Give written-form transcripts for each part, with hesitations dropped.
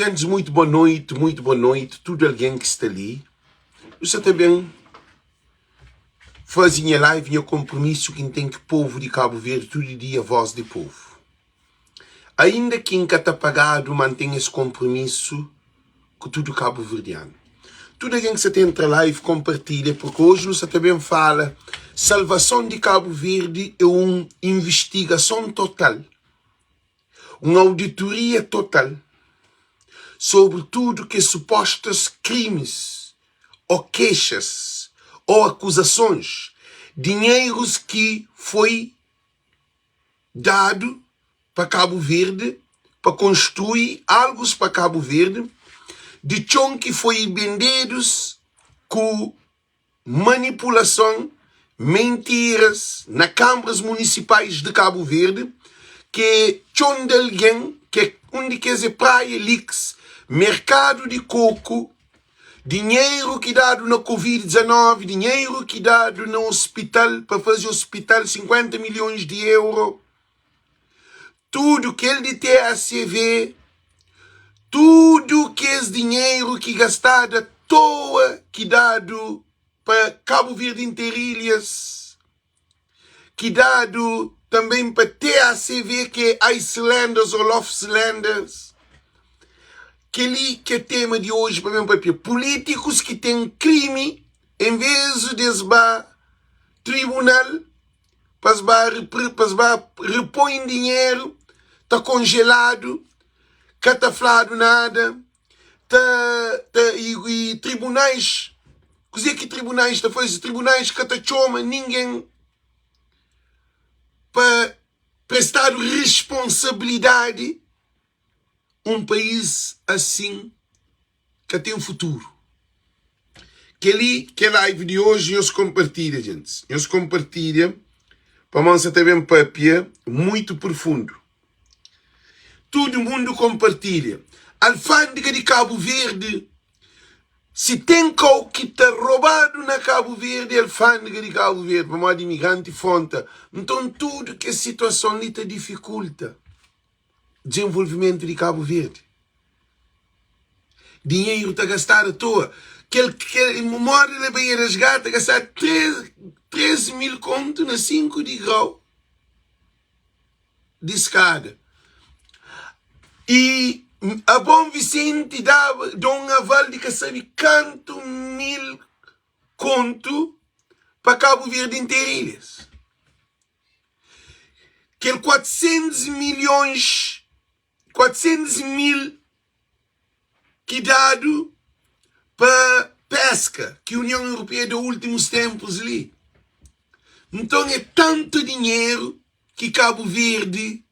Djentis muito boa noite, muito boa noite tudo alguém ki sta li. Nu sta ta ben faze nha live, nha kompromisu ki N ten ki povu di Kabu Verdi tudu dia voz di povu. Ainda ki N ka ta pagadu ma N ten es kompromisu ku tudu kabuverdianu. Tudu algen ki sa ta entra live konpartilha porque oji nu sa ta ben fala salvason di Kabu Verdi é un invistigason total, un auditoria total sobri tudu kes supostas krimis ô kexas ô akuzasons, dinheirus ki foi dadu pa Kabu Verdi pa konstrui algus pa Kabu Verdi di txon ki foi bendedus ku manipulason, mentiras na kanbras munisipais di Kabu Verdi ki é txon di algen ki é un di kes é Praia Leaks, merkadu di koku Dinheru ki dadu na Covid 19, dinheru ki dadu na hospital pa faze hospital 50 milhões di euro, tudu kel di TACV, tudu kes dinheru ki gastadu a toa ki dadu pa Cabo Verde Interilhas, ki dadu tanbê pa TACV, ki é Icelanders ou Lofslanders. Kel-li ki é tema di oji pa ben papia. Pulítikus ki ten krimi, en vez di es ba tribunal pa es ba pa es ba repõe dinheru, ta konjeladu, ka ta fladu nada. Ta ta i, i tribunais, kuzê ki tribunais ta faze? Tribunais ka ta txoma ningen pa prestadu responsabilidadi. Un país asin ka ten futuru. Kel-li ki é live di oji, nhos konpartilha, gentis. Nhos konpartilha pamodi N sa ta ben papia muitu profundu. Tudu mundu konpartilha. Alfândega di Kabu Verdi, si ten kau ki ta robadu na Kabu Verdi, é alfândega di Kabu Verdi, pamodi imigranti fronta. Nton tudu kes situason li ta difikulta dizenvolvimentu di Kabu Verdi. Dinheru ta gastadu atoa. Kel kel modi na Baía das Gatas gastadu 3, 3 mil kontu na 5 di grau. di skada i a Bom Vicente daba da un aval di ka sabe kantu mil kontu pa Kabu Verdi interu ilhas. Kel 400 milhons, 400 mil ki dadu pa peska ki Union Europeia da ultimus tempus li. Nton é tantu dinheru ki Kabu Verdi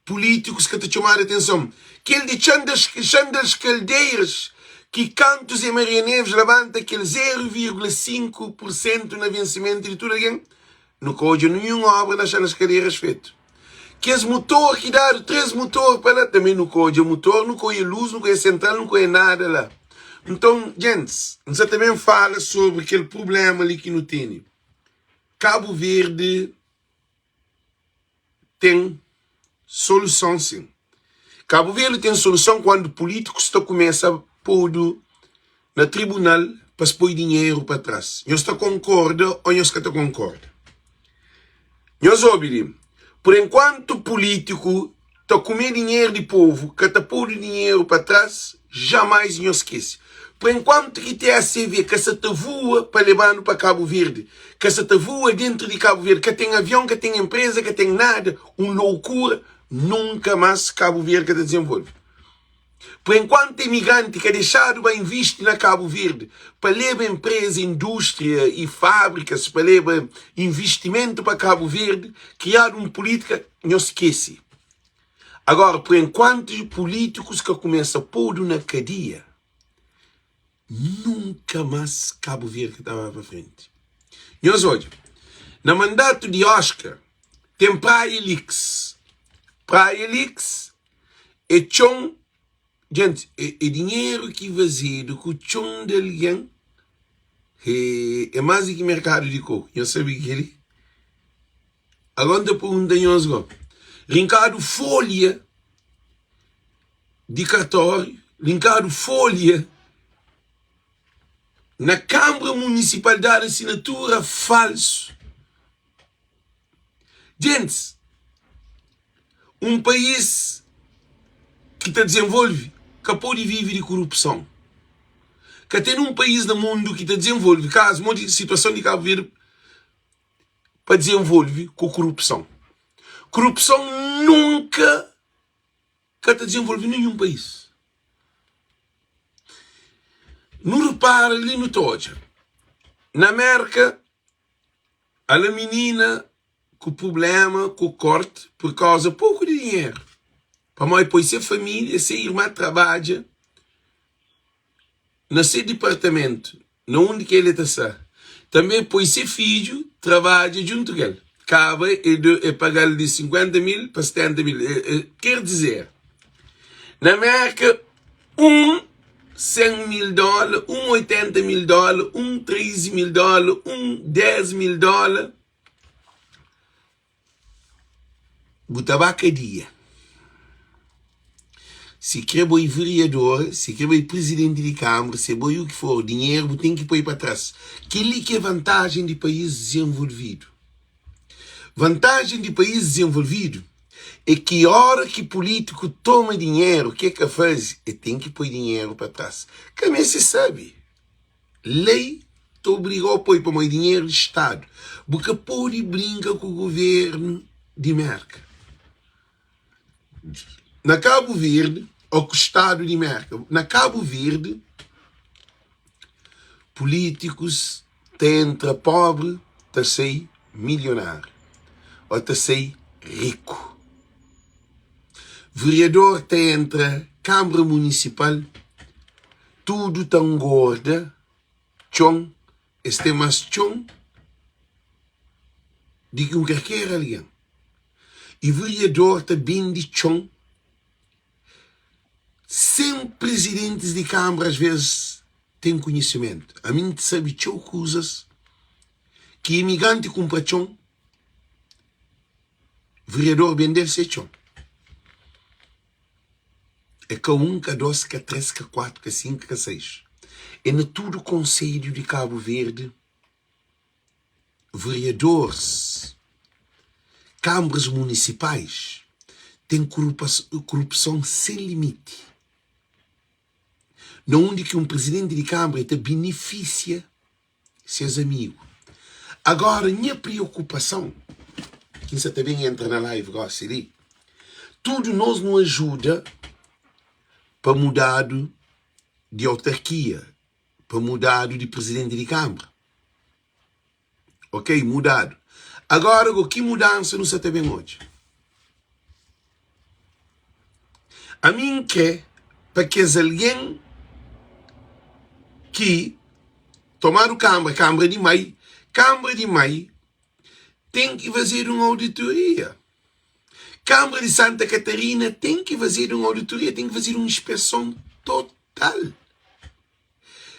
pulitikus ka ta txomadu atenson. Kel di Txan das Kaldeiras ki kantu Zé Maria Neves labanta kel 0,5 pur sentu na vensimentu di tudu algen, Nu ka odja ninhun obra na Xanas Kadeiras fetu. Kes mutor ki dadu 3 mutor pa la, tanbe nu ka odja mutor, nu ka oia luz, nu ka oia sentral, nu ka oia nada la. Nton, gentis, N sa ta ben fala sobri kel prublema li ki nu tene. Kabu Verdi ten soluson sin. Kabu Verdi ten soluson kuandu pulitikus ta kumesa podu na tribunal pa es poi dinheru pa tras. Nhos ta konkorda o nhos ka ta konkorda? Nhos obi li, pur enkuantu pulitiku ta kume dinheru di povu, ka ta podu dinheru pa tras, jamais nhos skese. Por enkuantu ki TACV ka sa ta vua pa lebanu pa Kabu Verdi, ka sa ta vua dentru di Kabu Verdi, ka ten avion, ka ten empresa, ka ten nada, un loukura, nunka mas Kabu Verdi ka ta dizenvolve. Por enkuantu emigranti ka dexadu ba invisti na Kabu Verdi pa leba empresa, industria i fabrikas, pa leba invistimentu pa Kabu Verdi, kriadu un pulitika, nhos skese. Agora, por enkuantu pulitikus ka kumesa podu na kadia, nunka mas Kabu Verdi ka ta ba pa frenti. Nhos odja, na mandatu di Oscar ten Praia Leaks. Praia Leaks é txon, djenti, é dinheru ki fazedu ku txon di algen, é más di ki merkadu di koku. Nhos sabe kel-li? Agora N ta pergunta nhos go, rinkadu folha di kartóriu. Linkadu folha na Kanbra Munisipal dadu asinatura falsu. Djentis, un país ki ta dizenvolve ka pode vive di korupson. Ka ten un país na mundu ki ta dizenvolve, kazu modi situason di Kabu Verdi pa dizenvolve ku korupson. Korupson nunka ka ta dizenvolve ninhun país. Nu repara li nu ta odja na Merka ala minina ku prublema ku korti pur kauza poku di dinheru pamodi poi se familia se irma trabadja na se dipartamentu na undi ki el ta sta tanbe poi se fidju trabadja djuntu ku el kaba e pagal di 50 mil pa 70 mil ker dizer na Merka un 100 mil dóla un 80 mil dóla un 13 mil dóla un 10 mil dóla Bu ta ba kadia. Si kre bo e vereador, si kre bo e presidenti di kamara, si bo e u ki for, dinheru bu ten ki poi pa tras. Kel-li ki é vantajen di país dizenvolvidu. Vantajen di país dizenvolvidu é ki óra ki pulítiku toma dinheru, ke ka faze? E ten ki poi dinheru pa tras. Ka meste sabe. Lei ta obriga-u poi pamodi dinheru di stadu. Bu ka pode brinka ku guvernu di Merka. Na Kabu Verdi, ô ku stadu di Merka. Na Kabu Verdi, pulítikus ta entra pobri ta sai milionáriu ô ta sai riku. Vereador ta entra Kanbra Munisipal. Tudu ta ngorda txon, es ten más txon di ki un kalker algen. I vereador ta bende txon sen prizidentis di kanbra asves ten konhisimentu. Ami N sabe txeu kuzas ki imigranti kunpra txon, vereador bende-l se txon. É ka un, ka dos, ka tres, ka kuatu, ka sinku, ka seis. É na tudu konselhu di Kabu Verdi, vereadores, kanbras munisipais, ten korupson sen limiti. Na undi ki un prizidenti di kanbra e ta benefisia ses amigu. Agora nha preokupason, ki N sa ta ben entra na live gosi li, tudu nos nu ajuda pa mudadu di autarkia, pa mudadu di prizidenti di kanbra. Ok, mudadu. Agora go, ki mudansa nu sa ta ben odja? Ami N kre pa kes algen ki tomadu kanbra, kanbra di mai, kanbra di mai ten ki fazedu un auditoria. Kanbra di Santa Katarina ten ki fazedu un auditoria, ten ki fazedu un inspeson total.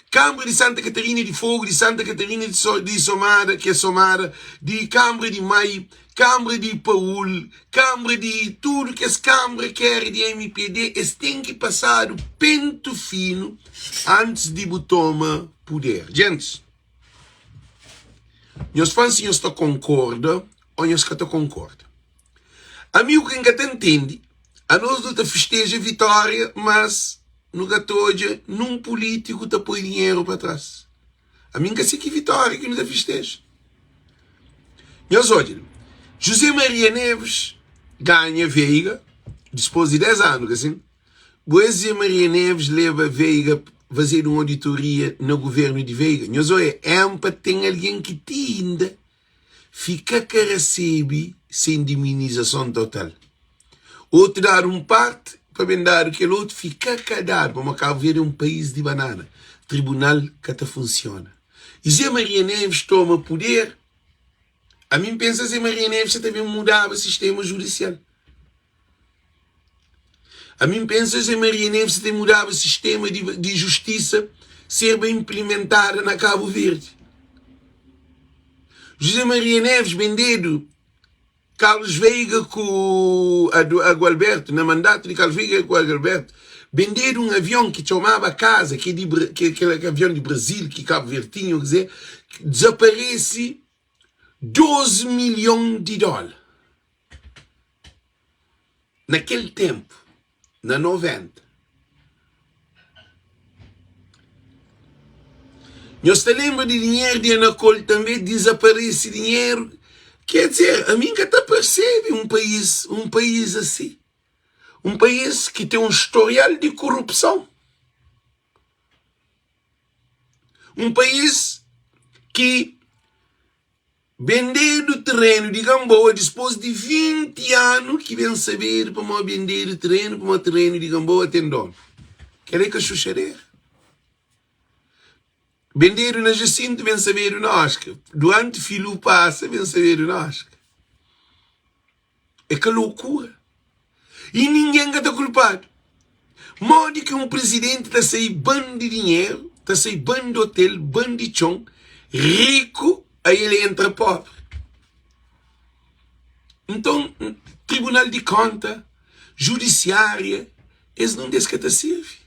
Kanbra di Santa Katarina di Fogu, di Santa Katarina di Somada, ki é Somada, di Kanbra di Mai, Kanbra di Paul, Kanbra di tudu kes kanbra ki éra di mpd, es ten ki pasadu pentu finu antis di bu toma puder. Gentis, nhos fla-m si nhos ta konkorda ô nhos ka ta konkorda. Ami u ki N ka ta ntende, anos nu ta fisteja vitória, mas nu ka ta odja nun pulítiku ta poi dinheru pa tras. Ami N ka se ki vitória ki nu ta fisteja. Nhos odja, José Maria Neves ganha Veiga dispôs di 10 anu, ka sin? José Maria Neves leba Veiga fazedu un auditoria na guvernu di Veiga. Nhos odja, énpa ten algen ki ti inda fika ka resebe se indemnizason total. Otu dadu un parti pa ben dadu kel otu fika ka dadu pamodi Kabu Verdi é un país di banana. Tribunal ka ta funsiona. E Zé Maria Neves toma puder, ami N pensa Zé Maria Neves sa ta ben mudaba sistema judisial. Ami N pensa Zé Maria Neves sa ta ben mudaba sistema di justisa serba inplimentada na Kabu Verdi. José Maria Neves bendedu. Carlos Veiga ku Agualberto, na mandatu di Carlos Veiga ku Agualberto, bendedu un avion ki txomaba Casa, ki é di ki kel avion di Brasil ki Cabo Verde tinha, kuzê, dizaparese 12 milhon di dóla. Na kel ténpu, na 90. Nhos ta lenbra di dinheru di Anacol tanbe dizaparese dinheru. Ker dizer, ami N ka ta persebe un país, un país asi. Un país ki ten un storial di korupson. Un país ki Bendedu terenu di Gamboa dispos di 20 anu ki ben sabedu pamodi bendedu terenu pamodi terenu di Gamboa ten donu. Kel é ka xuxadera. Bendedu na Jacinto ben sabedu na Oscar. Duranti filu pasa ben sabedu na Oscar. É ka lokura. I ningen ka ta kulpadu. Modi ki un prizidenti ta sai ban di dinheru, ta sai ban di otel, ban di txon, riku, ai el entra pobri? Nton, tribunal di konta, judisiária, es nun des ka ta sirvi.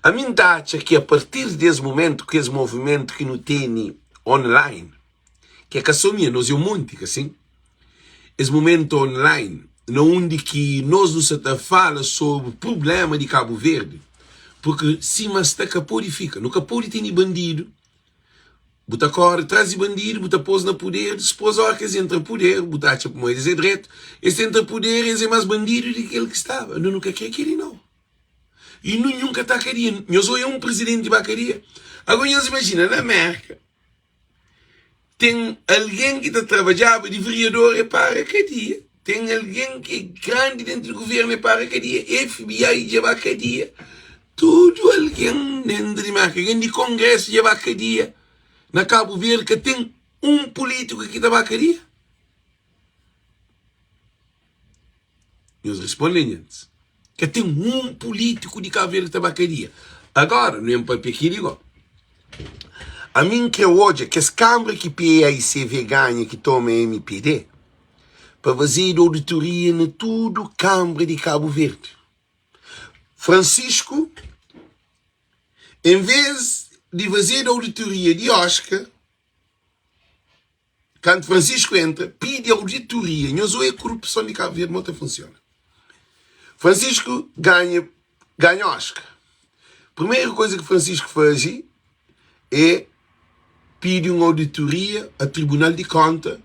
Ami N ta atxa ki apartir di es mumentu, ku es movimentu ki nu tene online, ki é ka só mi, nos é un monti, ka sin? Es mumentu online na undi ki nos nu sa ta fala sobri prubléma di Kabu Verdi, purki sima sta ka pode fika, nu ka pode tene bandidu, bu ta kóre tras di bandidu, bu ta pô-s na puder, dispôs óra ki es entra puder, bu ta atxa pamodi es é dretu, es entra puder es é más bandidu di ki kel ki staba, nu nu ka kre kel-li nau. I ninhun ka ta kadia, nhos oia un prizidenti ba kadia, agora nhos imajina na Mérka. Ten algen ki ta trabadjaba di veriador e para kadia. Ten algen ki é grandi dentu di guvernu e para kadia. FBI dja ba kadia. Tudu algen dentu di Merka, algen di kongresu dja ba kadia. Na Kabu Verdi ka ten un pulítiku ki ta ba kadia. Nhos responde nhentis. Ka ten un pulítiku di Kabu Verdi ki ta ba kadia. Agora, nu en papia kili go. Ami N kre odja kes kanbra ki PAICV ganha ki toma mpd pa fazedu auditoria na tudu kanbra di Kabu Verdi. Francisco, en vez di fazedu auditoria di Oscar, Kantu Francisco entra, pidi auditoria. Nhos oia korupson di Kabu Verdi mo ta funsiona. Francisco ganha ganha Oscar. Primeru koza ki Francisco faze é pidi un auditoria a Tribunal di Konta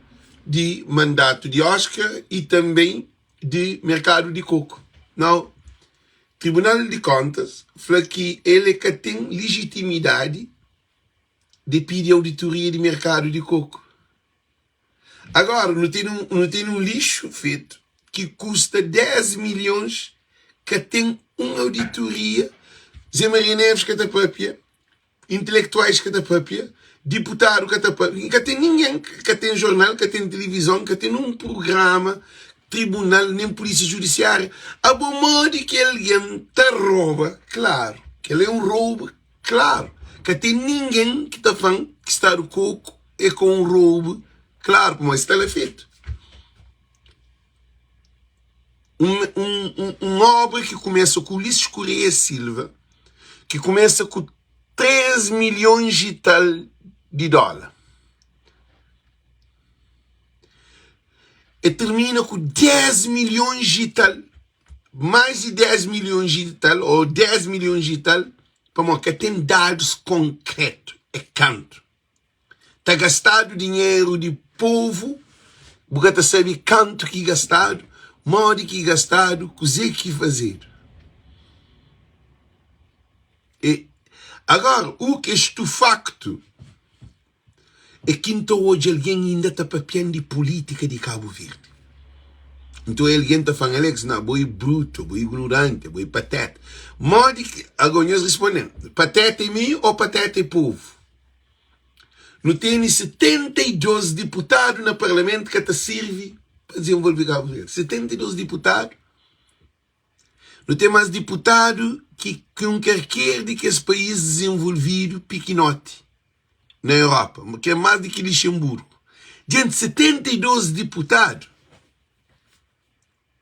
di mandatu di Oscar i tanben di merkadu di koku. Nau, Tribunal di Kontas fla ki el é ka ten lijitimidadi di pidi auditoria di merkadu di koku. Agora, nu tene un, nu tene un lixu fetu ki kusta 10 milhons, ka ten un auditoria. Zé Maria Neves ka ta papia, intelektuais ka ta papia, diputadu ka ta papia, ka ten ningen, ka ten jornal, ka ten tilivizon, ka ten un prugrama, tribunal, nen pulísia judisiária. Abo modi ki algen ta roba? Klaru, kel-la é un roubu Klaru, ka ten ningen ki ta fla-m ki stadu koku é ka un roubu klaru, pamodi sta la fetu. Un, un, un, un obra ki kumesa ku Ulisses Correia Silva, ki kumesa ku 3 milhons i tal di dóla. E termina ku 10 milhons i tal mais di 10 milhons i tal ou 10 milhons i tal pamodi ka ten dadus konkretu é kantu ta gastadu dinheru di povu bu ka ta sabe kantu ki gastadu modi ki gastadu kuze ki fazedu e agora u ke stufaktu É ki N ta odja algen inda ta papia-m di pulítika di Kabu Verdi. Nton algen ta fla-m, Alex, na, bo é brutu, bo é ignoranti, bo é patéta. Modi ki. Agó nhos responde-m, patéta é mi ô patéta é povu? Nu tene 72 diputadu na parlamentu ka ta sirvi pa dizenvolve Kabu Verdi. 72 diputadu. Nu ten más diputadu ki ki un kerker di kes país dizenvolvidu pikinoti na Europa, ki é más di ki Lixenburgu. Djenti 72 diputadu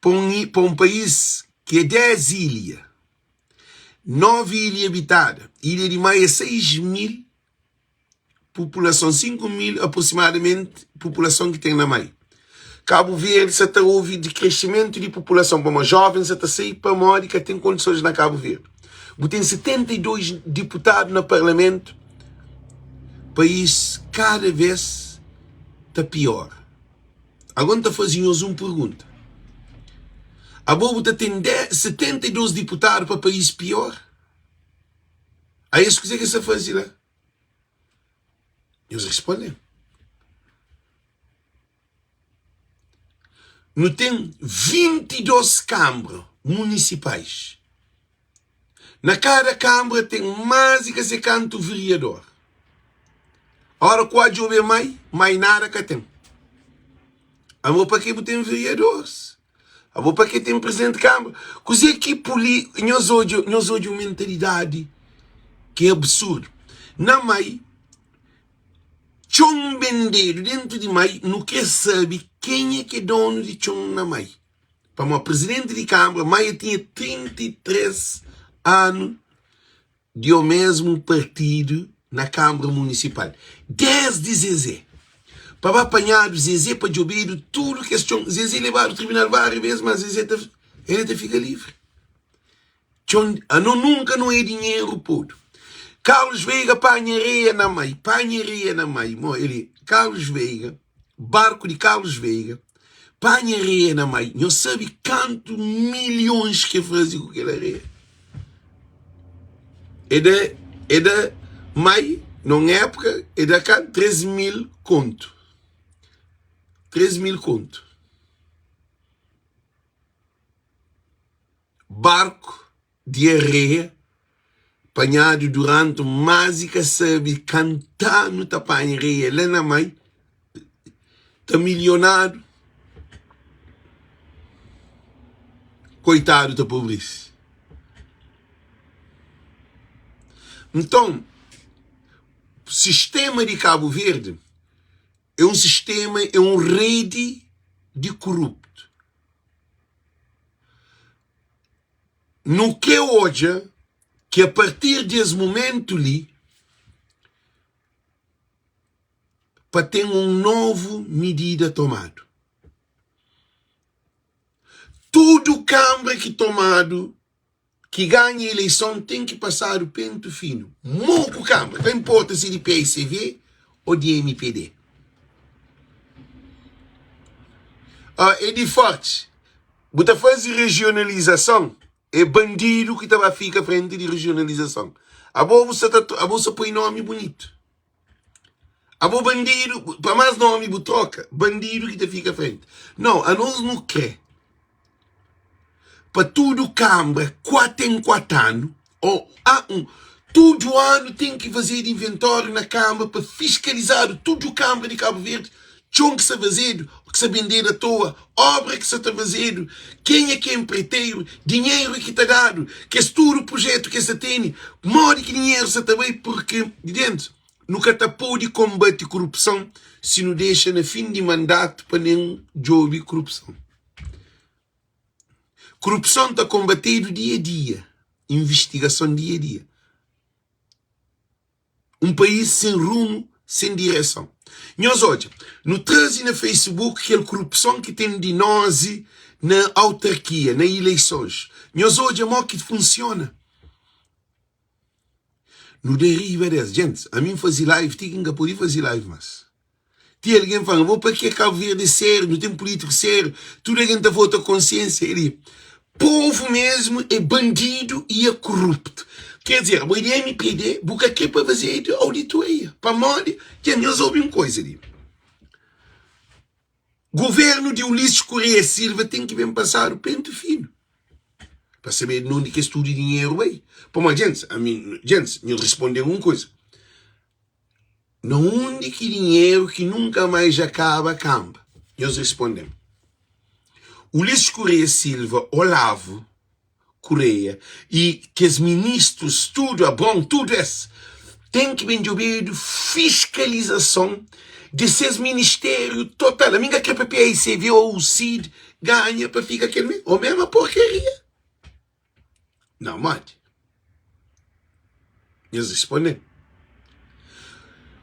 pa un pa un país ki é 10 ilha, 9 ilha abitada, ilha di Maia é 6 mil populason, 5 mil aproximadamenti populason ki ten na Mai. Kabu Verdi sa ta ovi di krescimentu di populason pamodi jovens sa ta sai pamodi ka ten kondisons na Kabu Verdi. Bu ten 72 diputadu na parlamentu, país kada vez ta piora. Agora N ta faze nhos un pergunta, Abo bu ta ten 72 diputadu pa país piora? A es kuzê ki es ta faze la? Nhos responde-m. Nu ten 22 kanbra munisipais. Na kada kanbra ten más di ka se kantu vereador. Ora ku a djobe mai, mai nada ka ten. Amo pa ke bu ten vereadores? Abo pa ke ten presidente di kanbra? Kuzê ki poli nhos odja, nhos odja un mentalidadi ki é absurdu. Na mai, txon bendedu dentu di mai, nu kre sabe kenha ki é donu di txon na mai. Pamodi presidenti di kanbra, mai el tinha 33 anu di omesmu partidu na kanbra munisipal, desdi Zezé. Pa ba panhadu Zezé pa djobedu tudu kes txon, Zezé lebadu tribunal várias bes, ma Zezé ta el ta fika livri. Txon, ano nunka no é dinheru podu. Carlos Veiga panha areia na mai, panha areia na mai, mo ele, Carlos Veiga, barku di Carlos Veiga, panha areia na mai. Nhos sabe kantu milhons ke faze ku kel areia? É da, é da mai, num época, é da kantu? 3 mil kontu. 3 mil kontu. Barku di areia panhadu duranti mas i ka sabe kantanu ta panha areia la na mai ta milionadu koitadu ta pobrisi. Nton sistema di Kabu Verdi é un sistema é un redi di kuruptu. Nu kre odja ki a partir di es mumentu li pa ten un novu midida tomadu. Tudu kanbra ki tomadu ki ganha ileison ten ki pasadu pentu finu, moku kanbra, ka inporta si di PICV o di mpd. Ah, é di forti. Bu ta faze regionalizason, é bandidu ki ta ba fika frenti di regionalizason. Abo bu sa ta, abo sa poi nomi bunitu. Abo bandidu, pa más nomi bu troka, bandidu ki ta fika frenti. Nau, anos nu kre pa tudu kanbra kuatu en kuatu anu, o a un, tudu anu ten ki fazedu inventóriu na kanbra pa fiskalizadu tudu kanbra di Kabu Verdi, txon ki sta fazedu, ki sta bendedu atoa, obra ki sta ta fazedu, kenha ki é enpreiteru, dinheru ki ta dadu, kes tudu prujetu ki es ta tene, modi ki dinheru sta ta bai, purki di dentu nu ka ta pode konbate korupson si nu dexa na fin di mandatu pa nen djobe korupson. Korupson ta konbatedu dia-dia, invistigason dia-dia. Un país sen rumu, sen direson. Nhos odja, nu traze na Facebook kel korupson ki ten di nozi na autarkia, na ileisons. Nhos odja mo ki funsiona. Nu da riba des. Djentis, ami N faze live ti ki N ka pode faze live mas. Ti algen fla-m, bo pa ke Kabu Verdi é sériu, nu ten pulítiku sériu, tudu algen ta vota konsiénsia. Eli, povu mesmu é bandidu i é koruptu. Ker dizer, abo é di mpd, bu ka kre pa fazedu auditoria. Pamodi? Dja nhos obi un koza li. Governu di Ulisses Correia Silva ten ki ben pasadu pentu finu pa sabe di undi kes tudu dinheru bai. Pamodi, djentis, ami, djentis, nhos responde-m un koza. Na undi ki dinheru ki nunka mais dja kaba kanba? Nhos responde-m. Ulisses Correia Silva, Olavo Correia i kes ministrus tudu, Abrão, tudu es. Ten ki ben djobedu fiskalizason di ses ministériu total. Ami N ka kre pa paicv ou UCID ganha pa fika kel me o mema porkaria. Nau, modi? Nhos responde-m.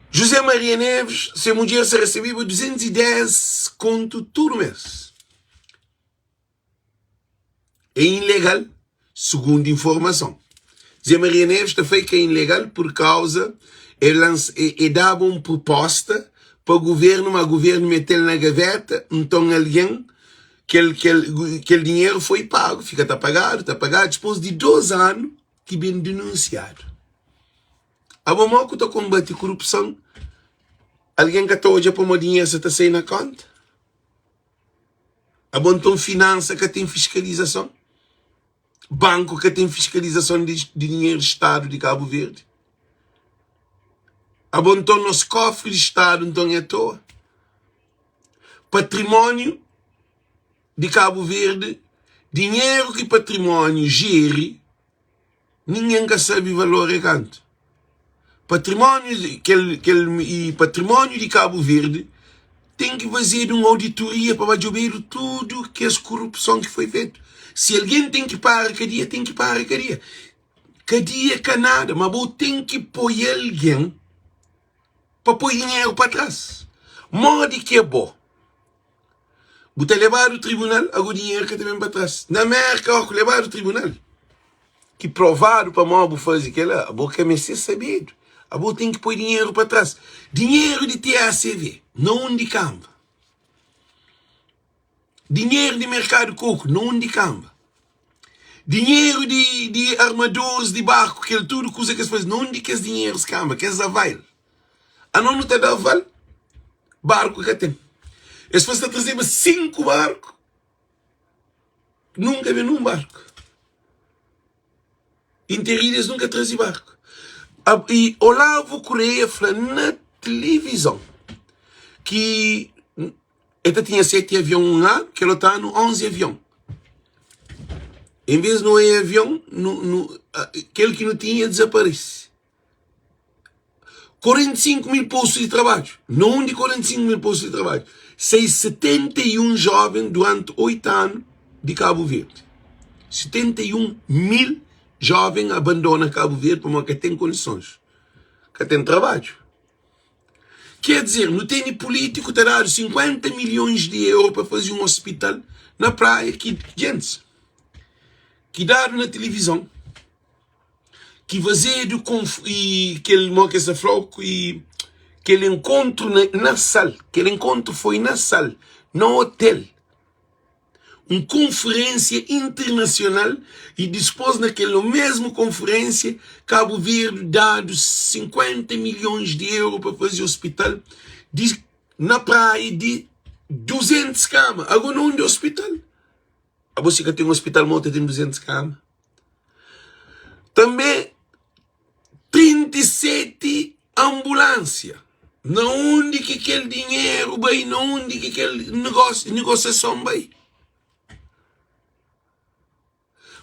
José Maria Neves, se mudjer sa resebeba 210 kontu tudu mes. É ilegal, sugundu informason. Zé Maria Neves ta fla ki é ilegal pur kauza el lansa, e daba un pruposta pa guvernu, ma guvernu mete-l na gaveta, nton algen kel, kel, kel dinheru foi pagu, fika ta pagadu, ta pagadu, dipôs di 2 anu ki ben dinunsiadu. Abo mo ku ta konbati kurupson, algen ka ta odja pamodi dinheru sa ta sai na konta? Abo nton finansa ka ten fiskalizason? Banku ka ten fiskalizason di dinheru di stadu di Kabu Verdi? Abo nton nos kofri di stadu nton é atoa? Patrimóniu di Kabu Verdi, dinheru ki patrimóniu jeri, Ningen ka sabe valor é kantu. Patrimóniu kel kel i patrimóniu di Kabu Verdi ten ki fazedu un auditoria pa ba djobedu tudu kes korupson ki foi fetu. Si algen ten ki para kadia, ten ki para kadia. Kadia ka nada, ma bo ten ki poi algen pa poi dinheru pa tras. Modi ki é bo? Bu ta lebadu tribunal, ago dinheru ka ta ben pa tras. Na Merka, ó ku lebadu tribunal, ki provadu pamodi bu faze kela, abo ka meste sabedu. Abo ten ki poi dinheru pa tras. Dinheru di TACV, na undi kanba? Dinheru di merkadu koku, na undi kanba? Dinheru di, di armadoris di barku, kel tudu kuza ki es faze, na undi kes dinherus kanba? Kes avail. Anos nu ta da aval, barku ka ten. Es fla, Es ta trazeba 5 barku, nunka ben un barku. Interidu es nunka traze barku. I Olavo Correia fla na tilivizon ki el ta tinha 7 avion un anu, kel otu anu 11 avion. En vez nu é avion, nu, nu, kel ki nu tinha dizaparese. 45 mil postu di trabadju. Na undi 45 mil postu di trabadju? Sai 71 joven duranti 8 anu di Kabu Verdi. 71 mil joven abandona Kabu Verdi pamodi ka ten kondisons, ka ten trabadju. Ker dizer, nu tene pulítiku ta dadu 50 milhons di euro pa faze un ospital na praia ki gentis ki dadu na tilivizon. ki fazedu i kel mo ki es ta fla i kel enkontru na sal kel enkontru foi na sal na otel un konferensia internasional i dispos na kel mesmu konferensia Kabu Verdi dadu 50 milhons di euro pa faze ospital di na praia di 200 kama ago na undi ospital abo si ka ten ospital mo ta ten 200 kama Tanbê, 37 anbulánsia. Na undi ki kel dinheru bai? Na undi ki kel negosiason bai?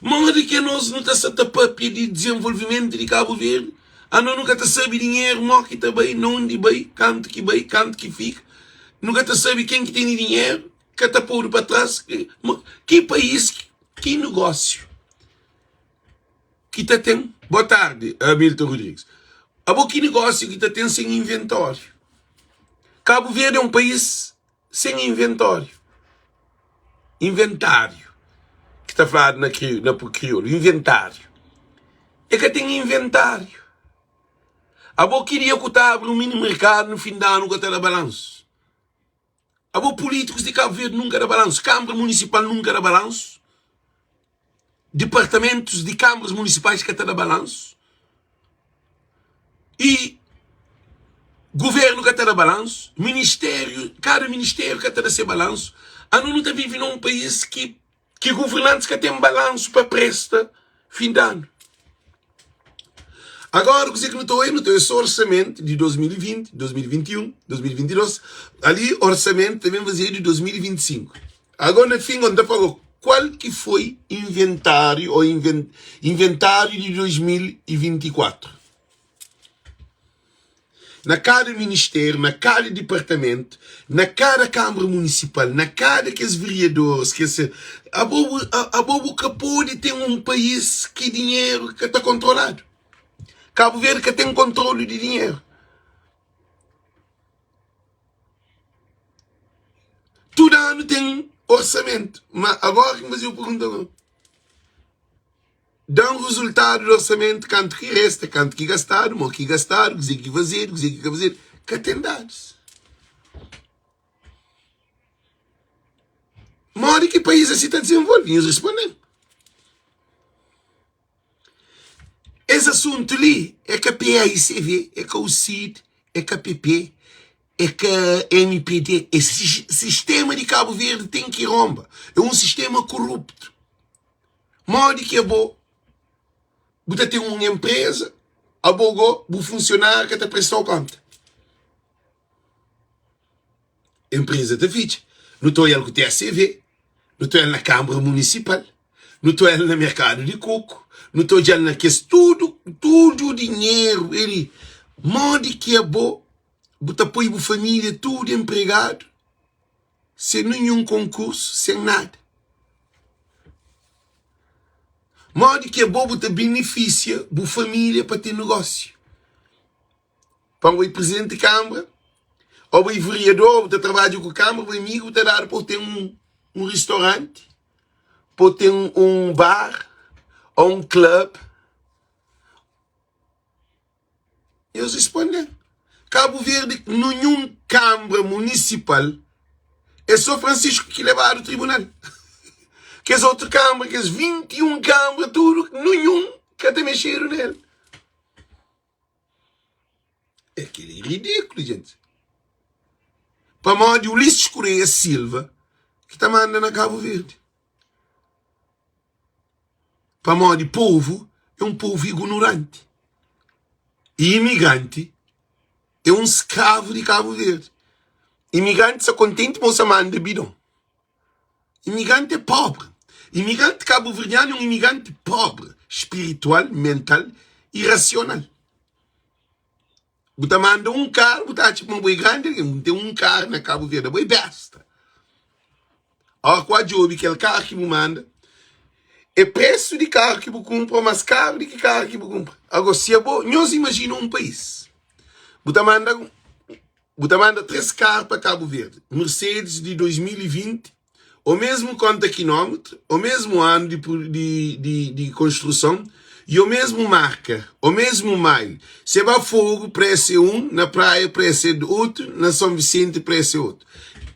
Modi ki anos nu ta sta ta pâpia di dizenvolvimentu di Kabu Verdi, anos nu ka ta sabe dinheru modi ki ta bai, na undi bai, kantu ki bai, kantu ki fika. Nu ka ta sabe ken ki tene dinheru, ka ta podu pa tras. Ki país, ki negósiu ki ta ten? Boa tardi, Hamilton Rodrigues. Abo ki negósiu ki ta ten sen inventóriu? Kabu Verdi é un país sen inventóriu. Inventáriu, ki ta fladu na na kriolu, inventáriu. E ka ten inventáriu. Abo ki dia ku ta abri un mini merkadu no fin di anu ka ta da balansu? Abo políticos de Cabo Verde nunca da balanço, Câmara Municipal nunca da balanço, departamentos de câmaras municipais ka ta da balanço e governo ka ta da balanço, ministério, cada ministério ka ta da se balanço. Ano nu ta vive num país que ki governantis ka ten balansu pa presta fin di anu. Agora kuzê ki nu ta oia? Nu ta oia so orsamentu di 2020, 2021, 2022, ali orsamentu ta ben fazedu di 2025. Agora na fin N ta fla kual ki foi inventáriu ô inventáriu di 2024. Na kada ministériu, na kada dipartamentu, na kada kanbra munisipal, na kada kes veriadoris, kes abo bu abo bu ka pode ten un país ki dinheru ka ta kontroladu. Kabu Verdi ka ten kontrolu di dinheru. Tudu anu ten orsamentu, ma agora ki N faze-u pergunta agora. Da-m rezultadu di orsamentu, kantu ki resta, kantu ki gastadu, mo ki gastadu, kuzê ki fazedu, kuzê ki ka fazedu. Ka ten dadus. Modi ki país asi ta dizenvolve? Nhos responde-m. Es asuntu li é ka PAICV, é ka UCID, é ka PP, é ka MPD. É sistema di Kabu Verdi ten ki ronba. É un sistema koruptu. Modi ki abo bu ta ten un enpreza, abo go bu funsionáriu ka ta presta-u konta? Enpreza ta fitxa. Nu ta oial ku TACV, nu ta oial na Kanbra Munisipal, nu ta oial na merkadu di koku, nu ta odjal na kes tudu, tudu dinheru é di. Modi ki abo bu ta poi bu família tudu enpregadu sen ninhun konkursu, sen nada? Modi ki abo bu ta benefisia bu família pa ten negósiu? Pa bo é prizidenti di kanbra ô bo é veriador, bu ta trabadja ku kanbra, bu é amigu, bu ta dadu pa bu ten un ristoranti, pa bu ten un bar ô un klub. Nhos responde-m, Kabu Verdi ninhun kanbra munisipal é sô Francisco ki lebadu tribunal. Kes otu kanbra, kes 21 kanbra tudu, ninhun ka ta mexedu nel. É kel-li é ridíkulu, jenti. Pamodi Ulisses Correia Silva ki ta manda na Kabu Verdi. Pamodi povu é un povu ignoranti. E imigranti é un skravu di Kabu Verdi. Imigranti sta kontenti ma bu sta manda bidon. Imigranti é pobri. Imigranti kabuverdianu é un imigranti pobri, spiritual, mental i rasional. Bu ta manda un karu, bu ta atxa ma bo é grandi algen. Bu ten un karu na Kabu Verdi, abo é besta. Óra ku djobe kel karu ki bu manda, é presu di karu ki bu kunpra ô más karu di ki karu ki bu kunpra. Agora, si abo, nhos imajina un país, bu ta manda Bu ta manda 3 karu pa Kabu Verdi, Mercedes di 2020, o mesmu konta kinómetru, o mesmu anu di di di di konstruson i o mesmu marka, o mesmu mail. Se ba Fogu presu é un, na Praia presu é otu, na Son Visenti presu é otu.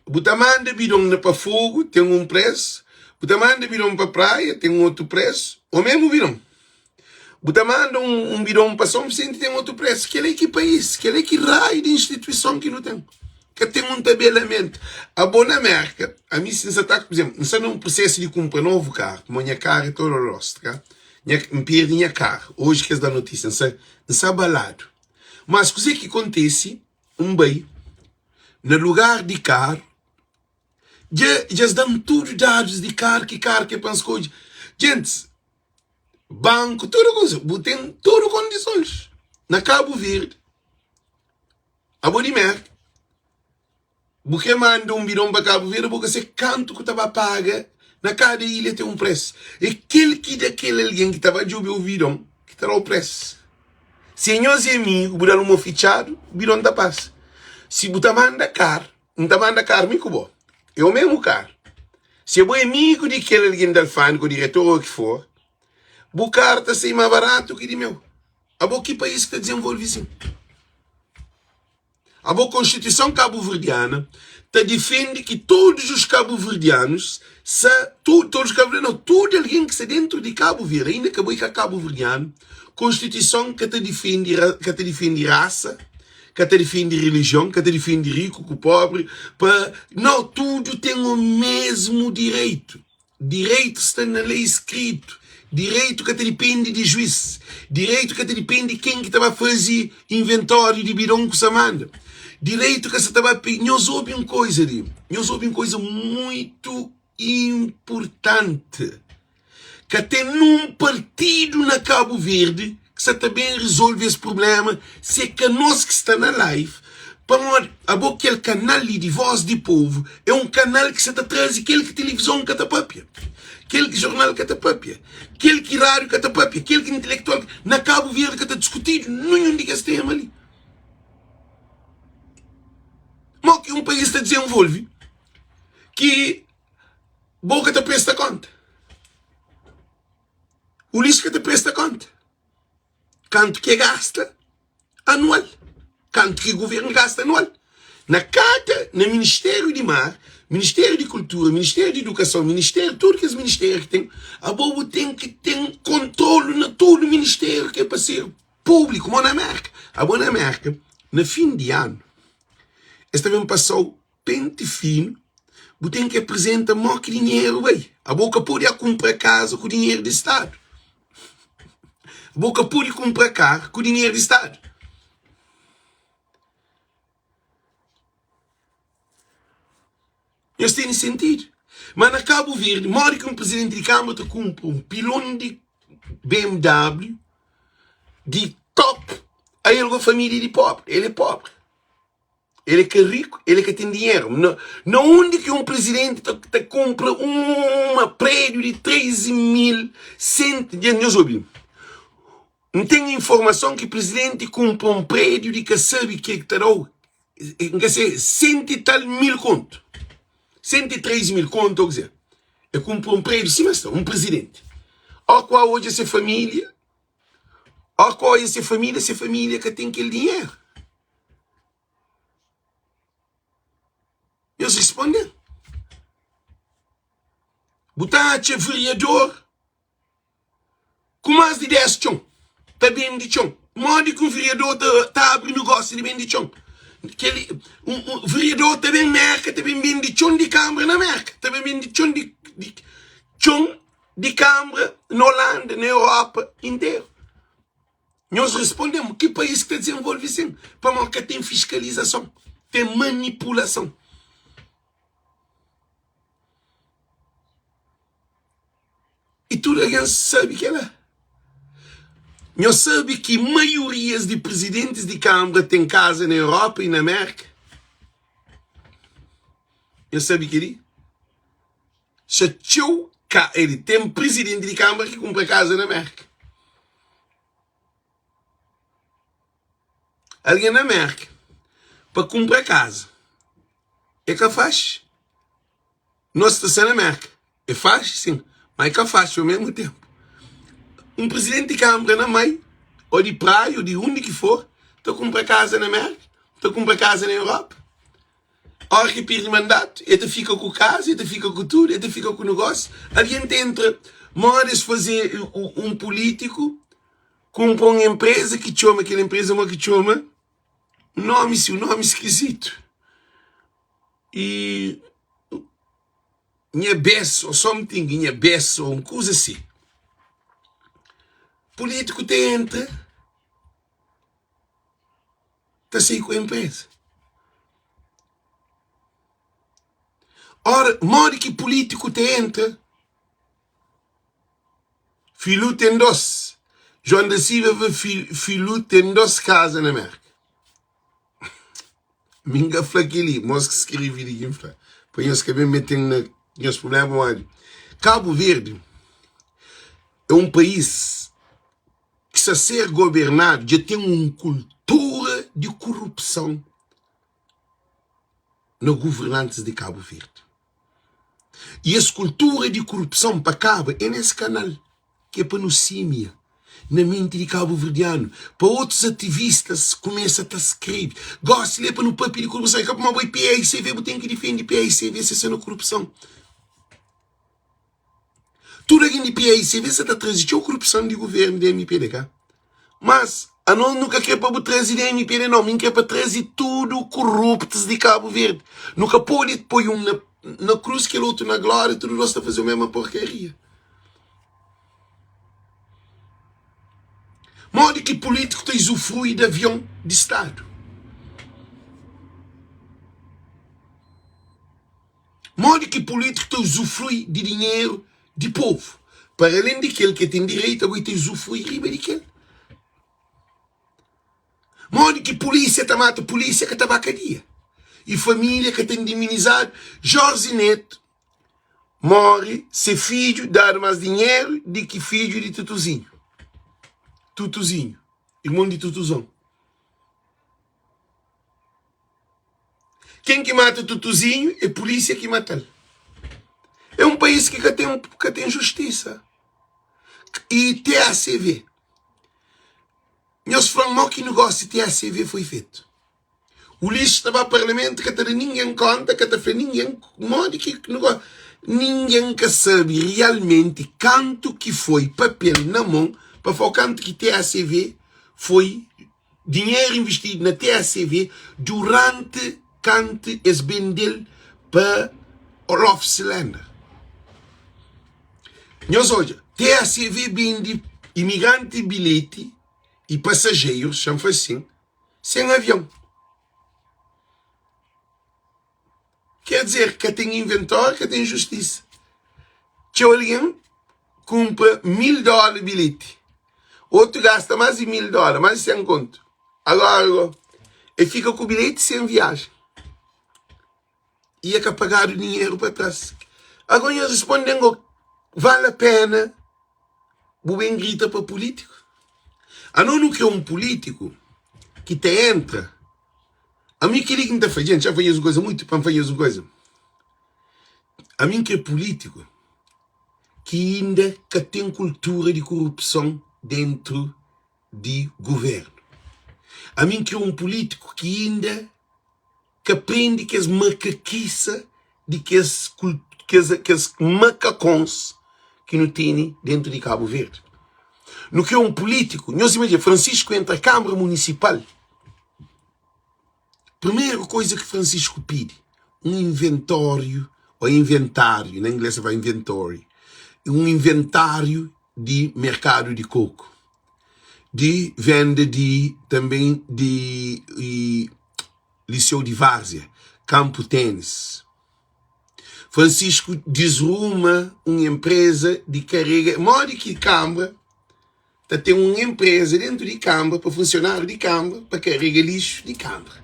Bu ta manda bidon na pa Fogu ten un presu, bu ta manda bidon pa Praia ten otu presu, o mesmu bidon. Bu ta manda un bidon pa São Vicente ten otu presu. Kel-li ki país, kel-li ki raiu di instituison ki nu ten. Ka ten un tabelamentu. Abo na Merka, ami si N sa ta, pur izénplu, N sta na un prusésu di kunpra novu karu, pamodi nha karu é todu rostra, nha, N perde nha karu, oji ki es da notísia, N sta, N sta abaladu. Mas kuzê ki kontise, N bai na lugar di karu, dja, dja es da-m tudu dadus di karu, ki karu ki é pa N skodje. Djentis, banku, tudu kuza, bu ten tudu kondisons. Na Kabu Verdi, abo di Merka, bu kre manda un bidon pa Kabu Verdi, bu ka se kantu ku ta ba paga, na kada ilha ten un presu. É kel ki da kel algen ki ta ba djobe o bidon ki ta da-u presu. Si é nhos é amigu, bu da-l un mo fitxadu, bidon ta pasa. Si bu ta manda karu, N ta manda karu mi ku bo. É o mesmu karu. Si abo é amigu di kel algen di alfândega ô diretor ô ki for, bu karu ta sai más baratu ki di meu. Abo ki país ki ta dizenvolve sin? Abo Konstituison Kabuverdiana ta difende ki todos os kabuverdianus sa tu, todos os kabuverdianus não, tudu algen ki sta dentru di Kabu Verdi, ainda ki abo é ka kabuverdianu, Konstituison ka ta difende ka ta difende rasa, ka ta difende relijion, ka ta difende riku ku pobri, pa no tudu ten o mesmu direitu. Direitu sta na lei skritu. Direitu ka ta dipende di juiz. Direitu ka ta dipende di ken ki ta ba faze inventóriu di bidon ku sa manda. Direitu ka sa ta ba pe. Nhos obi un koiza li. Nhos obi un koiza muitu inpurtanti. Ka ten nun partidu na Kabu Verdi ki. sa ta ben rizolve es prubléma si é ka nos ki sta na live pamodi abo kel kanal li di voz di povu é un kanal ki sa ta traze kel ki tilivizon ka ta papia kel ki jornal ka ta papia kel ki rádiu ka ta papia kel ki intelektual na Kabu Verdi ka ta diskutidu ninhun di kes tema li mo ki un país ta dizenvolve ki bo ka ta presta konta Ulisses ka ta presta konta kantu ki e gasta anual, kantu ki guvernu gasta anual. Na kada, na Ministériu di Mar, Ministériu di Kultura, Ministériu di Idukason, Ministériu, tudu kes ministériu ki ten, abo bu ten ki ten kontrolu na tudu ministériu ki é pa ser públiku, mo na Merka. Abo na Merka, na fin di anu, es ta ben pasa-u Penti finu, bu ten ki aprizenta mo ki dinheru bai. Abo ka pode a kunpra kaza ku dinheru di stadu. Abo ka pode kunpra karu ku dinheru di stadu. Nhos tene sentidu? Ma na Kabu Verdi, modi ki un prizidenti di kanbra ta kunpra un pilon di BMW di top, ael go família di pobri, el é pobri. El é ka riku, el é ka ten dinheru. Na, na undi ki un prizidenti ta, ta kunpra uma prédiu di 13 mil sent... Nhos obi, N ten informason ki prizidenti kunpra un prédiu di ka sabe ke ki ta da-u, N ka se, sent i tal mil kontu. 103 mil kontu, ô kuzê. El kunpra un prédiu sima sta, un prizidenti. Ó kua odja se família, ó kua odja se família, se família ka ten kel dinheru. Nhos responde-m, Bu ta atxa vereador ku más di 10 txon ta bende txon? Modi ki un vereador ta, ta abri negósiu di bende txon? Kel, un, un vereador ta ben Merka, ta ben bende txon di kanbra na Merka, ta ben bende txon di, di, txon di kanbra na Holanda, na Europa interu. Nhos responde-m, ki país ki ta dizenvolve sin? Pamodi ka ten fiskalizason, ten manipulason. I tudu algen sabe kela. Nhos sabe ki maiorias di prizidentis di kanbra ten kaza na Europa i na Merka? Nhos sabe keli? Sa txeu ka el ten prizidenti di kanbra ki kunpra kaza na Merka. Algen na Merka pa kunpra kaza é ka faxi. Nos ta sta na Merka é faxi sin, ma é ka faxi ao mesmu tenpu. Un prizidenti di kanbra na mai ô di praia ô di undi ki for ta kunpra kaza na Merka, ta kunpra kaza na Europa. Óra ki perde mandatu, el ta fika ku kaza, el ta fika ku tudu, el ta fika ku nogósiu. Algen ta entra, móda es faze un pulítiku kunpra un enpreza ki txoma, kel enpreza mô ki txoma, un nómi si, un nómi skizitu. I nha bes ô something, nha bes ô un kuza si. Pulítiku ta entra. ta sai ku enpresa. Ora, modi ki pulítiku ta entra? Filu ten dos. João da Silva fla Filu ten dos kaza na Merka. Mi N ka fla kel-li, mos ki skrebe li ki N fla. Pa nhos ka ben mete-m na nhos prubléma pamodi Kabu Verdi é un país ki sta ser gobernadu dja ten un kultura di kurupson na guvernantis di Kabu Verdi. I es kultura di kurupson pa kaba é nes kanal ki é pa nu simia na menti di kabuverdianu pa otus ativistas kumesa ta skrebe. Gosi li é pa nu papia di kurupson, é ka pamodi bo é PAICV bu ten ki difende PAICV se sta na kurupson. Tudu algen di PAICV sa ta traze txeu korupson di guvernu di MPD ka? Mas anos nu ka kre pa bu traze di MPD nau, mi N kre pa traze tudu koruptus di Kabu Verdi. Nu ka pode poi un na na krus kel otu na glória, tudu dos ta faze mesma porkaria. Modi ki pulítiku ta izufrui di avion di stadu? Modi ki pulítiku ta uzufrui di dinheru di povu? Para alén di kel ki el ten direitu, ago el ta uzufrui riba di kel. Modi ki pulísia ta mata pulísia ka ta ba kadia i família ka ta indiminizadu. Jorge Neto móre, se fidju dadu más dinheru di ki fidju di Tutuzinhu. Tutuzinhu, irmon di Tutuzon. Ken ki mata Tutuzinhu é pulísia ki mata-l. É un país ki ka ten, ka ten justisa. I TACV. Nhos fla-m mo ki negósiu TACV foi fetu. Ulisses ta ba parlamentu ka ta da ningen konta, ka ta fla ningen modi ki negósiu. Ningen ka sabe realmenti kantu ki foi papel na mon pa fla kantu ki TACV foi dinheru investidu na TACV duranti kantu es bende-l pa Olof Selander. Nhos odja, TACV bende imigranti bilheti i pasajeirus, xa-m fla sin, sen avion. Ker dizer, ka ten inventóriu, ka ten justisa. Txeu algen kunpra 1000 dóla bilheti, otu gasta más di 1000 dóla, más di 100 kontu. Agora go, e fika ku bilheti sen viajen i e ka pagadu dinheru pa tras. Agora nhos responde-m go, vale a pena bu ben grita pa pulítiku? Anos nu kre un pulítiku ki ta entra Ami kel-li ki N ta fla, dja N fla nhos un kuza mutu, pa N fla nhos un kuza, ami N kre pulítiku ki inda ka ten kultura di korupson déntu di govérnu. Ami N kre un pulítiku ki inda ka prende kes makakisa di kes kes makakons ki nu tene déntu di Kabu Verdi. Nu kre un pulítiku, nhos imajina, Francisco entra Kanbra Munisipal, Primeru koiza ki Francisco pidi, un inventóriu ô inventáriu, na inglês ta fla inventory, un inventáriu di merkadu di koku, di venda di tanben di liseu di Várzea, kanpu ténis. Francisco disruma un enpreza di karega, modi ki kanbra ta ten un enpreza dentu di kanbra pa funsionáriu di kanbra pa karega lixu di kanbra.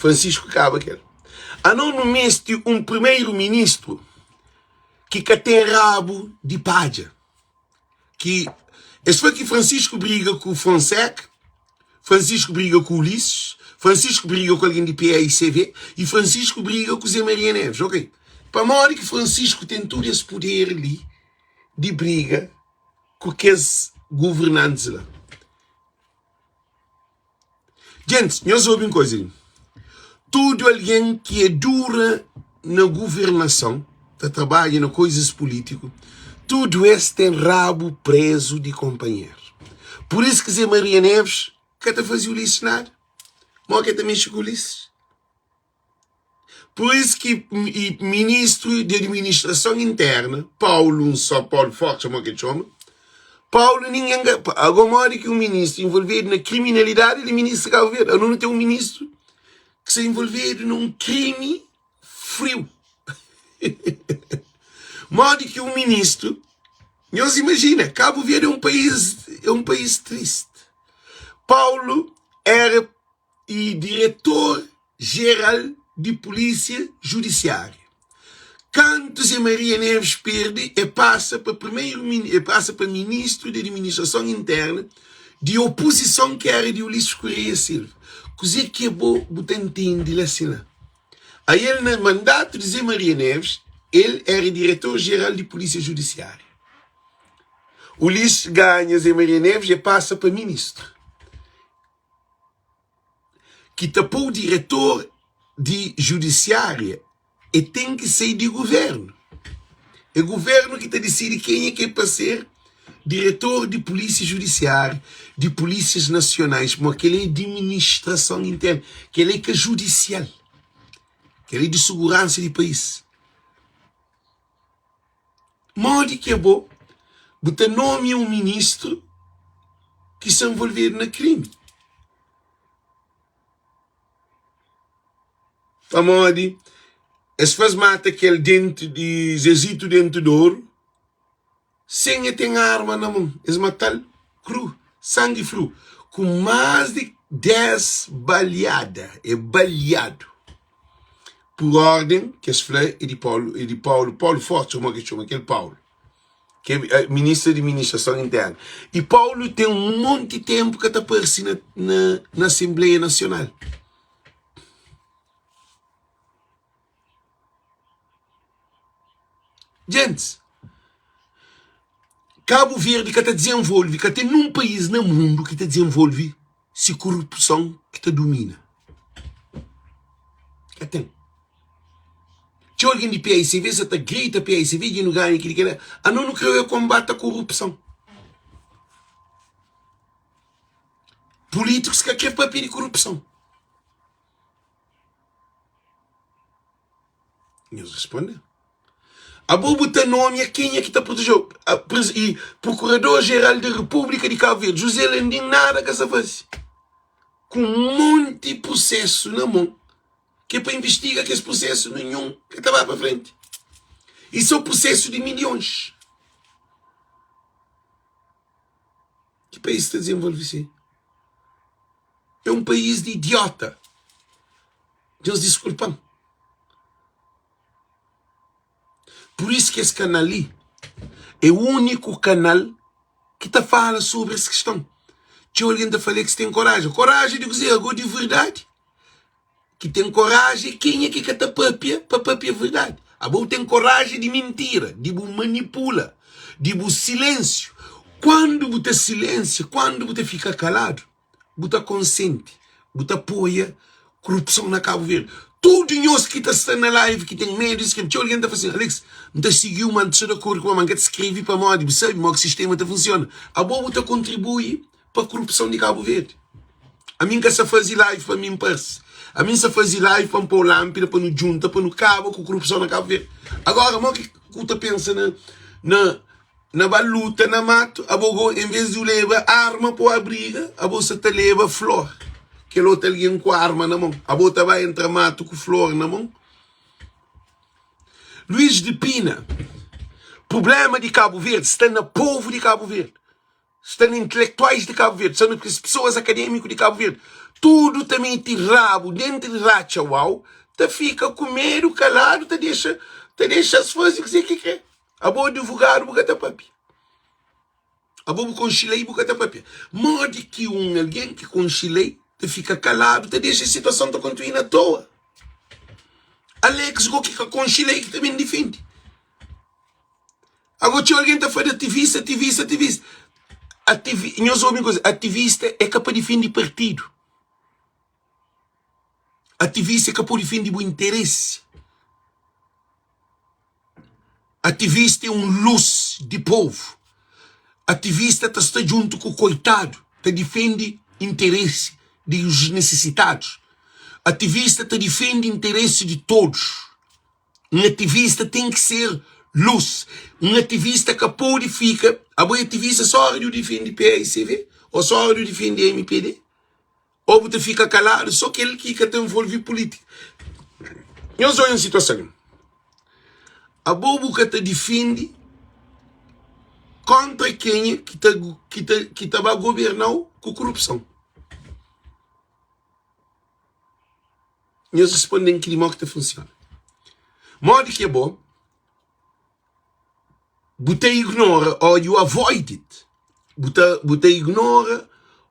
Francisco kaba kel. Anos nu meste un primeru ministru ki ka ten rabu di padja. Ki es fla ki Francisco briga ku Fonseca, Francisco briga ku Ulisses, Francisco briga ku algen di PAICV i Francisco briga ku Zé Maria Neves. Ok, pamodi ki Francisco ten tudu es puder li di briga ku kes governantis la. Gentis, nhos obi un koza li. Tudu algen ki é dura na governason, ta trabadja na koizas pulítiku, tudu es ten rabu prezu di konpanheru. Pur isu ki Zé Maria Neves ka ta faze Ulisses nada. Modi ki el ta mexe ku Ulisses? Pur isu ki ministru di administrason interna, Paulo, un só Paulo Forte, mo ke txoma, Paulo ningen ka, ago modi ki un ministru involvedu na kriminalidadi el é ministru di Cabo Verde, anu nu ten un ministru ki sta involvedu na un krimi friu. Modi ki un ministru, nhos imajina, Cabo Verde é un país, é un país triste. Paulo era i diretor jeral di Pulísia Judisiária. Kantu Zé Maria Neves perde, e pasa pa primeru e pasa pa ministru di Administrason Interna di opozison ki era di Ulisses Correia Silva. Kuzê ki abo bu ta ntende la si la? Ael na mandatu di Zé Maria Neves, el era diretor jeral di Pulísia Judisiária. Ulisses ganha Zé Maria Neves, e pasa pa ministru. ki ta pô diretor di judisiária e ten ki sai di guvernu. É guvernu ki ta disidi kenha ki é pa ser diretor di pulísia judisiária, di pulísias nasionais, pamodi kel-li é diministrason internu, kel-li é ka judisial, kel-li é di suguransa di país. Modi ki abo bu ta nomia un ministru ki sta nvolvedu na krimi? Pamodi es faz mata kel denti di Zezito Denti D'Oru sen e ten arma na mon. Es matal kru, sangi fru, ku más di. 10 baliada, é baliadu pur órden ki es fla é di Paulu, é di Paulu, Paulu Fortes, ô mo ki es txoma kel Paulu, ki é ministra di Administrason Interna. I Paulu ten un monti ténpu ka ta parse na, na, na Asenbleia Nasional. Gentis, Kabu Verdi ka ta dizenvolve, ka ten nun país na mundu ki ta dizenvolve si korupson ki ta dumina. Ka ten. Txeu algen di PICV sa ta grita PICV dja nu ganha kili kila. Ano nu krê konbate korupson. Pulítikus ka krê papia di korupson. Nhos responde, Abo bu ta nomia kenha ki ta proteje-u? I Prokurador-Jeral di Repúblika di Kabu Verdi, José Landim, nada ka sa fase. Ku un monti prusesu na mon, ki é pa invistiga kes prusesu, ninhun ka ta ba pa frenti. I so prusesu di milhons. Ki país ta dizenvolve si? É un país di idiota. Deus diskulpa-m. Pur isu ki es kanal li é úniku kanal ki ta fala sobri es kiston. Txeu algen ta fala ki es ten koraji. Koraji di kuzê? Ago di verdadi? Ki ten koraji é kenha ki ka ta pâpia pa pâpia verdadi. Abo bu ten koraji di mintira, di bu manipula, di bu silénsiu. Kuandu bu ta silénsia, kuandu bu ta fika kaladu, bu ta konsenti, bu ta apoia korupson na Kabu Verdi. Tudu nhos ki ta sta na live ki ten medu di skrebe, txeu algen ta fla sin, Alex, N ta sigi-u ma N ta sta di akordu ku bo, ma N ka ta skrebe pamodi bu sabe modi ki sistema ta funsiona. Abo bu ta kontribui pa korupson di Kabu Verdi. Ami N ka sta faze live pa mi N parse. Ami N sta faze live pa N pô lánpida pa nu djunta pa nu kaba ku korupson na Kabu Verdi. Agora, modi ki ku ta pensa na na Na ba luta na matu, abo go en vez di u leba arma pa u abriga, abo sa ta leba flor. Kel otu algen ku arma na mon, abo ta ba entra matu ku flor na mon? Luís de Pina, Prublema di Kabu Verdi sta na povu di Kabu Verdi, sta na intelektuais di Kabu Verdi, sta na kes pesoas akademiku di Kabu Verdi. Tudu ta mete rabu dentru di ratxa uau, ta fika ku medu, kaladu, ta dexa, ta dexa-s faze kuzê ki kre. Abo advogadu bu ka ta papia. Abo bu konxe lei bu ka ta papia. Modi ki un algen ki konxe lei ta fika kaladu ta dexa situason ta kontinua na toa? Alex go ki ka konxe lei ki ta ben difende. Ago txeu algen ta fla di ativista, ativista, ativista. Ativi, nhos obi un kuza, ativista é ka pa difende partidu. Ativista é ka pa difende bu interesi. Ativista é un lus di povu. Ativista ta sta djuntu ku koitadu, ta difende interesi di os nesisitadus. Ativista ta difende interesi di todus. Un ativista ten ki ser lus. Un ativista ka pode fika, abo é ativista só ora di bu difende PAICV ou só ora di bu difende MPD? Ô bu ta fika kaladu sô kel ki ka ta nvolve pulítika? Nhos odja un situason li. Abo bu ka ta difende kóntra kenha ki ta, ki ta, ki ta ba goberna-u ku korupson. Nhos responde-m ki di modi ki ta funsiona. Modi ki abo Bu ta ignora or you avoid it Bu ta bu ta ignora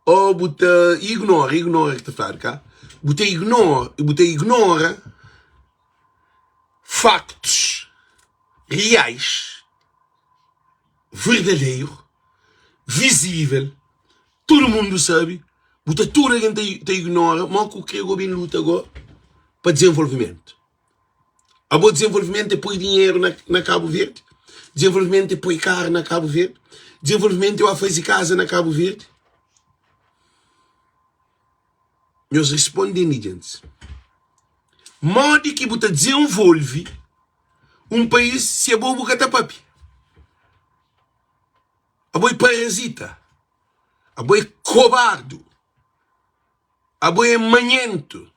or bu ta ignora ignora ki ta fladu ka bu ta ignora bu ta ignora faktus reais verdaderu vizível tudu mundu sabe bu ta tudu algen ta ignora mo ku kre go ben luta go pa dizenvolvimentu. Abo desenvolvimento é poi dinheiro na, na Cabo Verde? Desenvolvimento é poi carro na Cabo Verde? Desenvolvimento é fazer casa na Cabo Verde? Nhos responde-me, gente. Modi ki bu ta desenvolve um país se abo bu ka ta papia? Abo é parasita. Abo é cobardo. Abo é manhento.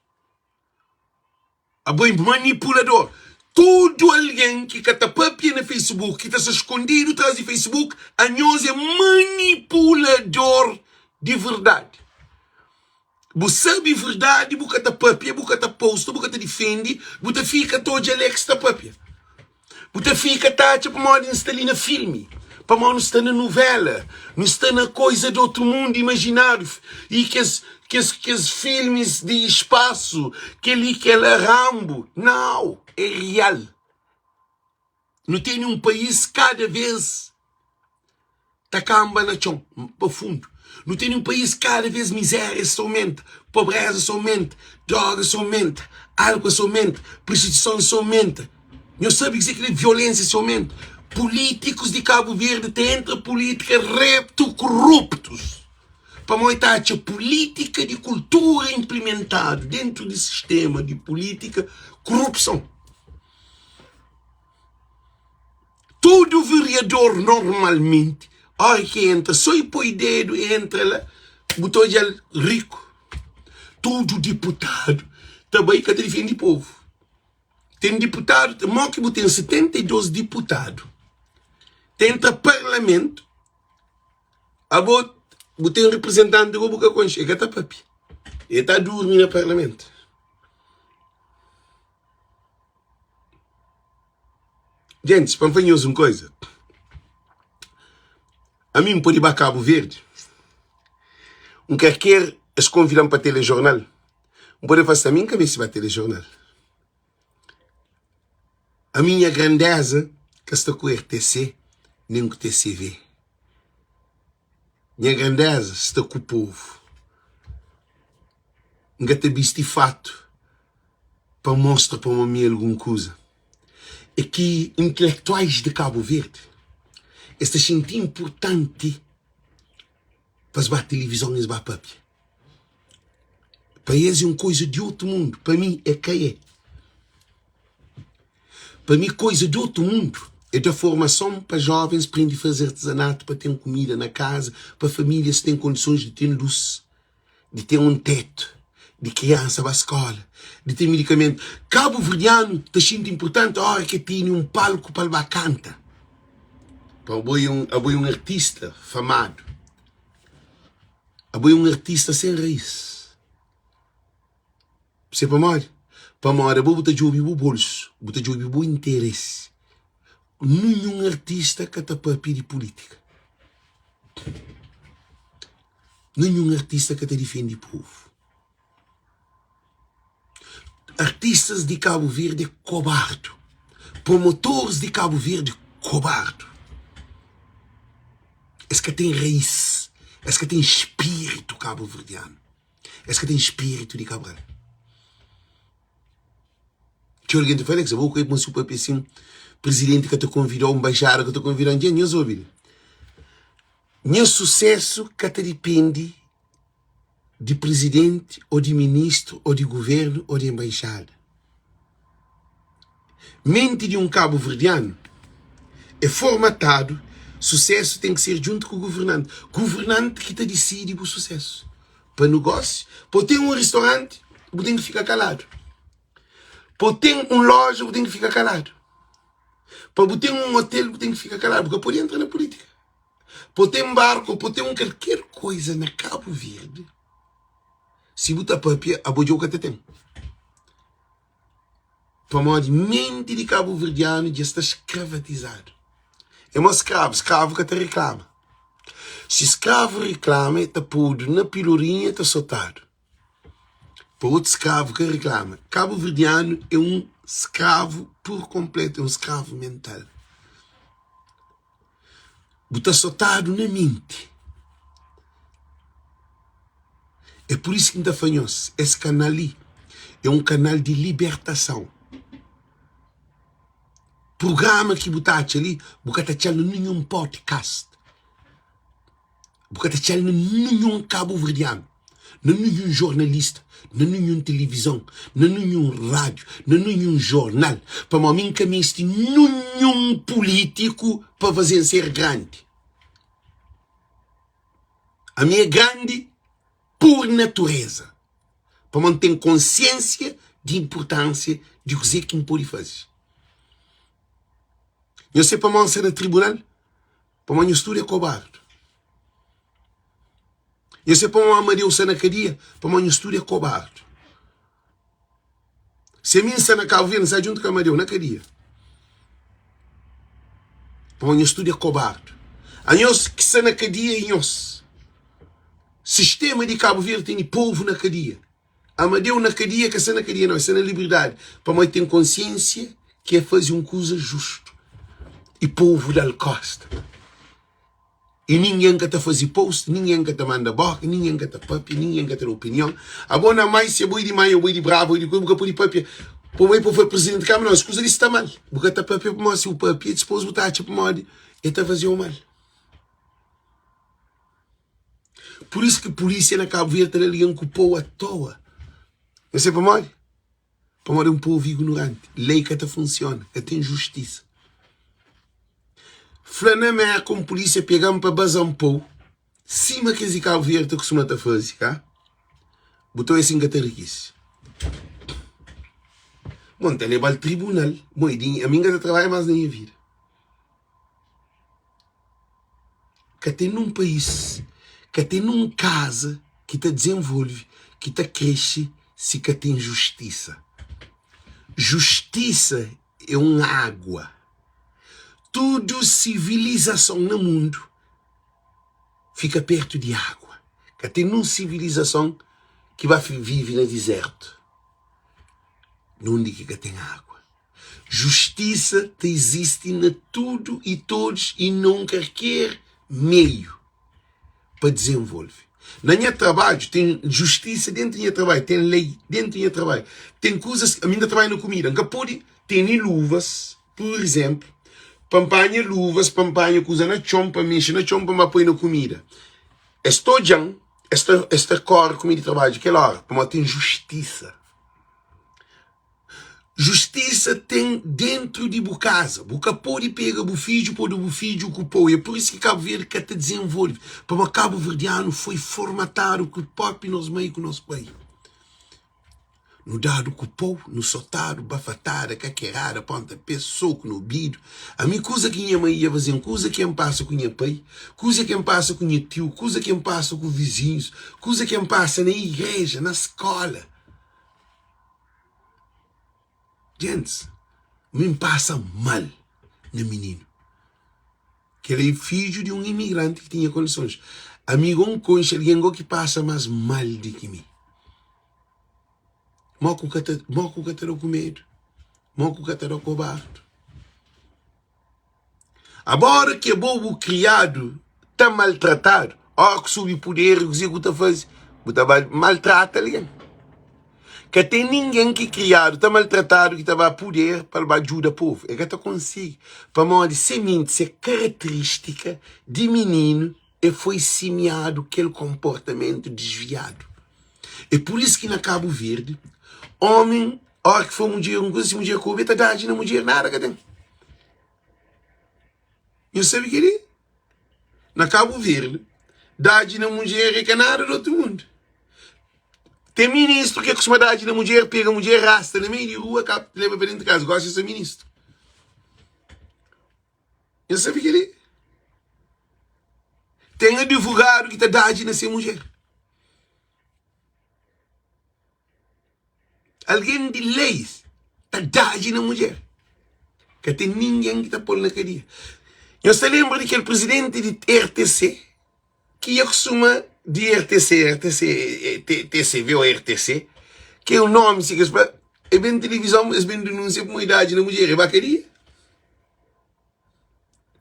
Abo é manipulador. Tudu algen ki ka ta papia na Facebook, ki ta sta skondidu tras di Facebook, anhos é manipulador di verdadi. Bu sabe verdadi bu ka ta papia, bu ka ta posta, bu ka ta difende, bu ta fika ta odja Alex ta papia. Bu ta fika ta atxa pamodi N sta li na filmi, pamodi nu sta na nuvela, nu sta na koiza di otu mundu imajináriu i kes kes kes filmis di spasu, kel-li kel-la, Rambo. Nau, é real. Nu tene un país kada vez ta kanba na txon, pa fundu. Nu tene un país kada vez mizéria sta aumenta, pobreza sta aumenta, droga sta aumenta, álkol sta aumenta, prostituison sta aumenta. Nhos sabe kuzê ki violénsia sta aumenta. Pulítikus di Kabu Verdi ta entra pulítika reptu koruptus pamodi ta atxa pulítika di kultura inplimentadu dentu di sistema di pulítika korupson. Tudu vereador normalmenti ora ki entra so e poi dedu e entra la bu ta odjal riku. Tudu diputadu ta bai ka ta difendi povu. Ten diputadu mo ki bu ten 72 diputadu ta entra parlamentu abo bu ten representanti ku bu ka konxe e ka ta papia e ta durmi na parlamentu. Gentis, pa N fla nhos un koza, ami N pode ba Kabu Verdi, N ka ker es konvida-m pa telejornal, N pode fla si ami N ka meste ba telejornal. Ami nha grandeza ka sta ku RTC nen ku TCV. Nha grandeza sta ku povu. N ka ta bisti fatu pa mostra pa ma mi é algun kuza. É ki intelektuais di Kabu Verdi es ta xinti inpurtanti pa es ba tilivizon es ba papia. Pa es é un koza di otu mundu, pa mi é ka é. Pa mi koza di otu mundu é da formason pa jovens prende faze artizanatu pa ten kumida na kaza, pa familias ten kondisons di ten lus. di ten un tetu, di kriansa ba skola, di ten medikamentu. Kabuverdianu ta xinti inpurtanti ora ki el tene un palku pa el ba kanta. Pa abo é un, abo é un artista famadu, abo é un artista sen rais. Se pamodi? Pamodi abo bu ta djobe bu bolsu, bu ta djobe bu interesi. Ninhun artista ka ta papia di pulítika. Ninhun artista ka ta difende povu. Artistas di Kabu Verdi é kobardu. Promotoris di Kabu Verdi kobardu. Es ka ten rais, es ka ten spiritu kabuverdianu, es ka ten spiritu di Kabral. Txeu algen ta fla, Alex, abo ku e si bu papia sin, prizidenti ka ta konvidau, nbaixada ka ta konvidau. Dja nhos obi li. Nha susésu ka ta dipende di prizidenti ô di ministru ô di govérnu ô di enbaixada. Menti di un kabuverdianu é formatadu, susésu ten ki ser djuntu ku governanti. Governanti ki ta disidi bu susésu. Pa nugósiu, pa bu ten un ristoranti, bu ten ki fika kaladu. Pa bu ten un lója, bu ten ki fika kaladu. Pa bu ten un otel, bu ten ki fika kaladu. Bu ka pode entra na pulítika. Pa bu ten barku, pa bu ten un kalker koiza na Kabu Verdi, si bu ta papia, abo dja bu ka ta ten. Pamodi menti di kabuverdianu dja sta skravatizadu. É mo skravu, skravu ka ta riklama. Si skravu riklama, e ta podu na pilorinhu e ta sotadu. Pa otu skravu ka riklama. Kabuverdianu é un skravu pur konpletu, é un skravu mental. Bu ta sotadu na menti. É pur isu ki N ta fla nhos, es kanal li é un kanal di libertason. Prugrama ki bu ta atxa li, bu ka ta atxa-l na ninhun podcast. Bu ka ta atxa-l na ninhun kabuverdianu, na ninhun jornalista, na ninhun tilivizon, na ninhun rádiu, na ninhun jornal. Pamodi mi N ka meste ninhun pulítiku pa faze-m ser grandi. Ami é grandi pur natureza, pamodi N ten konsiénsia di inpurtánsia di kuzê ki N pode faze. Nhos sabe pamodi N sta na tribunal? Pamodi nhos tudu é kobardu. Nhos se pamodi Amadeu sta na kadia, pamodi nhos tudu é kobardu. Si ami N sta na Kabu Verdi, N sta djuntu ku Amadeu na kadia. Pamodi nhos tudu é kobardu. Anhos ki sta na kadia e nhos. Sistema di Kabu Verdi tene povu na kadia. Amadeu na kadia ka sta na kadia nau, el sta na liberdadi pamodi el ten konsiensia ki el faze un kuza justu i povu da-l kosta. I ningen ka ta faze post, ningen ka ta manda boka, ningen ka ta papia, ningen ka ta da opinion. Abo na mai, si abo e di mai, abo e di brava, abo e di kuza, bu ka pode papia pa bai pa foi presidenti di kamara, nau, es kuza li sta mal. Bu ka ta papia pamodi si bu papia dispos bu ta atxa pamodi el ta faze-u mal. Pur isu ki pulísia na Kabu Verdi ta da algen ku pau atoa. Nhos sabe pamodi? Pamodi é un povu ignoranti. Lei ka ta funsiona, ka ten justisa. Fla na Mérka un pulísia pega-m pa baza-m pau, sima kes di Kabu Verdi ta kustuma ta faze, ka? Bu ta oia si N ka ta rikise. Bon, N ta leba-l tribunal. Bon, ami N ka ta trabadja más na nha vida. Ka ten nun país, ka ten nun kaza ki ta dizenvolve, ki ta krexe si ka ten justisa. Justisa é un água. Tudu sivilizason na mundu fika pertu di água. Ka ten nun sivilizason ki ba vive na dizértu, na undi ki ka ten água. Justisa ta izisti na tudu i todos i na un karker meiu pa dizenvolve. Na nha trabadju ten justisa dentu nha trabadju, ten lei dentu nha trabadju, ten kuzas, ami N ta trabadja na kumida, N ka pode tene luvas, pur izenplu, pa N panha luvas, pa N panha kuza na txon, pa N mexe na txon pa N ba poi na kumida. Es ta odja-m, es ta es ta kore ku mi di trabadju kel óra, pamodi ten justisa. Justisa ten dentru di bu kaza. Bu ka pode pega bu fidju pode bu fidju ku pou. É pur isu ki Kabu Verdi ka ta dizenvolve. Pamodi kabuverdianu foi formatadu ku propi nos mai ku nos pai. Nu dadu ku pou, nu sotadu, bafatada, kakerada, ponta pé, soku na obidu. Ami kuza ki nha mai ia faze-m, kuza ki N pasa ku nha pai, kuza ki N pasa ku nha tiu, kuza ki N pasa ku vizinhus, kuza ki N pasa na igreja, na skola. Gentis, mi N pasa mal nha mininu. Kel é fidju di un imigranti ki tinha kondisons. Ami go N konxe algen go ki pasa más mal di ki mi. Mo ku ka ta, mo ku ka ta da ku medu, mo ku ka ta da kobardu. Abora ki abo bu kriadu ta maltratadu, ora ku subi puder kuzê ku ta faze? Bu ta ba maltrata algen. Ka ten ningen ki kriadu ta maltratadu ki ta ba puder pa el ba djuda povu. El ka ta konsigi, pamodi se menti, se karakteristika di mininu e foi simiadu kel konportamentu disviadu. É pur isu ki na Kabu Verdi, omi, óra ki for mudjer un kuza, si mudjer ka obi, el ta dadji na mudjer, nada ka ten. Nhos sabe kel-li? Na Kabu Verdi, dadji na mudjer é ka nada di otu mundu. Ten ministru ki kustuma dadji na mudjer, pega mudjer, rasta na meiu di rua, ka leba pa dentu di kaza. Gosi é so ministru. Nhos sabe kel-li? Ten adivogadu ki ta dadji na se mudjer. Algen di leis ta dadji na mudjer. Ka ten ningen ki ta pô-l na kadia. Nhos ta lenbra di kel prizidenti di RTC ki ia kusuma di RTC, RTC, TCV ô RTC, ki é un nómi si ki es fla, e ben tilivizon, es ben dinúnsia pamodi dadji na mudjer, e ba kadia.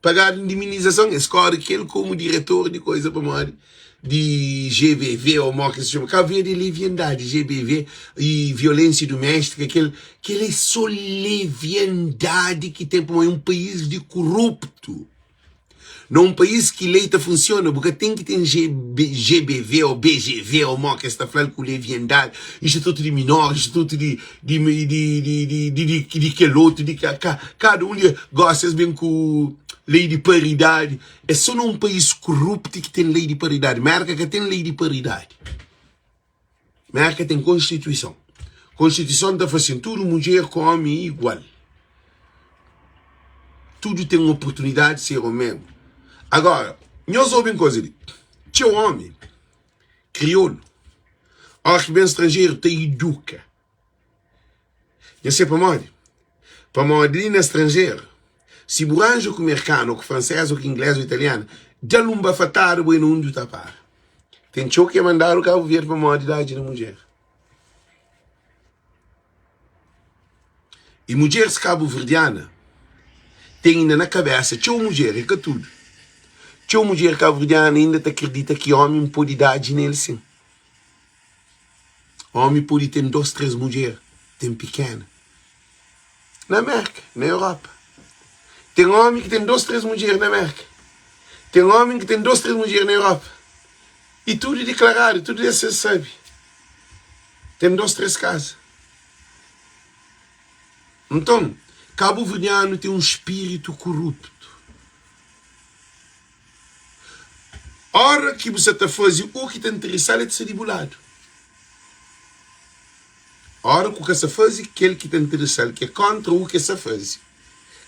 Pagadu indemnizason, es kóre ku el komu diretor di koisa pamodi di GBV ô mó ki se txoma. Kabu Verdi é leviandadi, GBV y violénsia duméstika, kel kel é sô leviandadi ki ten pamodi é un país di koruptu. Na un país ki lei ta funsiona, bu ka ten ki ten GBV ô BGV ô mó ki es ta fla-l ku leviandadi, institutu di minor, institutu di di di di di di di di kel otu di ka ka kada un di gosi es ben ku lei di paridadi é so na un país koruptu ki ten lei di paridadi merka ka ten lei di paridadi merka ten konstituison konstituison ta fla sin tudu mudjer ku omi igual tudu ten oportunidadi di ser o mesmu agora nhos obi un koza li txeu omi. Kriolu, óras ki ben stranjeru ta iduka. Nha se pamodi? Pamodi li na stranjeru, si bu ranja ku merkanu, ô ku fransês, ô ku inglês, ô italianu, da-l un bafatada bu é na undi bu ta para. Ten txeu ki é mandadu Kabu Verdi pamodi dadji na mudjer. I mudjeris kabuverdiana ten inda na kabesa, txeu mudjer, é ka tudu, txeu mudjer kabuverdiana inda ta kridita ki omi pode dadji na el sin. Omi pode ten dos, tres mudjer, ten pikena. Na Merka, na Europa, ten omi ki ten dos, tres mudjer na Merka, ten omi ki ten dos, tres mudjer na Europa. I tudu diklaradu, tudu es es sabe. Ten dos, tres kaza. Nton, kabuverdianu ten un spiritu kuruptu. Ora ki bu sa ta faze u ki ta nteresa-l, el ta sta di bu ladu. Ora ku ka sa faze kel ki ta nteresa-l, ki é kontra u ki el sa faze,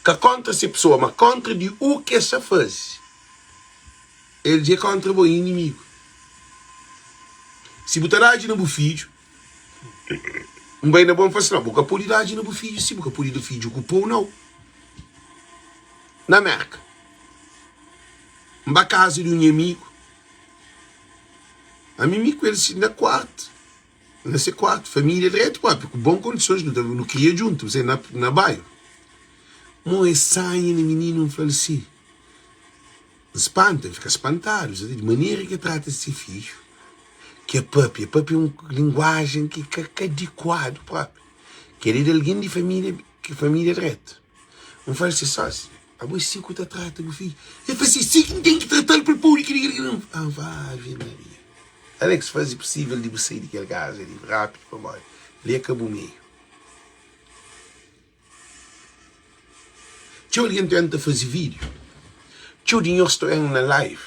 ka kontra se pesoa, ma kontra di u ki el sa faze, el dja é kontra bo, é inimigu. Si bu ta dadji na bu fidju, N bai na bo N fla si, nau, bu ka pode dadji na bu fidju si, bu ka pode da fidju ku pou nau. Na Merka, N ba kaza di un nha amigu, ami mi ku el si na kuartu, na se kuartu, família dretu propi, ku bon kondisons, nu ta nu kria djuntu, na na bairu. Mo es sanha na mininu, N fla-l si. N spanta, N fika spantadu di manera ki el trata se fidju, ki el papia, el papia un linguajen ki ka ka adikuadu propi, kel li di algen di família, ki família dretu. N fla-l si, Sósi, abo é si ku ta trata bu fidju? El fla si, si ki N ten ki trata-l pa el pode kili, kili, kili. N fla, Ave Maria! Alex, faze pusível di bu sai di kel kaza li rápidu pamodi li é ka bu meiu. Txeu algen tenta faze vídiu, txeu di nhos ta ben na live,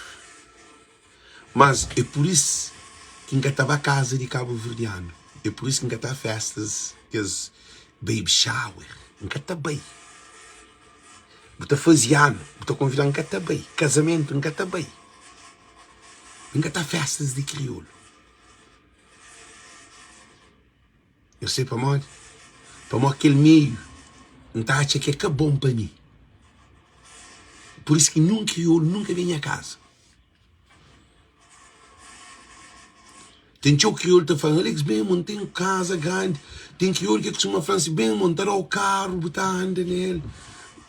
mas é pur is ki N ka ta ba kaza di kabuverdianu, é pur is ki N ka ta festas kes baby shower, N ka ta bai. Bu ta faze anu, bu ta konvida-m, N ka ta bai. Kazamentu, N ka ta bai. N ka ta festas di kriolu. Eu sei pamodi? Pamodi kel meiu N ta atxa ki é ka bon pa mi. Pur isu ki ninhun kriolu nunka ben nha kaza. Ten txeu kriolu ta fla-m, Alex, ben mon, ten kaza grandi. Ten kriolu ki kustuma fla-m si, ben mon, N ta da-u karu, bu ta anda na el.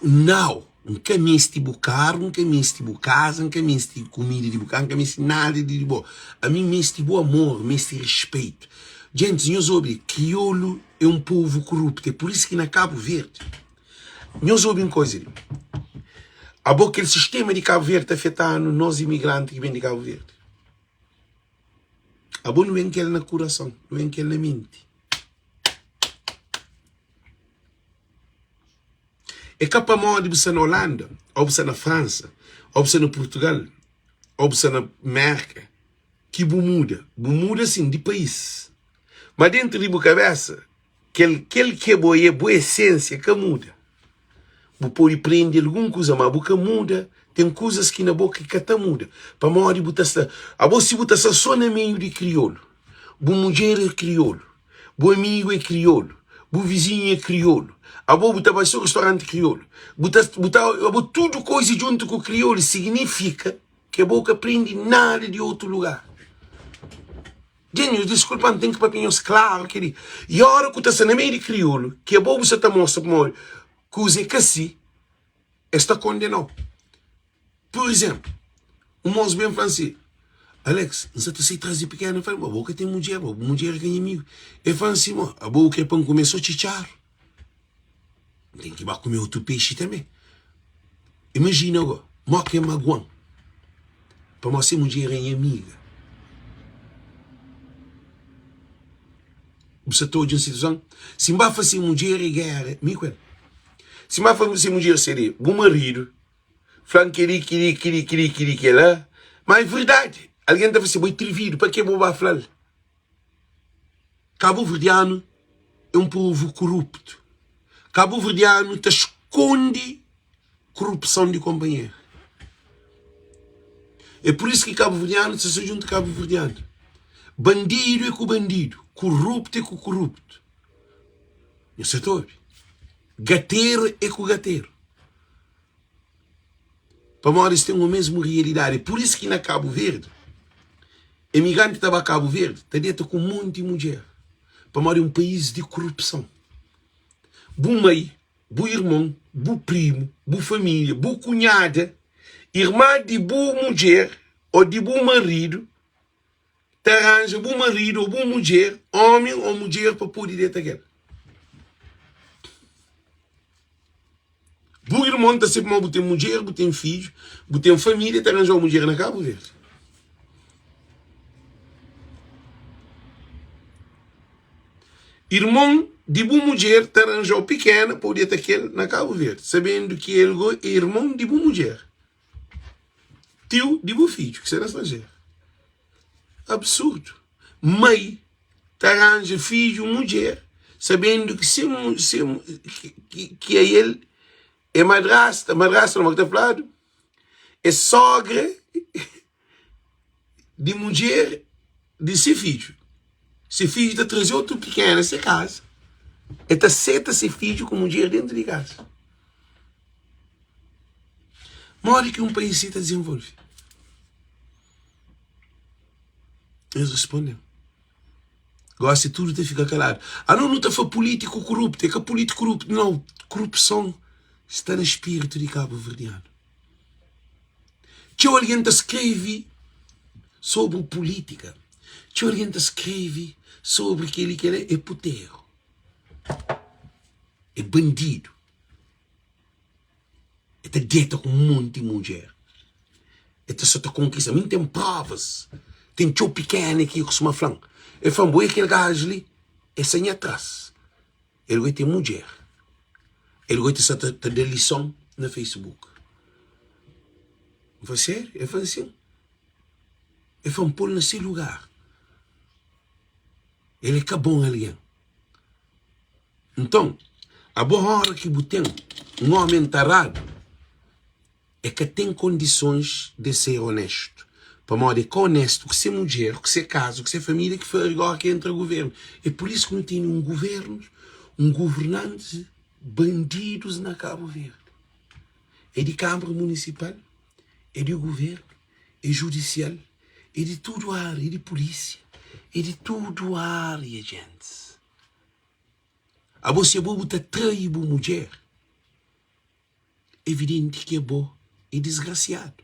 Nau! N ka meste bu karu, N ka meste bu kaza, N ka meste kumida di bu kaza, N ka meste nada di bo. Ami N meste bu amor, N meste respeito. Gentis, nhos obi, kriolu é un povu kuruptu, é pur isu ki na Kabu Verdi, nhos obi un koza li, abo kel sistema di Kabu Verdi ta afeta-nu, nos imigranti ki ben di Kabu Verdi, abo nu ben kel na kurason, nu ben kel na menti. É ka pamodi bu sta na Olanda, ô bu sta na Fransa, ô bu sta na Purtugal, ô bu sta na Merka, ki bu muda. Bu muda sin di país, ma dentru di bu kabesa kel kel ki abo é, bu esensia ka muda. Bu pode prende algun kuza, ma bu ka muda. Ten kuzas ki na bo ki ka ta muda, pamodi bu ta sta abo si bu ta sta so na meiu di kriolu, bu mudjer é kriolu, bu amigu é kriolu, bu vizinhu é kriolu, abo bu ta bai so ristoranti kriolu, bu ta bu ta abo tudu koza djuntu ku kriolu signifika Ke bo ka prende nada di otu lugar. Dja nhos diskulpa, N ten ki papia nhos klaru kel-li. I ora ku ta sta na meiu di kriolu, ke bo bu sa ta mostra pamodi kuza é ka si, es ta kondena-u. Pur izénplu, un mos ben fla-m si, Alex, N sa ta sai tras di pikenu. N fla-l, ma bo ka ten mudjer, bo mudjer é ka nha amigu. El fla-m si, ma abo bu kre pa N kume so txitxaru? N ten ki ba kume otu pexi tanbe. Imajina go, mo ki e magua-m pamodi se mudjer é nha amiga. Bu sa ta odja un situason? Si N ba fla se mudjer é géra mi ku el. Si N ba fla se mudjer seri bu maridu fla-m keli, keli, keli, keli, keli, kela, ma é verdadi. Algen ta fla si, bo é trividu, pa ke bo ba fla-l? Kabuverdianu é un povu koruptu. Kabuverdianu ta skonde korupson di konpanheru. É pur isu ki kabuverdianu ta sta djuntu kabuverdianu. Bandidu é ku bandidu, kuruptu é ku kuruptu. Nhos sa ta obi? Gateru é ku gateru. Pamodi es ten omesmu rialidadi. É pur isu ki na Kabu Verdi, emigranti ta ba Kabu Verdi ta deta ku un monti mudjer. Pamodi é un país di kurupson. Bu mai, bu irmon, bu primu, bu família, bu kunhada, irma di bu mudjer ô di bu maridu ta ranja bu maridu ô bu mudjer, ómi ô mudjer pa pode deta ku el. Bu irmon ta sabe ma bu ten mudjer, bu ten fidju, bu ten família, ta ranja-u mudjer na Kabu Verdi. Irmon di bu mudjer ta ranja-u pikena pa bu deta ku el na Kabu Verdi, sabendu ki el go é irmon di bu mudjer, tiu di bu fidju ki sta na stranjeru. Absurdu! Mai ta ranja fidju mudjer sabendu ki se se ki ael é madrasta, madrasta nau, ma ki ta fladu é sogra di mudjer di se fidju. Se fidju ta traze otu pikena se kaza, el ta seta se fidju ku mudjer dentu di kaza. Modi ki un país si ta dizenvolve? Es responde-m, Gósi tudu ta fika kaladu. Anos nu ta fla pulítiku kuruptu. É ka pulítiku kuruptu, nau. Kurupson sta na spiritu di kabuverdianu. Txeu algen ta skrebe sobri pulítika, txeu algen ta skrebe sobri kel-li, kel-la. É puteru, é bandidu. E ta deta ku un monti mudjer. E ta sa ta konkista. Mi N ten provas. Ten txeu pikena ki kustuma fla-m. E fla-m, bo é kel gaju li? E sta nha tras. El goi ten mudjer. El goi ta sa ta da lison na Facebook. N fla, sériu? E fla-m, sin. E fla-m, pô-l na se lugar. El é ka bon algen. Nton, abo óra ki bu ten un ómi entaradu, e ka ten kondisons de ser onéstu, pamodi e ka onéstu ku se mudjer, ku se kaza, ku se família ki fari góra ki entra guvernu. É pur isu ki nu tene un guvernu, un guvernantis bandidus na Kabu Verdi. É di Kanbra Munisipal, é di guvernu, é judisial, é di tudu ária, é di pulísia, é di tudu ária, gentis. Abo si abo bu ta trai bu mudjer, evidenti ki abo é disgrasiadu.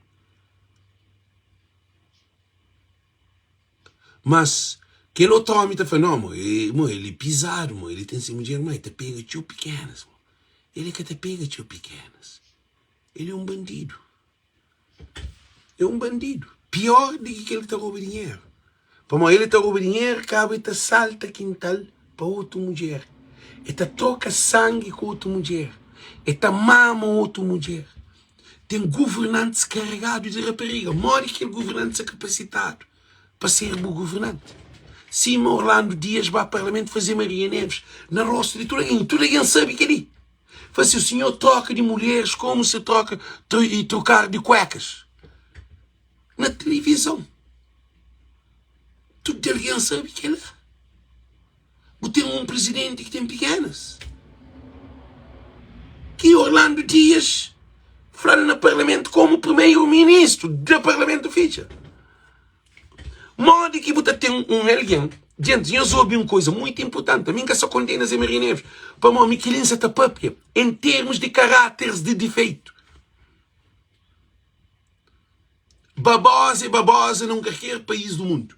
Mas kel otu omi ta fla, no, mo, mo, el é pizadu, mo, el ten se mudjer, ma el ta pega txeu pikenas, mo. El ka ta pega txeu pikenas. El é un bandidu. É un bandidu. Pior di ki kel ki ta roba dinheru. Pamodi el ta roba dinheru, kaba el ta salta kintal pa otu mudjer. El ta troka sangi ku otu mudjer. El ta mama otu mudjer. Ten guvernantis karegadu di rapariga. Modi ki kel guvernanti sta kapasitadu pa ser bu guvernanti? Sima Orlando Dias ba parlamentu faze Maria Neves na rostu di tudu algen. Tudu algen sabe kel-li. Fla si o senhor troca de mulheres como se troca e trocar de cuecas na televisão. Tudo alguém sabe que é lá. Bu tem um presidente que tem pequenas. Que Orlando Dias fala na parlamento como primeiro-ministro do parlamento ficha. Modi ki bu ta ten un algen. Gentis, nhos obi un kuza muitu inpurtanti. Ami N ka sta kondena Zé Maria Neves, pamodi mi kel-li N sa ta pâpia en termus di karáteris di difeitu. Babosa é babosa na un kalker país du mundu.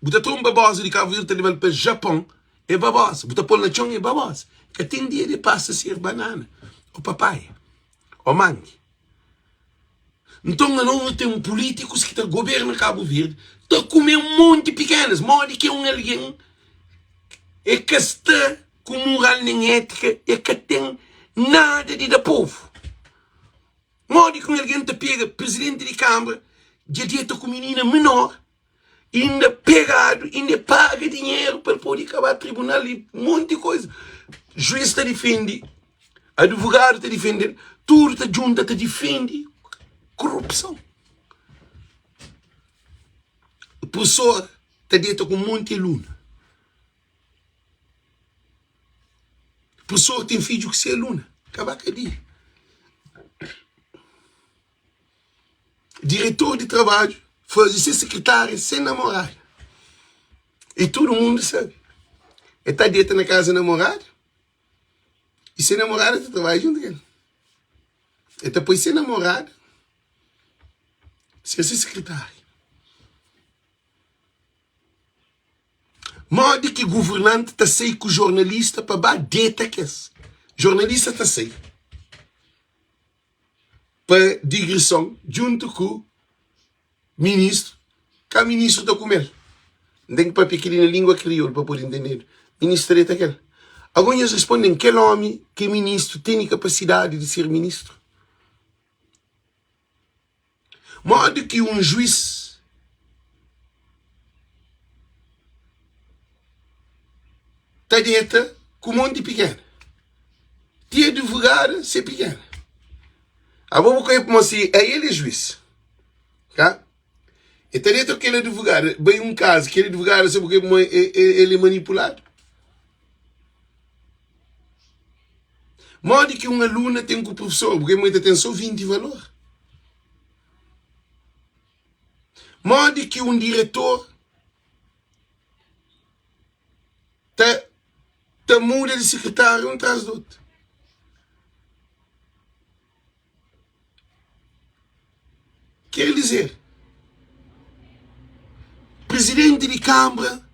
Bu ta tra un babosa di Kabu Verdi ta leba-l pa Japon, é babosa. Bu ta pô-l na txon, é babosa. Ka ten dia di pasa ser banana ô papaia ô mangi. Nton anos nu ten pulítikus ki ta goberna Kabu Verdi ta kume un monti pikenas. Modi ki un algen e ka sta ku mural nen étika, e ka ten nada di da povu. Modi ki un algen ta pega prizidenti di kanbra dja deta ku minina menor, inda pegadu, inda e paga dinheru pa el pode ka ba tribunal i monti koza. Juiz ta difende, advogadu ta difende-l, tudu ta djunta ta difende korupson. Professor. ta deta ku monti alunu. Professor ten fidju ku se aluna. Ka ba kadia. Diretor di trabadju faze se sekretária se namorada. I tudu mundu sabe. El ta deta na kaza namorada i se namorada ta trabadja djuntu ku el. El ta poi se namorada ser se sekretária. Modi ki governanti ta sai ku jornalista pa ba deta kes jornalista ta sai pa digrison djuntu ku ministru ka ministru ta kumel N ten ki papia keli na lingua kriolu pa pode ntendedu ministru ta deta kel Ago nhos responden kel omi ki é ministru tene kapasidadi di ser ministru? Modi ki un juís ta deta ku monti pikena? Ti advogada se pikena. Abo bu ka pamodi si el é juís, ka? El ta deta ku kel advogada, bai un kaza, kel advogada sabe ku pamodi el é manipuladu. Modi ki un aluna ten ku profesor? Porque mãe ta ten só 20 valor. Modi ki un diretor ta ta muda di sekretário un tras di otu? Quer dizer, presidente di Câmara,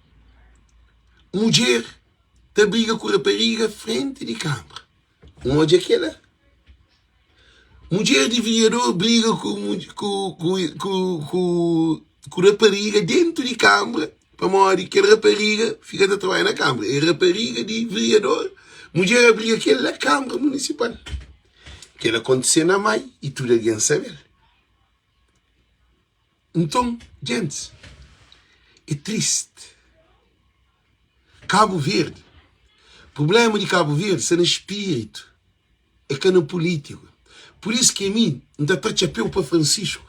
mudjer ta briga ku rapariga frente di Câmara. N odja kela. Mudjer di vereador briga ku ku ku ku ku rapariga dentu di Câmara pamodi kel rapariga fika ta trabadja na Câmara. É rapariga di vereador, mudjer a briga kel na Câmara Municipal. Kel akontise na mai i tudu algen sabe-l. Nton, gentis, é tristi. Kabu Verdi, prubléma di Kabu Verdi sta na spiritu, é ka na pulítiku. Pur isu ki ami N ta tra txapéu pa Francisco,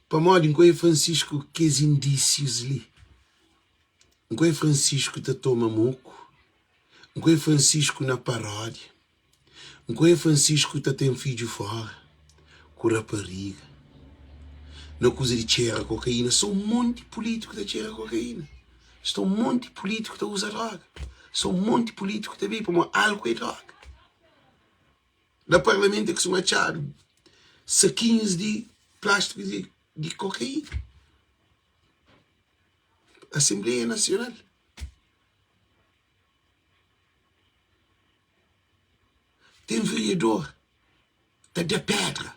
pamodi N konxe Francisco ku kes indísius li. N konxe Francisco ta toma moku, N konxe Francisco na paródia. Nkoe Francisco ta ten fidju fora ku rapariga na kuza di txera kokaína sta un monti pulítiku ta txera kokaína sta un monti pulítiku ta uza droga sta un monti pulítiku ta bebe pamodi álku é droga na parlamentu é kustuma atxadu sakinhus di plástiku di kokaína asenbleia nasional. Ten vereador ta da pedra,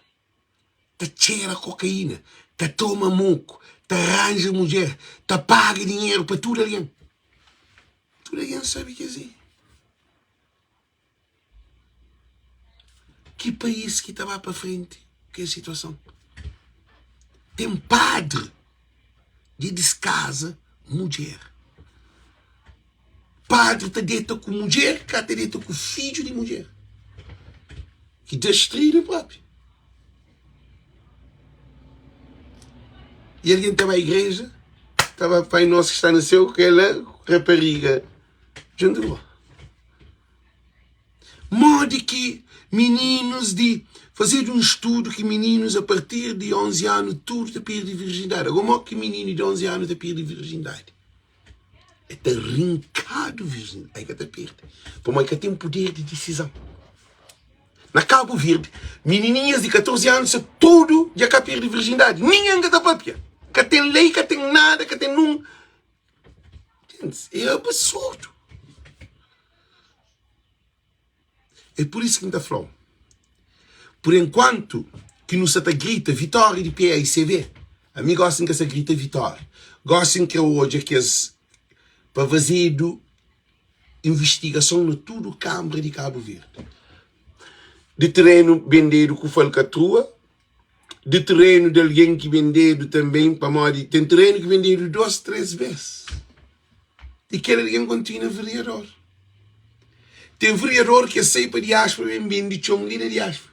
ta txera kokaína, ta toma moku, ta ranja mudjer, ta paga dinheru pa tudu algen. Tudu algen sabe kes li. Ki país ki ta ba pa frenti ku es situason? Ten padri di diskaza mudjer. Padri ta deta ku mudjer, ka ta deta ku fidju di mudjer. Ki destridu propi. E algen ta ba igreja, ta ba Pai Nosso que está no céu, kel rapariga djuntu ku bo. Modi ki mininus di fazedu un studu ki mininus a partir di 11 anu tudu ta perde virjindadi. Agora modi ki mininu di 11 anu ta perde virjindadi? E ta rinkadu virjindadi, e ka ta perde, pamodi e ka ten puder di disizon. Na Kabu Verdi, minininhas di 14 anu sa tudu dja ka perde virjindadi, ningen ka ta papia, ka ten lei, ka ten nada, ka ten nun. É absurdu. É pur isu ki N ta fla-u, pur enkuantu ki nu sa ta grita vitória di PAICV, ami gosi N ka sa grita vitória. Gosi N kre odja kes pa fazedu invistigason na tudu kanbra di Kabu Verdi, di terenu bendedu ku falkatrua, di terenu di algen ki bendedu tanben, pamodi ten terenu ki bendedu dos, tres bes. I kel algen kontinua vereador. Ten vereador ki sai pa diáspora ben bende txon li na diáspora.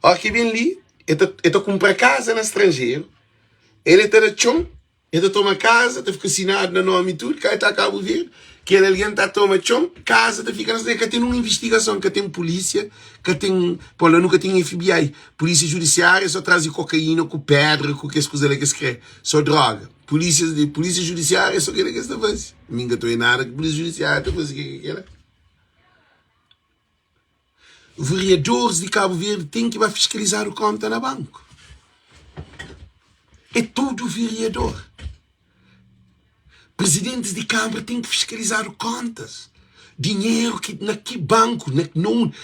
Óra ki ben li, el ta, el ta kunpra kaza na stranjeru, el ta da txon. El ta toma kaza, ta fika sinadu na nomi tudu, ka el ta Kabu Verdi, kel algen ta toma txon, kaza ta fika na se, ka ten un investigason, ka ten pulísia, ka ten, pô la nu ka ten FBI, pulísia judisiária só traze kokaína ku pedra ku kes kuza la ki es kre, só droga. Pulísia, pulísia judisiária só kela ki es ta faze. Mi N ka ta obi nada ki pulísia judisiária ta faze, ke ki kela? Vereadores di Cabo Verde ten ki ba fiskalizadu konta na banku. É tudu vereador. Presidentis di Câmara ten ki fiskalizadu kontas. Dinheru ki na ki banku, na na undi.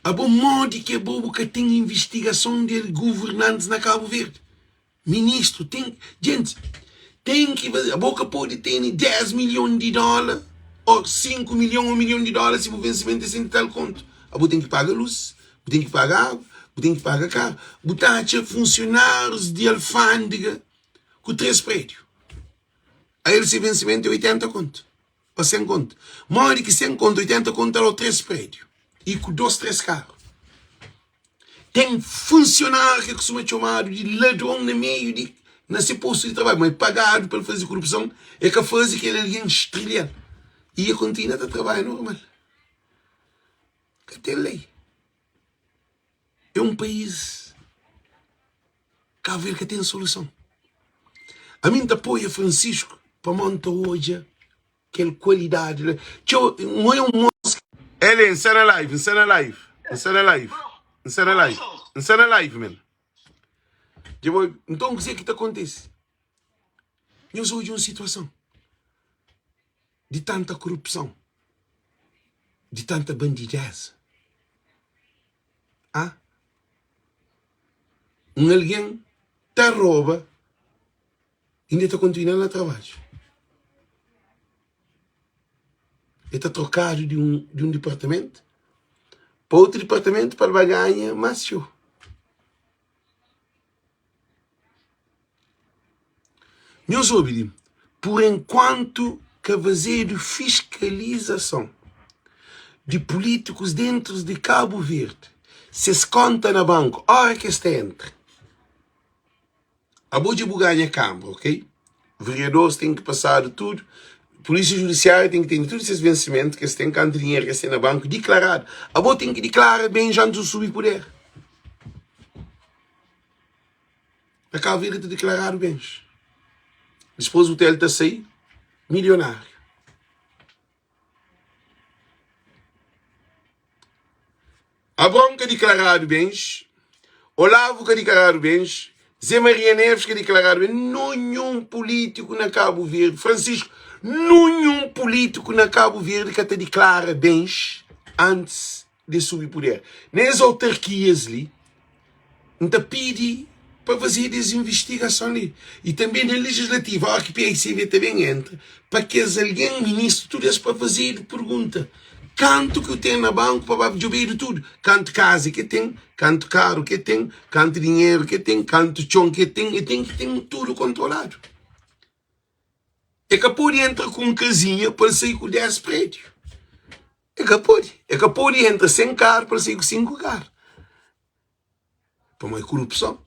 Abo modi ki abo bu ka ten investigason di governantis na Cabo Verde? Ministru ten, djenti, ten ki faze, abo ka pode tene 10 milhon di dóla ô 5 milhon ô milhon di dóla si bu vensimentu é 100 i tal kontu. Abo ten ki paga lus, bu ten ki paga agu, bu ten ki paga karu. Bu ta atxa funsionárius di alfândega ku 3 prédiu. Ael se vensimentu é 80 kontu ô 100 kontu. Modi ki 100 kontu, 80 kontu ta da-u 3 prédiu i ku 2, 3 karu? Ten funsionáriu ki kustuma txomadu di ladron na meiu di na se postu di trabadju, ma el pagadu pa el faze korupson, el ka faze kel algen strilha-l i el kontinua ta trabadja normal. Ka ten lei. É un país Kabu Verdi ka ten soluson. Ami N ta apoia Francisco pamodi N ta odja Kel kualidadi la. Txeu, N oia un mos. Ele, N sta na live, N sta na live, N sta na live, N sta na live, N sta na live, man. Dja bo, nton kuzê ki ta kontise? Nhos odja un situason di tanta korupson, di tanta bandideza. Ah? Un algen ta roba. Inda ta kontinua na trabadju. E ta trokadu di un di un dipartamentu pa otu dipartamentu pa el ba ganha más txeu. Nhos obi li, pur enkuantu ka fazedu fiskalizason di pulítikus dentrus di Kabu Verdi, ses konta na banku óra ki es ta entra, Abo dja bu ganha kambra, ok? Vereadores ten ki pasadu tudu, polísia judisiária ten ki tene tudu ses vensimentu ki es ten, kantu dinheru ki es ten na banku diklaradu. Abo ten ki diklara bens antis di subi puder. Na Kabu Verdi ta diklaradu bens. Dispôs bu ta el ta sai milionáriu. Abraon ka diklaradu bens, Olavo ka diklaradu bens, Zé Maria Neves ka diklaradu bens, nunhun pulítiku na Kabu Verdi, Francisco, nunhun pulítiku na Kabu Verdi ka ta diklara bens antis di subi puder. Na es autarkias li, N ta pidi pa fazedu es invistigason li i tanbe na legislativu óra ki PICV ta ben entra pa kes algen ministru tudu es pa fazedu pergunta kantu ki u ten na banku pa ba djobedu tudu kantu kaza ke ten kantu karu ke ten kantu dinheru ke ten kantu txon ke ten e ten ki ten tudu kontroladu e ka pode entra ku un kazinha pa el sai ku 10 prédiu e ka pode e ka pode entra sen karu pa el sai ku 5 karu. Pamodi korupson.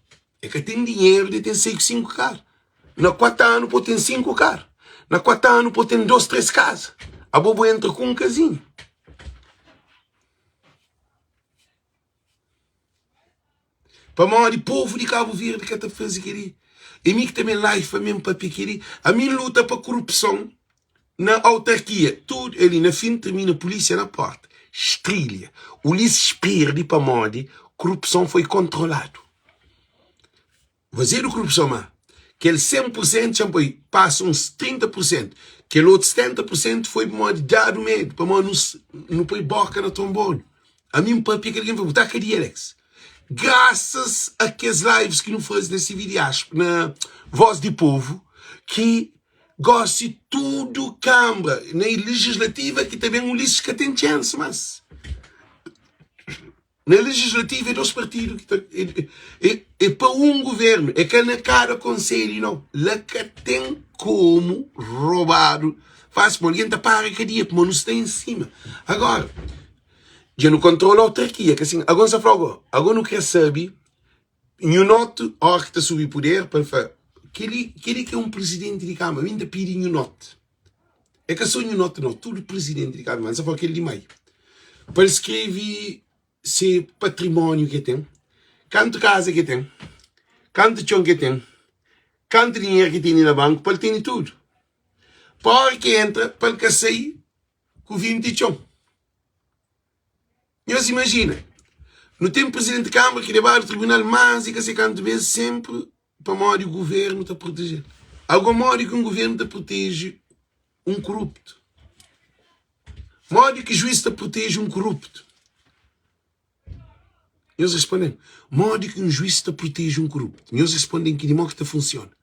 E ka ten dinheru di ten 6 5 karu. Na 4 anu po ten 5 karu. Na 4 anu po ten 2, 3 kaza. Abo bu entra ku un kazinha. Pamodi povu di Kabu Verdi ka ta faze kel-li. E mi ki ta ben live pa mi papia kel-li. Ami N luta pa korupson na autarkia. Tudu ali na fin termina polísia na porta. Strilha. Ulisses perde pamodi korupson foi kontroladu. Fazedu korupson ma kel 100 pur sentu txan poi pasa uns 30 pur sentu. Kel otu 70 pur sentu foi pamodi dadu medu, pamodi nu poi boka na trombonu. Ami N papia kel algen fla bu ta kadia Alex. Grasas a kes lives ki nu faze na CV Diáspora, na Voz di Povo, ki Gosi tudu kambra na legislativa ki ta ben Ulisses ka ten chance mas. Na legislativa é dos partido ki ta é, é, é pa um governo, é ka na kada conselho não. La ka ten como roubado. Faz pô, alguém ta para kadia, pô, nu sta em cima. Agora, dja nu controla autarquia, que assim, agora sa fala, agora nu quer saber Nhu notu, óra ki ta subi puder, pa el fla. Kel-li kel-li ki é un prizidenti di kama. Mi N ta pidi nhu noti. É ka sô nhu noti nau, tudu prizidenti di kama. N sta fla kel di mai. Pa el skrebe se patrimóniu ki el ten, kantu kaza ki el ten, kantu txon ki el ten, kantu dinheru ki el tene na banku, pa el tene tudu. Pa óra ki el entra, pa el ka sai ku 20 txon. Nhos imajina, nu ten prizidenti di kánmara ki lebadu tribunal más di ka sei kantu bês, sénpri pamodi guvernu ta proteje-l. Ago modi ki un guvernu ta proteje un koruptu? Modi ki juiz ta proteje un koruptu? Nhos responde-m, modi ki un juiz ta proteje un koruptu? Nhos responde-m ki di mo ki ta funsiona.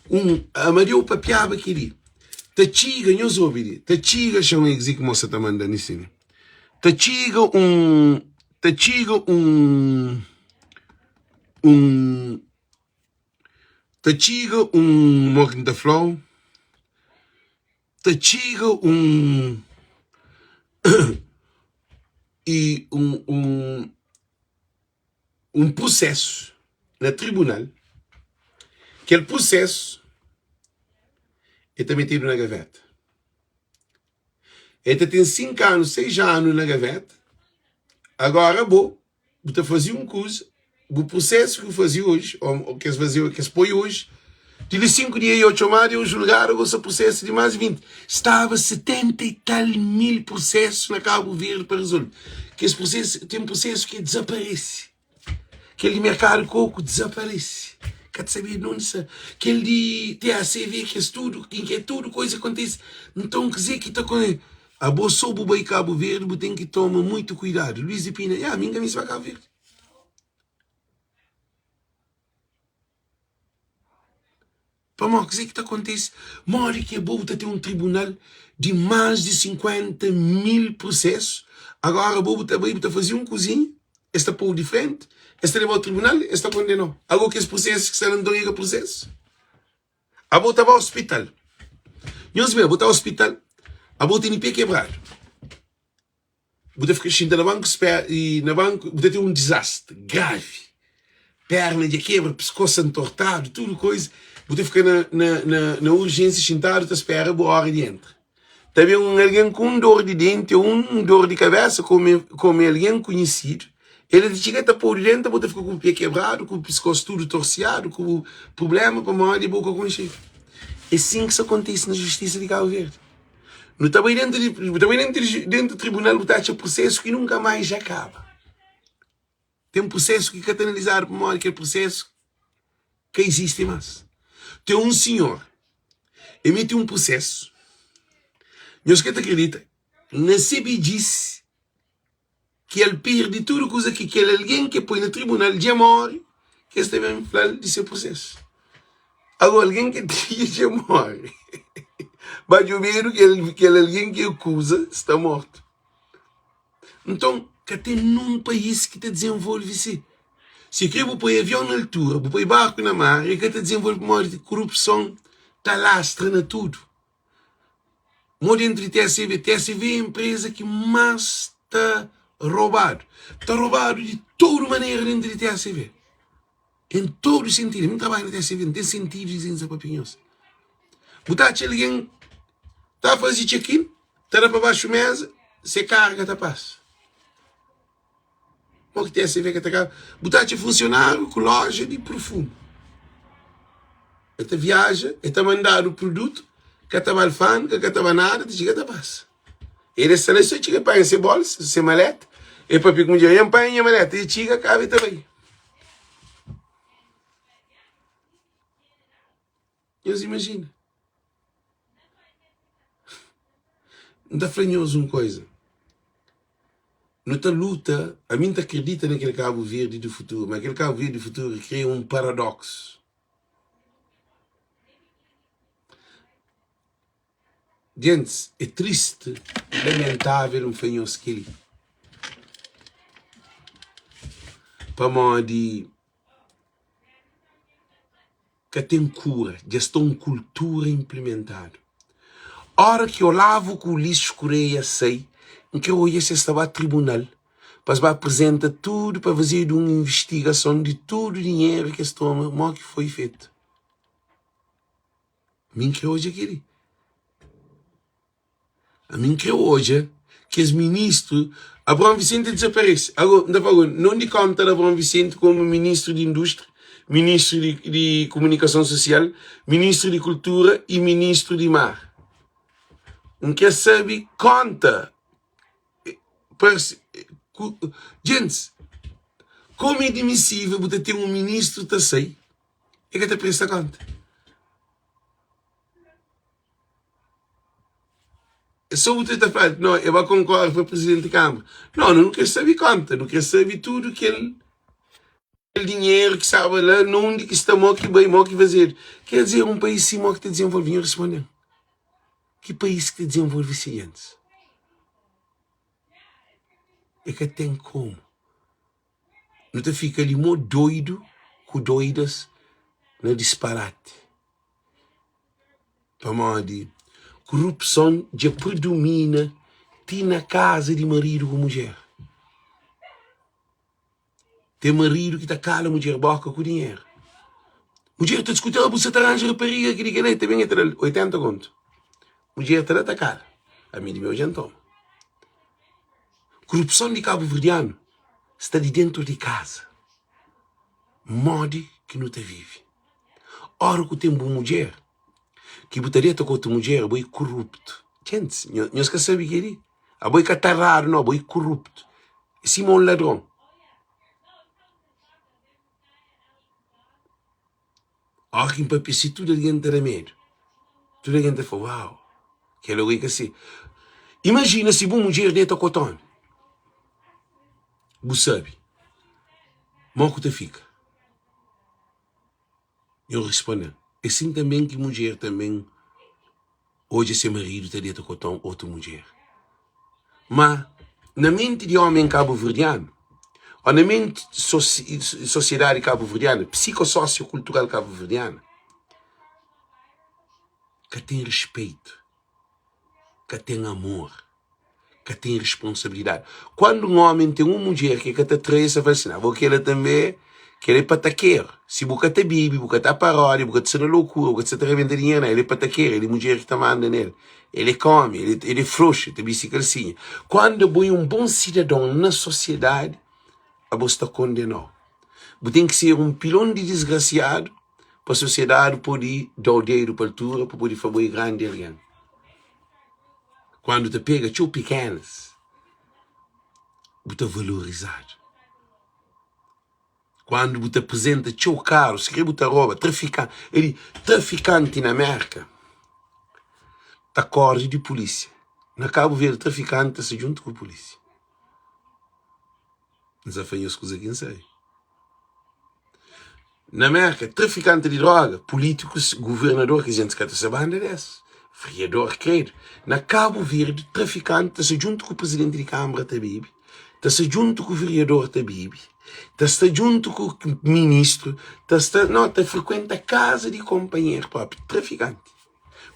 Un Amadeu papiaba kel-li. Ta txiga, nhos obi li, ta txiga, xa un egzi ki mosa ta manda ni si li. Ta txiga un, ta txiga un, un, ta txiga un, mo ki N ta fla-u, ta txiga un, i un, un. un prusésu na tribunal, kel prusésu el ta metedu na gavéta. El ta ten 5 anu, 6 anu na gavéta. Agóra bo, bu ta faze un kuza, bu prusésu ki bu faze oji, ô ki es faze, ki es poi oji, di li 5 dia eu txomadu, eu julgadu, ago sa prusésu di más 20. Staba 70 i tal mil prusésu na Kabu Verdi pa rezolve. Kes prusésu, ten prusésu ki dizaparese. Kel di merkadu koku dizaparese. Ka ta sabedu undi sta. Kel di TACV, kes tudu, ke tudu koiza kontise. Nton, kuzê ki ta konte? Abo so bu bai Kabu Verdi, bu ten ki toma muitu kuidadu. Luís di Pina, Ya, mi N ka misti ba Kabu Verdi. Pamodi kuzê ki ta kontise? Modi ki abo bu ta ten un tribunal di más di 50 mil prusésu, agóra abo bu ta bai bu ta faze un kuzinha, es ta pô-u di frenti, es ta leba-u tribunal, es ta kondena-u. Agó kes prusésu ki sta la nton é ka prusésu? Abo ta ba ospital. Nhos ben, abo ta ospital, abo tene pé kebradu. Bu ta fika xinta na banku spera i na banku bu ta ten un dizastri gravi. Perna dja kebra, piskosa ntortadu, tudu koiza. Bu ta fika na na na na urjénsia xintadu ta spera bu óra di entra. Ta ben un algen ku un dor di denti ô un dor di kabésa kome kome algen konhisidu, el ta txiga ta pô-u di déntu, bu ta fika ku bu pé kebradu, ku bu piskos tudu torsiadu, ku bu prubléma pamodi bu ka konxedu. É sin ki sta kontise na justisa di Kabu Verdi. Nu ta bai dentu di, bu ta bai dentu di, dentu tribunal bu ta atxa prusesu ki nunka mais dja kaba. Ten prusesu ki ka ta analizadu pamodi kel prusesu ka izisti mas. Ten un sinhor, e meti un prusesu, nhos ka ta kridita, na se bedjisi ki el perde tudu kuza ki kel algen ki poi na tribunal dja móre, ki es ta ben fla-l di se prosesu. Agora, algen ki tinha dja móre, ba djobedu kel, kel algen ki akuza sta mortu. Nton, ka ten nun país ki ta dizenvolve si. Si kre bu poi avion na altura, bu poi barku na mar, el ka ta dizenvolve pamodi korupson ta lastra na tudu. Mo dentru di TSV, TSV é enpreza ki más ta robadu. Ta robadu di tudu manera dentru di TSV. En tudu sentidu. Mi trabadja na TSV, N ten sentidu di zinza pa pinhos. Bu ta atxa algen ta faze check-in, ta da pa baxu meza, se karga ta pasa. Mo ki TSV ka ta kaba? Bu ta atxa funsionáriu ku loja di purfumu. El ta viaja, el ta mandadu produtu, ka ta ba alfândega, ka ta ba nada, ta txiga ta pasa. El sta la, el txiga, panha se bolsa, se maleta, el papia ku mudjer, el panha nha maleta, el txiga, kaba el ta bai. Nhos imajina? N ta fla nhos un koiza, nu ta luta, ami N ta kridita na kel Kabu Verdi di futuru, ma kel Kabu Verdi di futuru kria un paradoksu. Gentis, é tristi, lamentável N fla nhos kel-li, pamodi ka ten kura, dja sta un kultura inplimentadu. Óra ki Olavo ku Ulisses Correia sai, N kre odja si es ta ba tribunal. Pa es ba aprizenta tudu, pa fazedu un invistigason di tudu dinheru ki es toma, mo ki foi fetu. Mi N kre odja kel-li. Ami N kre odja kes ministru. Abraão Vicente dezaparese. Ago, N ta fla, non di konta di Abraão Vicente komu ministru di indústria, ministru di, di komunikason sosial, ministru di kultura i ministru di mar. N kre sabe konta parse ku djentis komu é dimisível bu ta ten un ministru ta sai e ka ta presta konta. É só bu ta fla, no, e ba konkorre pa presidente di Câmara. No, nu kre sabe konta, nu kre sabe tudu kel kel dinheru ki staba la, na undi ki sta, mo ki bai, mo ki fazedu. Quer dizer, un país si mo ki ta dizenvolve? Nhu responde-m, ki país ki ta dizenvolve si gentis? E ka ten komu. Nu ta fika li mo doidu ku doidas na disparati. Pamodi kurupson dja predomina ti na kaza di maridu ku mudjer. Ten maridu ki ta kala mudjer boka ku dinheru. Mudjer ta diskuti, ah, bu sa ta ranja rapariga ki di kel-la, el ta ben el ta da-l 80 kontu. Mudjer ta da ta kala. Ami di meu dja N toma. Kurupson di kabuverdianu sta di dentu di kaza. Modi ki nu ta vive? Ora ku ten bu mudjer ki bu ta deta ku otu mudjer, abo é kuruptu. Gentis, nhos ka sabe kel-li? Abo é ka taradu, nau, abo é kuruptu. É sima un ladron. Óra ki N papia si, tudu algen ta da medu. Tudu algen ta fla, Uau, kel oi ka si. Imajina si bu mudjer deta ku otu ómi. Bu sabe mó ku ta fika. Nho responde-l, É sin tanben ki mudjer tanben odja se maridu ta deta ku otu mudjer. Má, na menti di ómen kabuverdianu, ô na menti sosiedadi kabuverdianu, psikososiokultural kabuverdianu, ka ten rispeitu, ka ten amor. ka ten responsabilidadi. Kuandu un ómi ten un mudjer ki ka ta trai, el ta fla sin, Abo kela tanbe, kela é patakeru. Si bu ka ta bibi, bu ka ta paródia, bu ka ta sta na lokura, bu ka ta sta ta rabenta dinheru, el é patakeru, el é mudjer ki ta manda nel. El é ka ómi, el é froxu, el ta bisti kalsinha. Kuandu abo é un bon sidadon na sosiedadi, abo sta kondenau. Bu ten ki ser un pilon di disgrasiadu pa sosiedadi pode da-u dedu pa altura, pa pode fla bo é grandi algen. Kuandu ta pega txeu pikenas, bu ta valorizadu. Kuandu bu ta aprizenta txeu karu, si kre bu ta roba, trafikanti, el trafikanti na Merka ta kori di pulisia. Na Kabu Verdi trafikanti ta sta djuntu ku pulisia. N sa fla nhos kuza ki N sabe. Na Merka, trafikanti di droga, pulítikus, guvernador, kes jentis ka ta sta banda des, veriador, kredu. Na Kabu Verdi, trafikanti ta sta djuntu ku prizidenti di kanbra ta bebe, ta sta djuntu ku veriador ta bebe, ta sta djuntu ku ministru, ta sta, no, ta frikuenta kaza di konpanheru propi, trafikanti.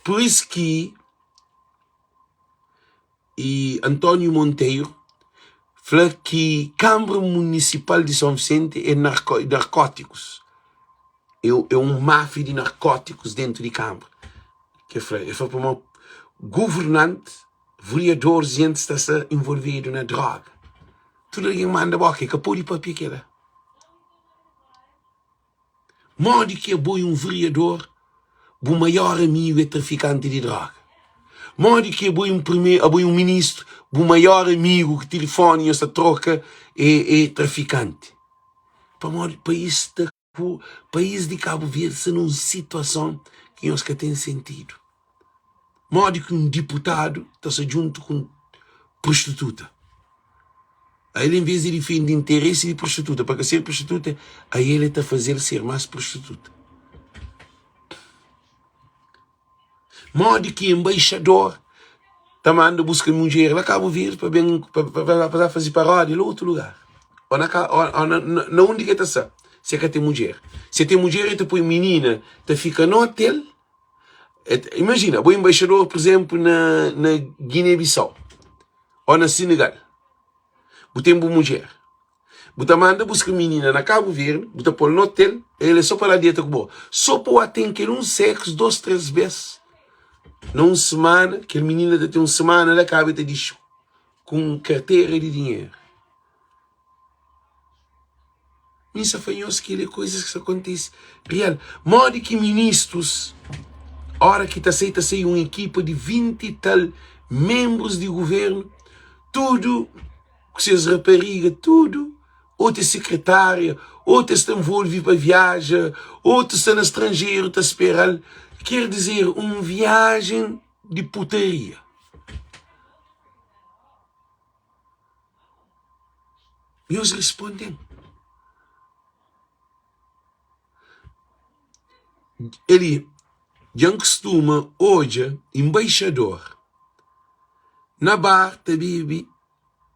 Pur isu ki i António Monteiro fla ki Kanbra Munisipal di São Vicente é narkótikus, é un máfia di narkótikus dentu di kanbra. Ke fla, el fla pamodi governanti, vereadoris, jentis ta sta involvidu na droga. Tudu algen manda boka, e ka pode papia kela. Modi ki abo é un vereador, bu maior amigu é trafikanti di droga? Modi ki abo é un prime, abo é un ministru, bu maior amigu ki tilifoni nhos ta troka é, é trafikanti? Pamodi país sta ku, país di Kabu Verdi sta nun situason ki nhos ka ten sentidu. Modi ki un diputadu ta sta djuntu ku un prostituta? Ael en vez di difende interesi di prostituta pa ka ser prostituta, ael e ta fazel ser mas prostituta. Modi ki embaixador ta manda buska mudjer la Kabu Verdi pa ben pa pa faze parodia la otu lugar? O na o na na undi ke ta sta se ka ten mudjer? Se ten mudjer e ta poi minina ta fika na hotel. Imajina, bo embaixador, por exemplo, na, na Guiné-Bissau ou na Senegal. Bu ten bu mudjer, bu ta manda buska minina na Kabu Verdi, bu ta pô-l na otel, el é sô pa la deta ku bo. Sô pa oa ten kel un seksu dôs, três bês na un semana, kel minina ta ten un semana la kaba el ta dixi ku un kartera di dinheru. Mi sa fla nhos kel é koizas ki sa kontise real. Modi ki ministrus ora ki ta sai ta sai un ekipa di 20 i tal menbrus di guvernu tudu ku ses rapariga tudu otu é sekretária otu es ta nvolvi pa viaja otu sta na stranjeru ta spera-l ker dizer un viajen di putaria. Nhos responde-m. Eli, dja N kustuma odja inbaixador na bar ta bebe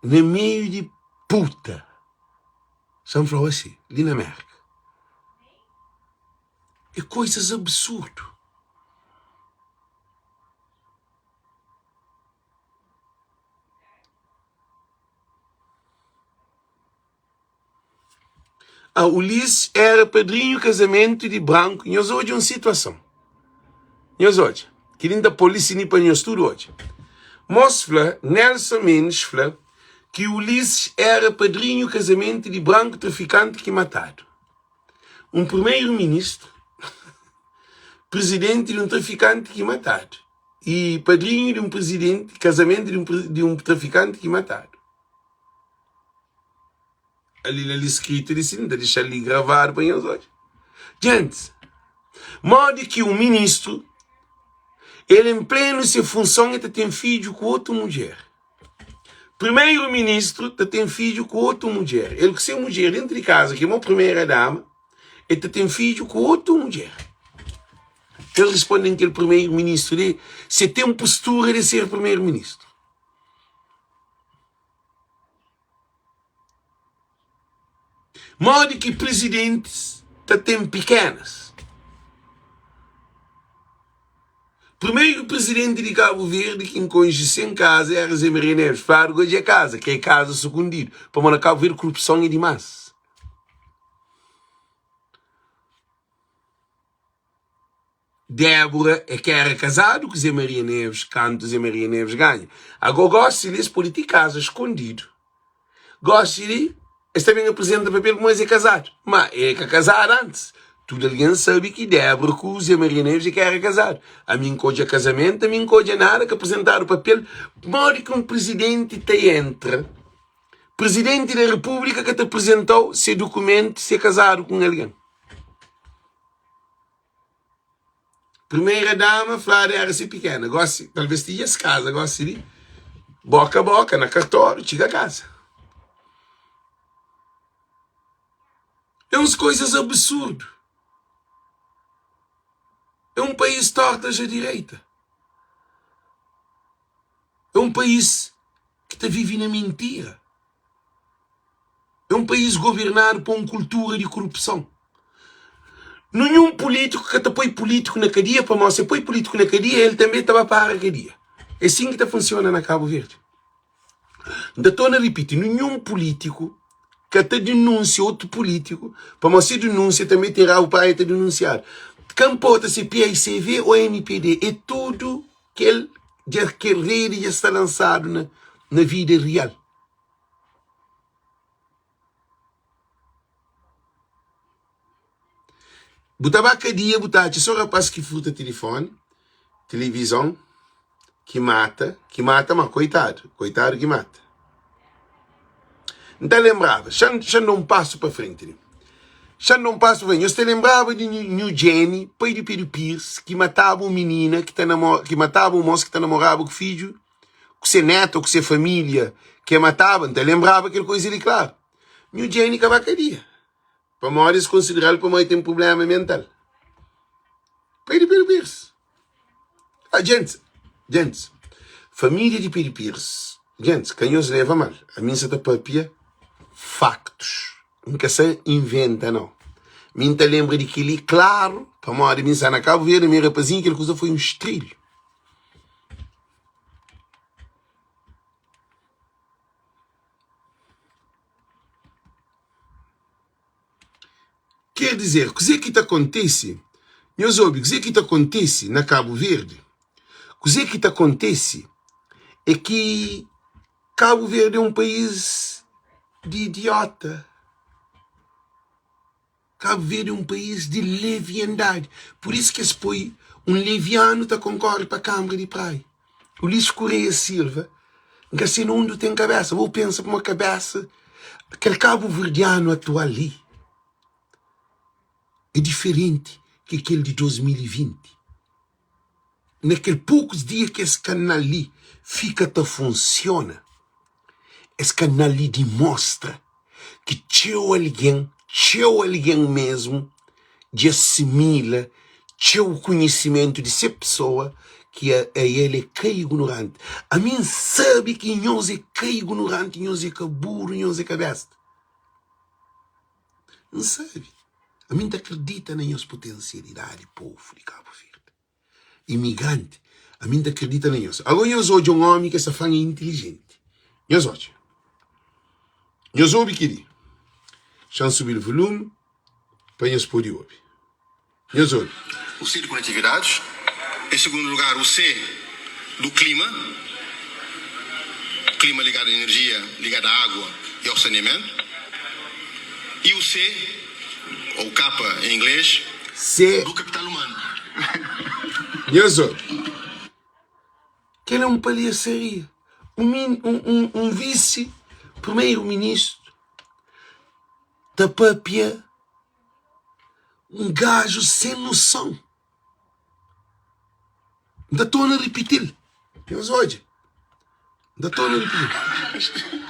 na meiu di puta. Sa N fla-u asi, li na Mérka. É koizas absurdu. Ah, Ulisses era padrinhu kazamentu di Branku. Nhos odja un situason. Nhos odja. Kel-li N ta pô li sini pa nhos tudu odja. Mos fla, Nelson Mendes fla ki Ulisses era padrinhu kazamentu di Branku trafikanti ki matadu. Un primeru ministru, prizidenti di un trafikanti ki matadu. I padrinhu di un prizidenti, kazamentu di un, di un trafikanti ki matadu. Ali la li skritu li sin, ta dexa-l li gravadu pa nhos odja. Gentis, modi ki un ministru, el en plenu se funson, el ta ten fidju ku otu mudjer? Primeru ministru ta ten fidju ku otu mudjer. El ku se mudjer dentu di kaza, ki é mo primera dama, el ta ten fidju ku otu mudjer. El responde-m kel primeru ministru li se ten postura di ser primeru ministru. Modi ki prizidentis ta ten pikenas? Primeru prizidenti di Kabu Verdi ki N konxe sen kaza éra Zé Maria Neves. Fladu ka dja kaza, kre kaza sukundidu. Pamodi na Kabu Verdi korupson é dimás. Débora é ki éra kazadu ku Zé Maria Neves kantu Zé Maria Neves ganha. Agó gósi li es pode ti kaza skondidu. Gósi li es ta ben aprizenta papel kuma es é kazadu. Má é ka kazadu antis. Tudu algen sabe ki Débora ku Zé Maria Neves é ki éra kazadu. Ami N ka odja kazamentu, ami N ka odja nada ka aprizentadu papel. Modi ki un prizidenti ta entra? Prizidenti di Repúblika ka ta aprizenta-u se dukumentu si é kazadu ku un algen. Primeira dama fladu era si pikena, gosi talvez ti dja es kaza gosi di boka boka na kartóriu txiga kaza. É uns koisas absurdu. É um país tortas a direita. É um país ki ta vive na mintira. É un país governadu pa un kultura di korupson. Ninhun pulítiku ka ta poi pulítiku na kadia pamodi si el poi pulítiku na kadia el tanbe ta ba para kadia. É sin ki ta funsiona na Kabu Verdi. N ta torna ripiti, ninhun pulítiku ka ta dinúnsia otu pulítiku pamodi si dinúnsia tanbe ten rabu pa el ta dinunsiadu. Ka nporta si é paicv ô mpd, é tudu kel dja kel redi dja sta lansadu na vida rial. Bu ta ba kadia bu ta atxa so rapaz ki furta tilifoni, tilivizon, ki mata, ki mata ma koitadu, koitadu ki mata. N ta lenbraba, xa n da un pasu pa frenti li, xa n da un pasu pa frenti, nhos ta lenbraba di nhu Jenny, pai di Pedro Pires, ki mataba un minina ki ta namora, ki mataba un mos ki ta namoraba ku fidju ku se netu ô ku se família ki e mataba, N ta lenbraba kel kuza li klaru. Nhu Jenny ka ba kadia, pamodi es konsidera-l pamodi el ten prubléma mental. Pai di Pedro Pires. Ah, gentis, gentis, família di Pedro Pires, gentis, ka nhos leva mal, ami N sa ta papia faktus, N ka sa inventa nau. Mi N ta lenbra di kel-li klaru, pamodi mi N sta na Kabu Verdi, mi rapazinhu, kel kuza foi un strilhu. Ker dizer, kuzê ki ta kontise, nhos obi, kuzê ki ta kontise na Kabu Verdi, kuzê ki ta kontise é ki Kabu Verdi é un país di idiota. Kabu Verdi é un país di leviandadi. Pur isu ki es poi un levianu ta konkore pa Kanbra di Praia. Ulisses Correia Silva, N ka se na undi ten kabesa. Bo pensa puma kabesa kel kabuverdianu atual li é diferenti ki kel di 2020. Na kel pokus dia ki es kanal li fika ta funsiona, es kanal li dimostra ki txeu algen, txeu algen mesmu, dja asimila txeu konhisimentu di se pesoa ki a el é ka ignoranti. Ami N sabe ki nhos é ka ignoranti, nhos é ka buru, nhos é ka besta. N sabe. Ami N ta kridita na nhos potensialidadi, povu di Kabu Verdi. Imigranti, ami N ta kridita na nhos. Ago nhos odja un omi ki es ta fla é intilijenti. Nhos odja. Nhos obi kel-li. Xa-m subi-l volumi pa nhos pode obi. Nhos obi. O C de conectividades. Em segundo lugar, o C do clima, clima ligado à energia, ligado à água e ao saneamento. E o C, ou K em inglês, C. do capital humano. Nhos obi. Kel é un palhasaria. Un min, un, un, un visi primeiro-ministro ta papia un gaju sen noson. N ta torna ripiti-l. Nhos odja. N ta torna ripiti-l.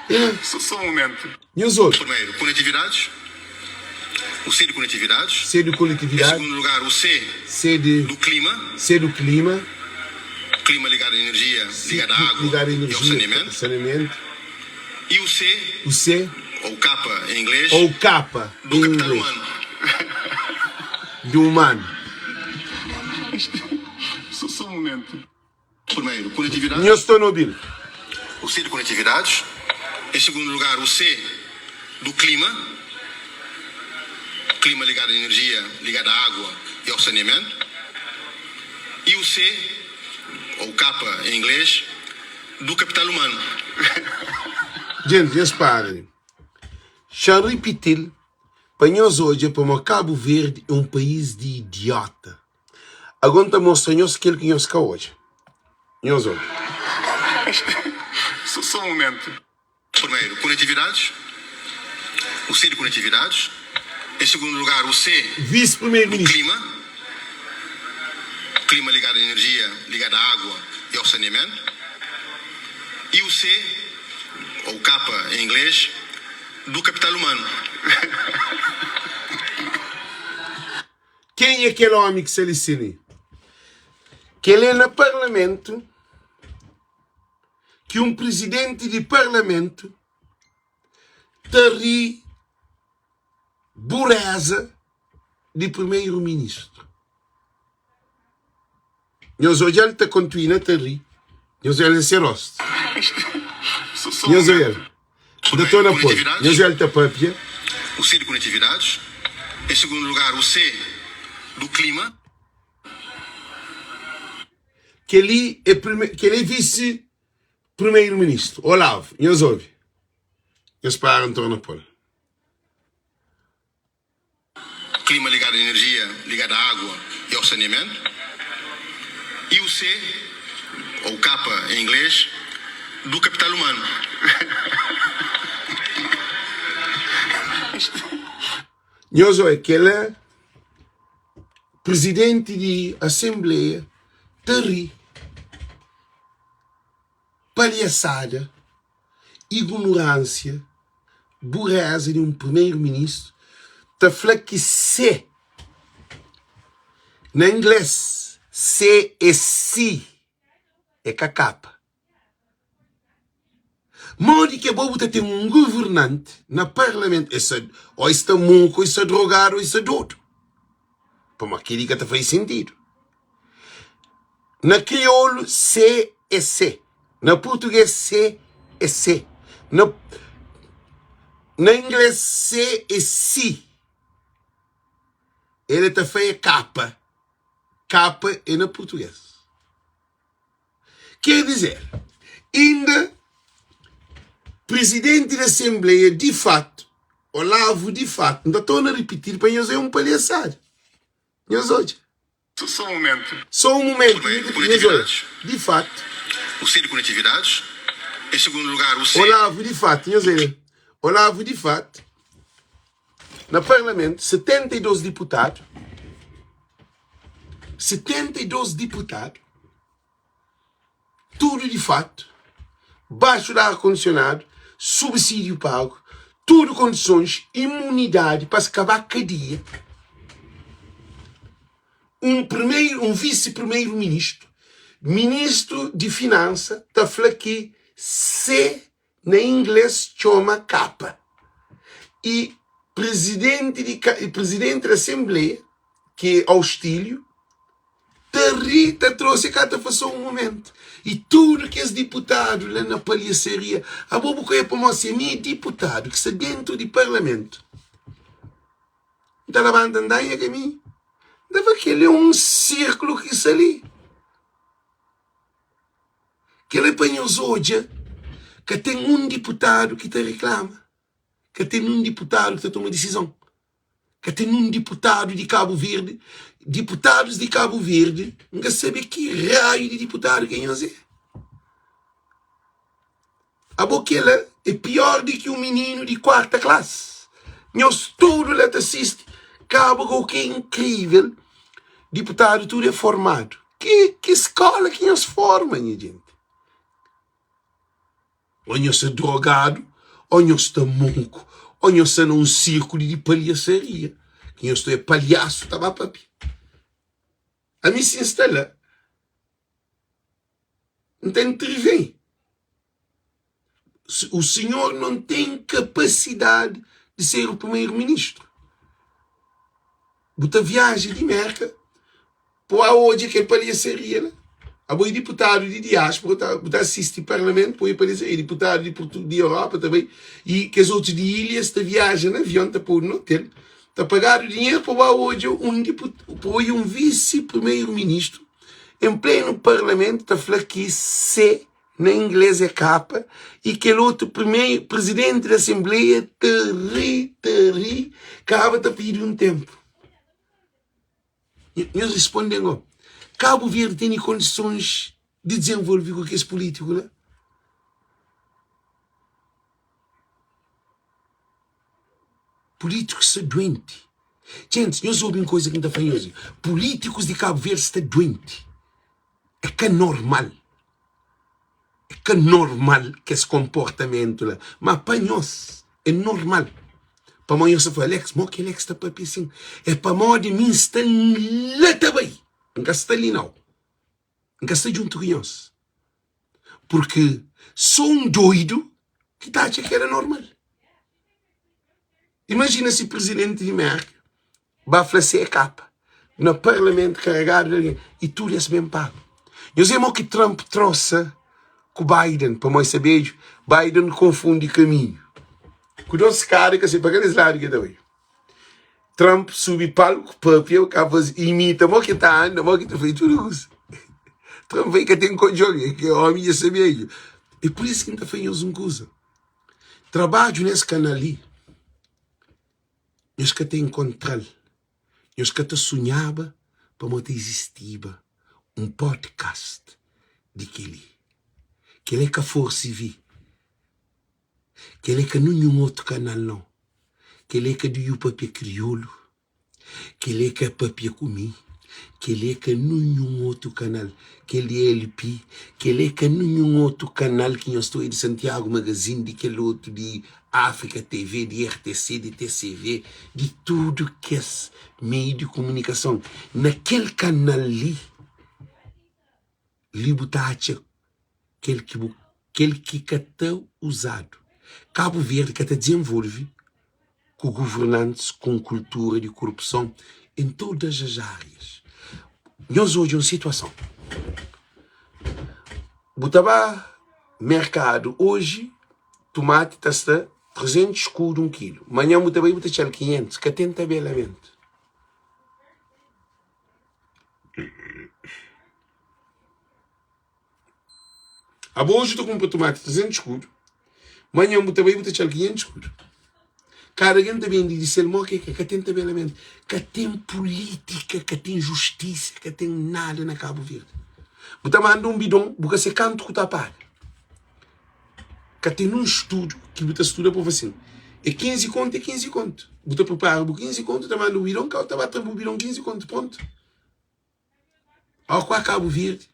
É. Só um momento. Nhos obi. Primeiro, conectividades. O C de conectividades. C de Em conectividade. segundo lugar, o C C de do clima. C do clima. Clima ligado à energia, C ligado à água ligado à e ao energia, saneamento. saneamento. E o C, O C ou K em inglês, ou K do em capital inglês. humano. Do humano. Só, só um momento. Primeiro, conectividade. Nhos sta na obi-l. O C de conectividades. Em segundo lugar, o C do clima. Clima ligado à energia, ligado à água e ao saneamento. E o C, ou K em inglês, do capital humano. Gente, nhos para li. Xa N ripiti-l pa nhos odja pamodi Kabu Verdi é un país di idiota. Agora N ta mostra nhos kel ki nhos ka odja. Nhos odja. Só um momento. Primeiro, conectividades. O C de conectividades. Em segundo lugar, o C do clima. Clima ligado à energia, ligado à água e ao saneamento. E o C, ou K em inglês, do capital humano. Kenha kel omi ki sta li si li? Kel é na parlamentu ki un prizidenti di parlamentu ta ri bureza di primeru ministru. Nhos odja-l ta kontuina ta ri. Nhos odja-l na se rostu. Nhos odja-l. N ta torna poi. Nhos odja-l ta papia. O C de conectividades. Em segundo lugar, o C do clima. Kel-li é prime, kel-li é visi primeiro-ministru, Olavo. Nhos obi. Nhos para, N torna pô-l. Clima ligado à energia, ligado à água e ao saneamento. E o C, ou K em inglês, do capital humano. Nhos oe, kel-la Presidenti di Asenbleia ta ri palhasada Ignorânsia, bureza di un primeru ministru ta fla ki se, na inglês se é si, é ka kapa. Modi ki abo bu ta ten un governanti na parlamentu, es sta, o es sta moku, o es sta drogadu, o es sta dodu. Pamodi kel-li ka ta faze sentidu. Na kriolu se é se, na purtugês se é se, na na inglês se é si. El é ta fla é kapa. Kapa é na purtugês. Ker dizer, inda Prizidenti di Asenbleia di fatu, Olavo di fatu, N ta torna ripiti-l pa nhos é un palhasada. Nhos odja. Só un mumentu. Só un mumentu, nhos odja. Di fatu. O C de conectividades. Em segundo lugar, o C. Olavo di fatu, nhos odja. Olavo di fatu. Na parlamentu, 72 diputadu, 72 diputadu, tudu di fatu, baxu di ar kondisionadu, subsídiu pagu, tudu kondisons, imunidadi pa es ka ba kadia, un primeru, un visi primeru-ministru, ministru di finansa ta fla ki se na ingles txoma kapa y prizidenti di prizidenti di asenbleia ki é Austílio ta ri ta trosi ka ta fla so un mumentu y tudu kes diputadu la na palhasaria abo bu ka oia pamodi si ami é diputadu ki sta dentu di parlamentu N ta labanta N da nha kaminhu N ta fla kel-li é un sirkulu ki sta li. Kel-li pa nhos odja, ka ten un diputadu ki ta riklama, ka ten un diputadu ki ta toma disizon, ka ten un diputadu di Kabu Verdi, diputadus di Kabu Verdi, N ka sabe ki raiu di diputadu ki nhos é. Abo kel-la é pior di ki un mininu di kuarta klasi. Nhos tudu la ta sisti Kabu go ki é inkrivel, diputadu tudu é formadu. Ki ki skola ki nhos forma nha jenti? Ô nhos sta drogadu, ô nhos sta moku, ô nhos sta na un sirkulu di palhasaria ki nhos ta é palhasu ta ba papia. Ami si N sta la. N ta intervém. O senhor não tem capacidade de ser o primeiro-ministro. Bu ta viaja di Merka pa ba odja kel palhasaria la. Abo é diputadu di diáspora, ta, bu ta asisti parlamentu pa odja palhasaria. Diputadu di Portu, di Europa ta bai i kes otus di ilhas ta viaja na avion, ta podu na hotel, ta pagadu dinheru pa ba odja un diput, pa odja un visi-primeiro-ministru En plenu parlamentu ta fla ki C na inglês é K y kel otu primeru prizidenti di asenbleia ta ri, ta ri, kaba ta pidi un tenpu. Nhos risponde-m go, Kabu Verdi tene kondisons di dizenvolve ku kes pulítiku la? Pulítikus sta duenti. Djentis, nhos obi un koza ki N ta fla nhos. Pulítikus di Kabu Verdi sta duenti. É ka normal. É ka normal kes konportamentu la. Ma pa nhos é normal. Pamodi nhos ta fla, Alex, mo ki Alex ta papia asin? É pamodi mi N sta la ta bai. N ka sta li nau. N ka sta djuntu ku nhos. Purki so un doidu ki ta atxa ki era normal. Imajina si prizidenti di Merka ba fla se é kapa na parlamentu karegadu di algen i tudu es ben paga. Nhos é mo ki Trump trosa ku Biden pamodi se bedju, Biden konfundi kaminhu ku dos skada ka se pa kal es ladu ki el ta bai. Trump subi palku papia ka fazi imita mo ki ta anda mo ki ta fazi tudu kuza Trump fla ka ten kodjon é ki omi dja sabia dja é pur isu ki N ta fla nhos un kuza trabadju nes kanal li nhos ka ta inkontral nhos ka ta sunhaba pamo ta izistiba un podcast di keli keli é ka forsi vi. Kel é ka ninhun otu kanal nau. Kel é ka di Yu Papia Kriolu. Kel é ka Papia Ku Mi. Kel é ka ninhun otu kanal. Kel di LP. Kel é ka ninhun otu kanal ki nhos ta oi di Santiagu Magazine, di kel otu di Áfrika TV, di RTC, di TCV, di tudu kes meiu di kumunikason. Na kel kanal li, li bu ta atxa kel ki bu kel ki ka ta uzadu. Kabu Verdi ka ta dizenvolve ku guvernantis ku un kultura di korupson en todas as árias. Nhos odja un situason, bu ta ba merkadu oji tumati ta sta 300 skudu un kilu, manhan bu ta bai bu ta txal 500, ka ten tabelamentu. Abo oji bu ta kunpra tumati 300 skudu, manhan bu ta bai bu ta txal 500 skudu. Kada algen ta bende di sel mo ke kre, ka ten tabelamentu, ka ten pulítika, ka ten justisa, ka ten nada na Kabu Verdi. Bu ta manda un bidon, bu ka se kantu ku ta paga. Ka ten un studu ki bu ta studa pa fla sin, é 15 kontu, é 15 kontu. Bu ta pripara bu 15 kontu, ta manda bu bidon, kau ta ba tra bu bidon 15 kontu, prontu. Ó kua Kabu Verdi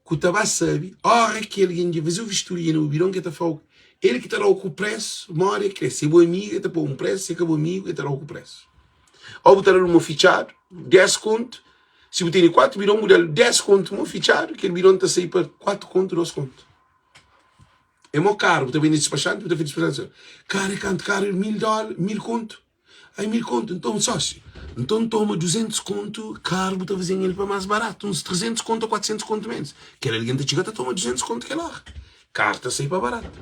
ku ta ba sabe ora ki algen dja faze-u vistoria na bu bidon ki el ta fla-u el ki ta da-u ku presu modi el kre. Si é bu amigu el ta pô-u un presu, si é ka bu amigu el ta da-u ku presu. Ó bu ta da-l un mô fitxadu 10 kontu, si bu tene 4 bidon bu da-l 10 kontu mô fitxadu, kel bidon ta sai pa 4 kontu, 2 kontu. É mô karu, bu ta bende dispaxanti, bu ta fla dispaxanti, karu é kantu? Karu é 1000 dóla, 1000 kontu. Ai 1000 kontu, nton sósiu, nton toma 200 kontu karu bu ta faze-m el pa más baratu, uns 300 kontu ô 400 kontu ménus. Kel algen ta txiga ta toma 200 kontu kel óra. Karu ta sai pa baratu.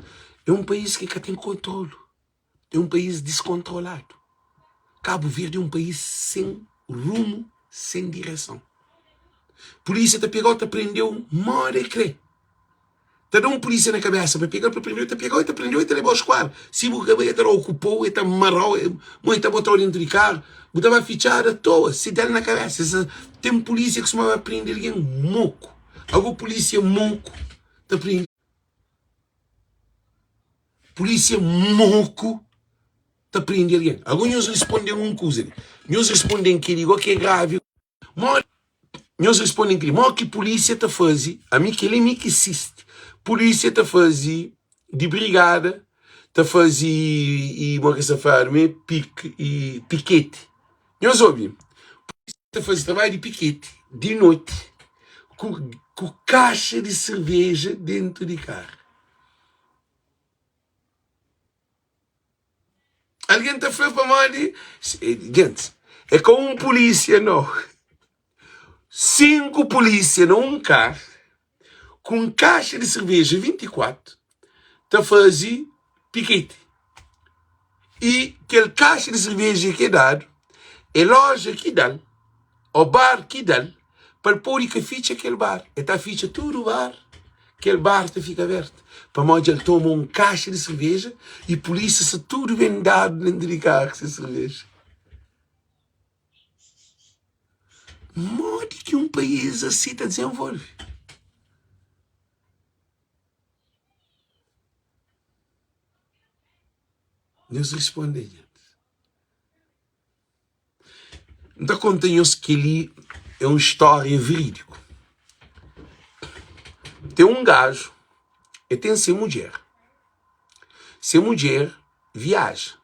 É un país ki ka ten kontrolu, é un país diskontroladu. Kabu Verdi é un país sen rumu, sen direson. Pulísia ta pega-u ta prende-u móda e kre. Ta da un pulísia na kabésa pa pega-l pa prende-u, el ta pega-u, el ta prende-u, el ta leba-u skuadra. Si bu ka bai, el ta da-u ku pau, el ta mara-u, mo el ta bota-u dentu di karu, bu ta ba fitxadu atoa. Si da-l na kabésa, es ten pulísia ki suma ba prende algen moku. Ago pulísia moku ta prende. Pulísia moku ta prende algen. Ago nhos responde-m un kuza li. Nhos responde-m kel-li, go ki é gravi. Modi Nhos responde-m kel-li, Modi ki pulísia ta faze? Ami, kel-li mi ki sisti. Pulísia ta faze di brigada, ta faze i modi ki es ta fladu mê, pik i piketi. Nhos obi, pulísia ta faze trabadju di piketi di noti ku ku kaxa di serveja dentu di karu. Algen ta fla pamodi Gentis, é ka un pulísia no 5 pulísia na un kar ku un kaxa di serveja 24 ta faze piketi i kel kaxa di serveja ki é dadu é loja ki da-l ô bar ki da-l pa el pode ka fitxa kel bar. El ta fitxa tudu bar, kel bar ta fika abertu pamodi dja el toma un kaxa di serveja i pulísia sta tudu bendadu dentu di karu ku se serveja. Modi ki un país asi ta dizenvolve? Nhos responde, gentis. N ta konta nhos kel-li é un stória verídiku. Ten un gaju, el ten se mudjer. Se mudjer viaja.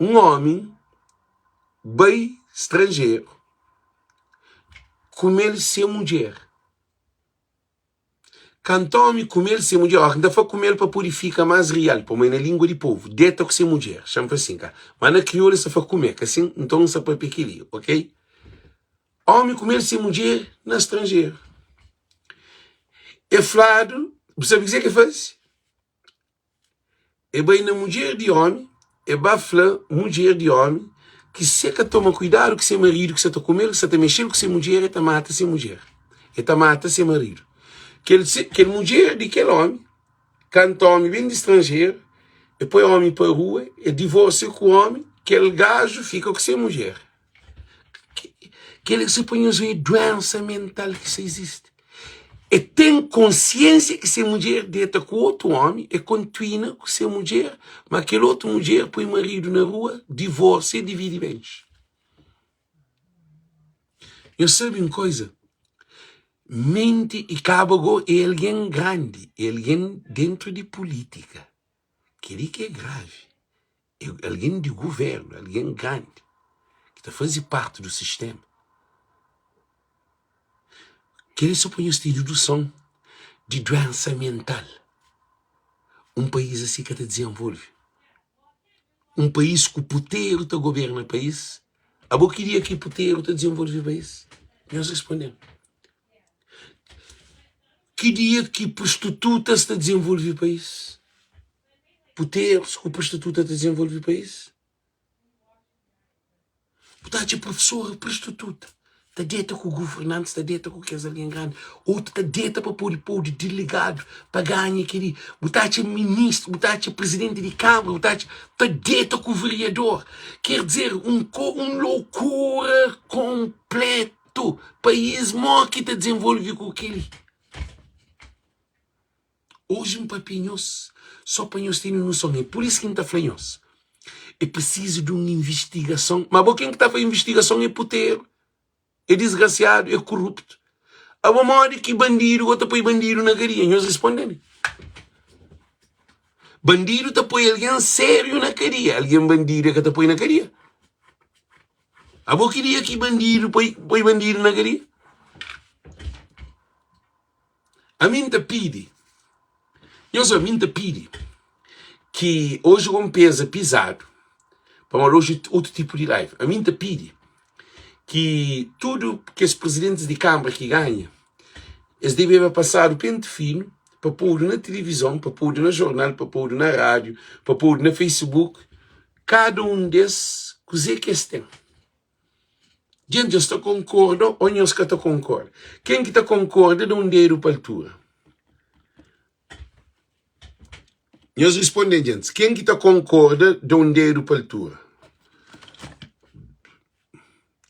Un ómi bai stranjeru kume-l se mudjer. Kantu ómi kume-l se mudjer, óras ki N ta fla kume-l pa pode fika más rial, pamodi na língua di povu, deta ku se mudjer, xa-m fla sin, ka? Má na kriolu es ta fla kume, ka sin? Nton N sta pâpia kel-li, ok? Ómi kume-l se mudjer na stranjeru. E fladu, bu sabe kuzê ki el faze? E bai na mudjer di omi, e ba fla mudjer di omi ki se ka toma kuidadu ku se maridu ki sa ta kume-l, ki sa ta mexe-l ku se mudjer, e ta mata se mudjer, e ta mata se maridu. Kel se, kel mudjer di kel omi, kantu omi ben di stranjeru, e poi omi pa rua, e divorsia ku omi, kel gaju fika ku se mudjer. Kel ki se poi nhos é duensa mental ki sa izisti. E ten konsiensia ki se mudjer deta ku otu omi, e kontuina ku se mudjer, ma kel otu mudjer poi maridu na rua, divorsia e dividi bens. Nhos sabe un koza? Menti i kaba go é algen grandi, é algen dentru di pulitika. Kel-li ki é gravi. É algen di govérnu, algen grandi ki ta faze párti di sistéma. Kel-li sô pa nhos ten deduson di duénsa mental. Un país asi ka ta dizenvolve. Un país ku puteru ta governa país. Abo ki dia ki puteru ta dizenvolve país? Nhos responde-m. Ki dia ki prostitutas ta dizenvolve país? Puterus ku prostituta ta dizenvolve país? Bu ta atxa profesora prostituta. Ta deta ku guvernantis, ta deta ku kes algen grandi. Otu ta deta pa pode podu delegadu pa ganha kel-li. Bu ta atxa ministru, bu ta atxa prizidenti di kanbra, bu ta atxa ta deta ku veriador. Ker dizer, un ko un lokura konpletu. País mo ki ta dizenvolve ku kel-li? Oji N papia nhos só pa nhos tene noson. É pur isu ki N ta fla nhos, é prisizu di un invistigason. Má bo ken ki ta fla invistigason é puteru, é disgrasiadu, é koruptu. Abo modi ki bandidu go ta poi bandidu na kadia? Nhos responde-m. Bandidu ta poi algen sériu na kadia, algen bandidu é ka ta poi na kadia. Abo ki dia ki bandidu poi, poi bandidu na kadia? Ami N ta pidi, nhos ami N ta pidi ki oji go N peza pizadu, pamodi oji otu tipu di live. Ami N ta pidi ki tudu kes prizidentis di kanbra ki ganha, es debeba pasadu penti finu pa podu na tilivizon, pa podu na jornal, pa podu na rádiu, pa podu na facebook, kada un des kuzê ki es ten. Djent, nhos ta konkorda ô nhos ka ta konkorda? Ken ki ta konkorda da un dedu pa altura. Nhos responde-m, djentis. Ken ki ta konkorda da un dedu pa altura.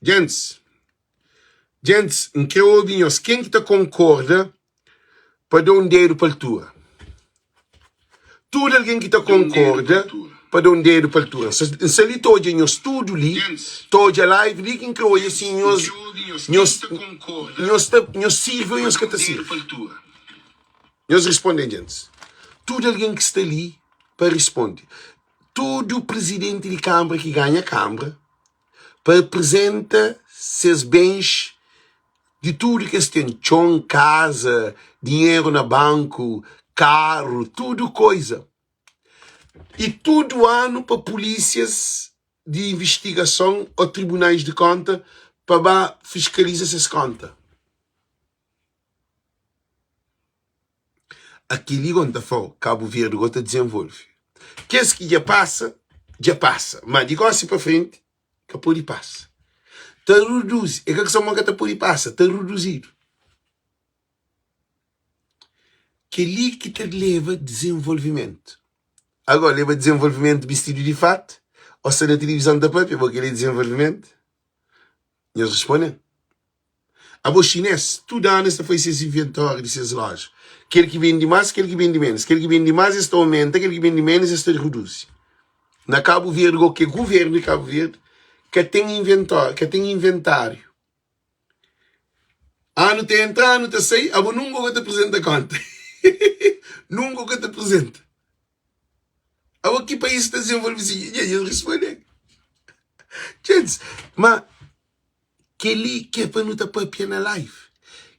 Djentis, djentis, N kre obi nhos. Ken ki ta konkorda pa da un dedu pa altura. Tudu algen ki ta konkorda pa da un dedu pa altura. N sta li ta odja nhos tudu li, ta odja live li ki N kre odja si nhos nhos nhos ta nhos sirvi ô nhos ka ta sirvi. Nhos responde djentis. Tudu algen ki sta li pa responde. Tudu prizidenti di kanbra ki ganha kanbra pa aprizenta ses bens di tudu ki es ten, txon, kaza, dinheru na banku, karu, tudu koiza. I tudu anu pa pulísias di invistigason ô tribunais di konta pa ba fiskaliza ses konta. Akili go N ta fla-u, Kabu Verdi go ta dizenvolve. Kes ki dja pasa, dja pasa. Ma di gosi pa frenti, ka pode pasa. Ta reduzi, é ka ki ma ka ta pode pasa, ta reduzidu. Kel-li ki ta leba dizenvolvimentu. Agora, leba dizenvolvimentu bistidu di fatu, ô sta na tilivizon ta papia, bo kel-li é dizenvolvimentu? Nhos responde-m. Abo xinês, tudu anu es ta faze ses inventóriu di ses loja. Kel ki bende más, kel ki bende ménus. Kel ki bende más es ta omenta, kel ki bende ménus es ta reduzi. Na Kabu Verdi go ki é guvernu di Kabu Verdi ka ten inventóriu, ka ten inventáriu. Anu ta entra, anu ta sai, abo nunka ka ta aprizenta konta. Nunka ka ta aprizenta. Abo ki país ta dizenvolve si? Dja es responde. Dja ma Kel-li ki é pa nu ta pâpia na live.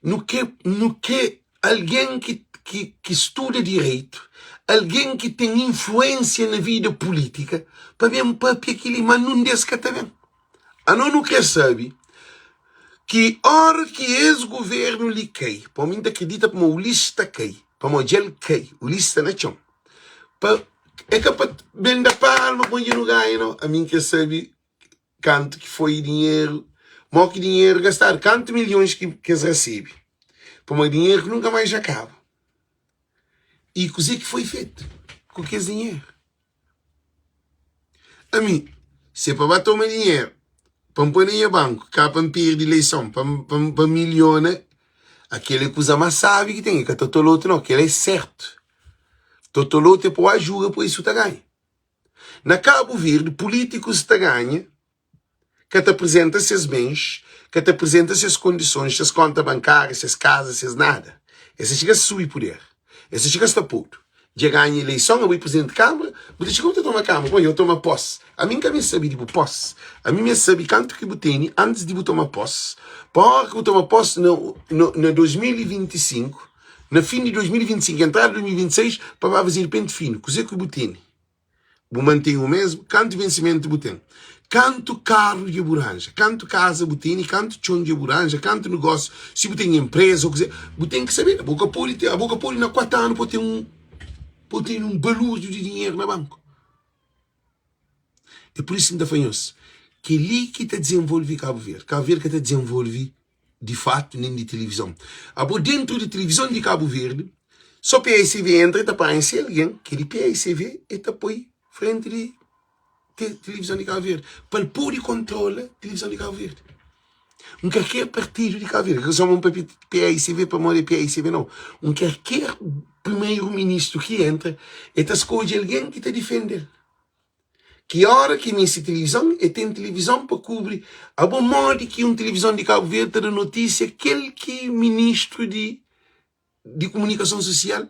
Nu krê, nu krê algen ki, ki, ki studa direitu, algen ki ten influénsia na vida pulítika pa ben pâpia kel-li, má nun di es ka ta ben. Anos nu krê sabe ki óra ki es govérnu li kai, pamodi mi N ta kridita ma Ulisses ta kai, pamodi dja el kai, Ulisses sta na txon. Pa, é ka pa ben da palma pamodi dja nu ganha, nau. Ami N krê sabe kantu ki foi dinheru, mo ki dinheru gastadu, kantu milhons ki es rasebe, pamodi dinheru ki nunka mais dja kaba. I kuzê ki foi fetu ku kes dinheru? Ami, se é pa ba toma dinheru pa N poi na nha banku, ka pa N perde ileison, pa N miliona, akel é kuza más sábi ki ten, é ka totolotu nau, kel é sertu. Totolotu é pa bu ajuda pa isu ta ganha. Na Kabu Verdi, pulítikus ta ganha ka ta aprizenta ses bens, ka ta aprizenta ses kondisons, ses konta bankáriu, ses kaza, ses nada. Es ta txiga subi puder, es ta txiga sta podu. Dja ganha ileison, abo é prizidenti di kanbra, bu ta txiga bu ta toma kanbra. Bon, yo toma pos. Ami N ka meste sabe di bu pos. Ami N meste sabe kantu ki bu tene antis di bu toma pos. Pa ora ki bu toma pos na na 2025, na fin di 2025, entrada di 2026, pa ba fazedu penti finu. Kuzê ki bu tene? Bu mantém o mesmo? Kantu vensimentu bu ten? Kantu karu dja bu ranja? Kantu kaza bu tene? Kantu txon dja bu ranja? Kantu negósiu? Si bu ten enpreza ô kuzê, bu ten ki sabe. Bu ka pode ten, bu ka pode na 4 anu pa bu ten un, pa bu ten un balúrdiu di dinheru na banku. É pur isu ki N ta fla nhos. Kel-li ki ta dizenvolve Kabu Verdi. Kabu Verdi ka ta dizenvolve di fatu nen di tilivizon. Abo dentu di tilivizon di Kabu Verdi, so PICV entra e ta panha se algen ki é di PICV e ta poi frenti di tilivizon di Kabu Verdi pa el pode kontrola tilivizon di Kabu Verdi. Un kalker partidu di Kabu Verdi, ka sô un papia PICV pamodi é PICV nau. Un kalker primeru ministru ki entra e ta skodje algen ki ta difende-l. Ki ora ki meste tilivizon, e ten tilivizon pa kubri. Abo modi ki un tilivizon di Kabu Verdi ta da notisia kel ki ministru di di kumunikason susial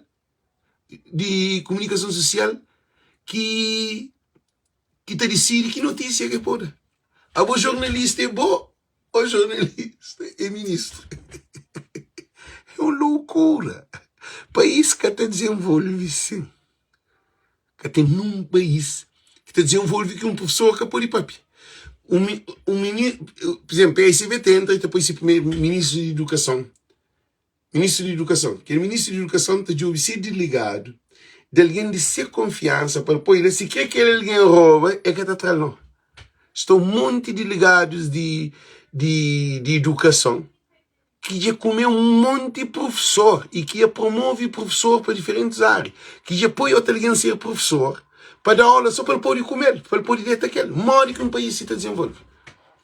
di kumunikason susial ki ki ta disidi ki notisia ke po da. Abo jornalista é bo ou jornalista é ministru? É un loukura. País ka ta dizenvolve sin. Ka ten nun país ki ta dizenvolve ki un profesor ka pode papia. Un, un mini, por exemplo, PSB ta entra e ta poi se primeiro ministro di edukason. Ministro di edukason. Kel ministro di edukason ta djobe se delegadu di algen di se konfiansa pa el poi la. Si kre kel algen roba, e ka ta tra-l no. Sta un monti delegadus di, di, di edukason ki dja kume un monti prufesor i ki dja promove prufesor pa diferentis ária, ki dja poi otu algen ser prufesor pa da aula sô pa el pode kume-l, pa el pode deta ku el. Modi ki un país si ta dizenvolve?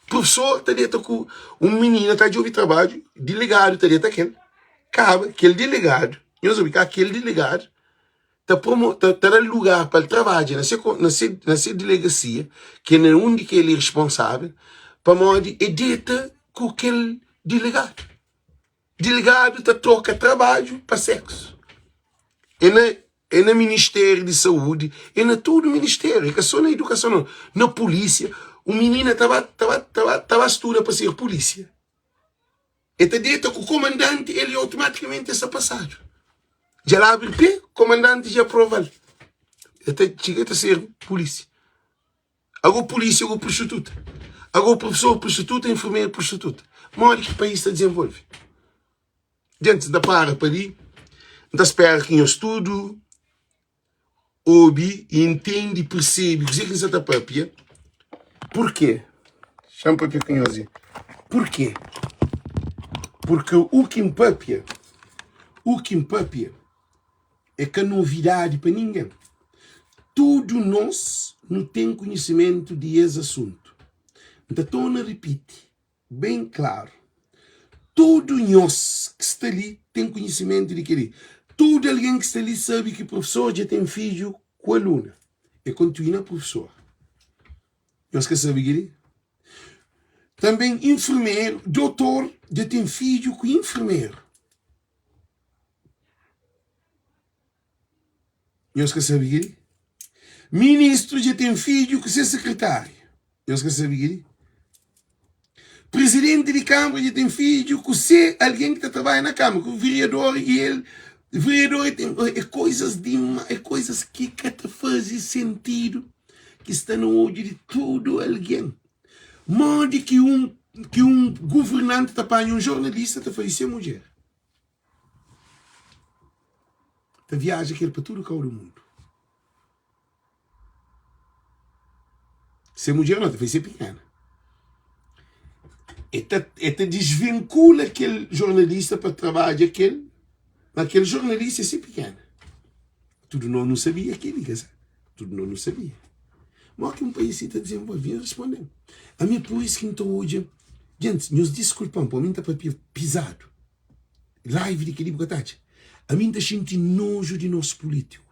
Prufesor ta deta ku un minina ta djobe trabadju, dilegadu ta deta ku el, kaba kel dilegadu, nhos obi, ka kel dilegadu ta promo, ta, ta da lugar pa el trabadja na se, na se, na se delegasia, ki é na undi ki el é responsável, pamodi é deta ku kel delegadu. Delegadu ta troka trabadju pa seksu. É na, é na Ministério di Saúdi, é na tudu ministériu, é ka só na edukason não. Na polícia, un minina ta ba, ta ba, ta ba, ta ba studa pa ser polícia. E ta deta ku komandanti, el automaticamente sta pasadu. Dja el abri pé, komandanti dja aprova-l. E ta txiga ta ser polísia. Ago polísia, ago prostituta. Ago profesor prostituta, enfermeru prostituta. Modi ki país ta dizenvolve? Gentis, N ta para pa li, N ta spera ki nhos tudu obi i intende i persebe kuzê ki N sta ta pâpia. Purkê? Xa-m pâpia ku nhos li. Purkê? Purkê u ki N pâpia, u ki N pâpia é ka novidadi pa ningen. Tudu nos nu ten konhisimentu di es asuntu. N ta torna ripiti. Ben klaru, tudu nhos ki sta li ten konhisimentu di kel-li. Tudu algen ki sta li sabe ki profesor dja ten fidju ku aluna. E kontinua profesor. Nhos ka sabe kel-li? Tanben infermeru, dotor dja ten fidju ku infermeru. Nhos ka sabe kel-li? Ministru dja ten fidju ku se sekretária. Nhos ka sabe kel-li? Prizidenti di Kanbra dja ten fidju ku se algen ki ta trabadja na Kanbra, ku vereador i el. Vereador e ten. É koizas di, é koizas ki ka ta faze sentidu, ki sta na odju di tudu algen. Modi ki un, ki un governanti ta panha un jornalista ta faze se mudjer? Ta viaja kel pa tudu kau di mundu. Se mudjer não, ta fai se pikena. E ta, e ta desvincula kel jornalista pa trabadja kel, ma kel jornalista é se pikena. Tudu nós nu sabia kel-li, ka sa? Tudu nós nu sabia. Mó ki un país si ta desenvolve? Nhos responde-m. Ami é pur isu ki N ta odja. Gentis, nhos diskulpa-m, pamodi mi N ta papia pizadu. Live di kel-li bu ka ta atxa. Ami N ta xinti noju di nos pulítiku.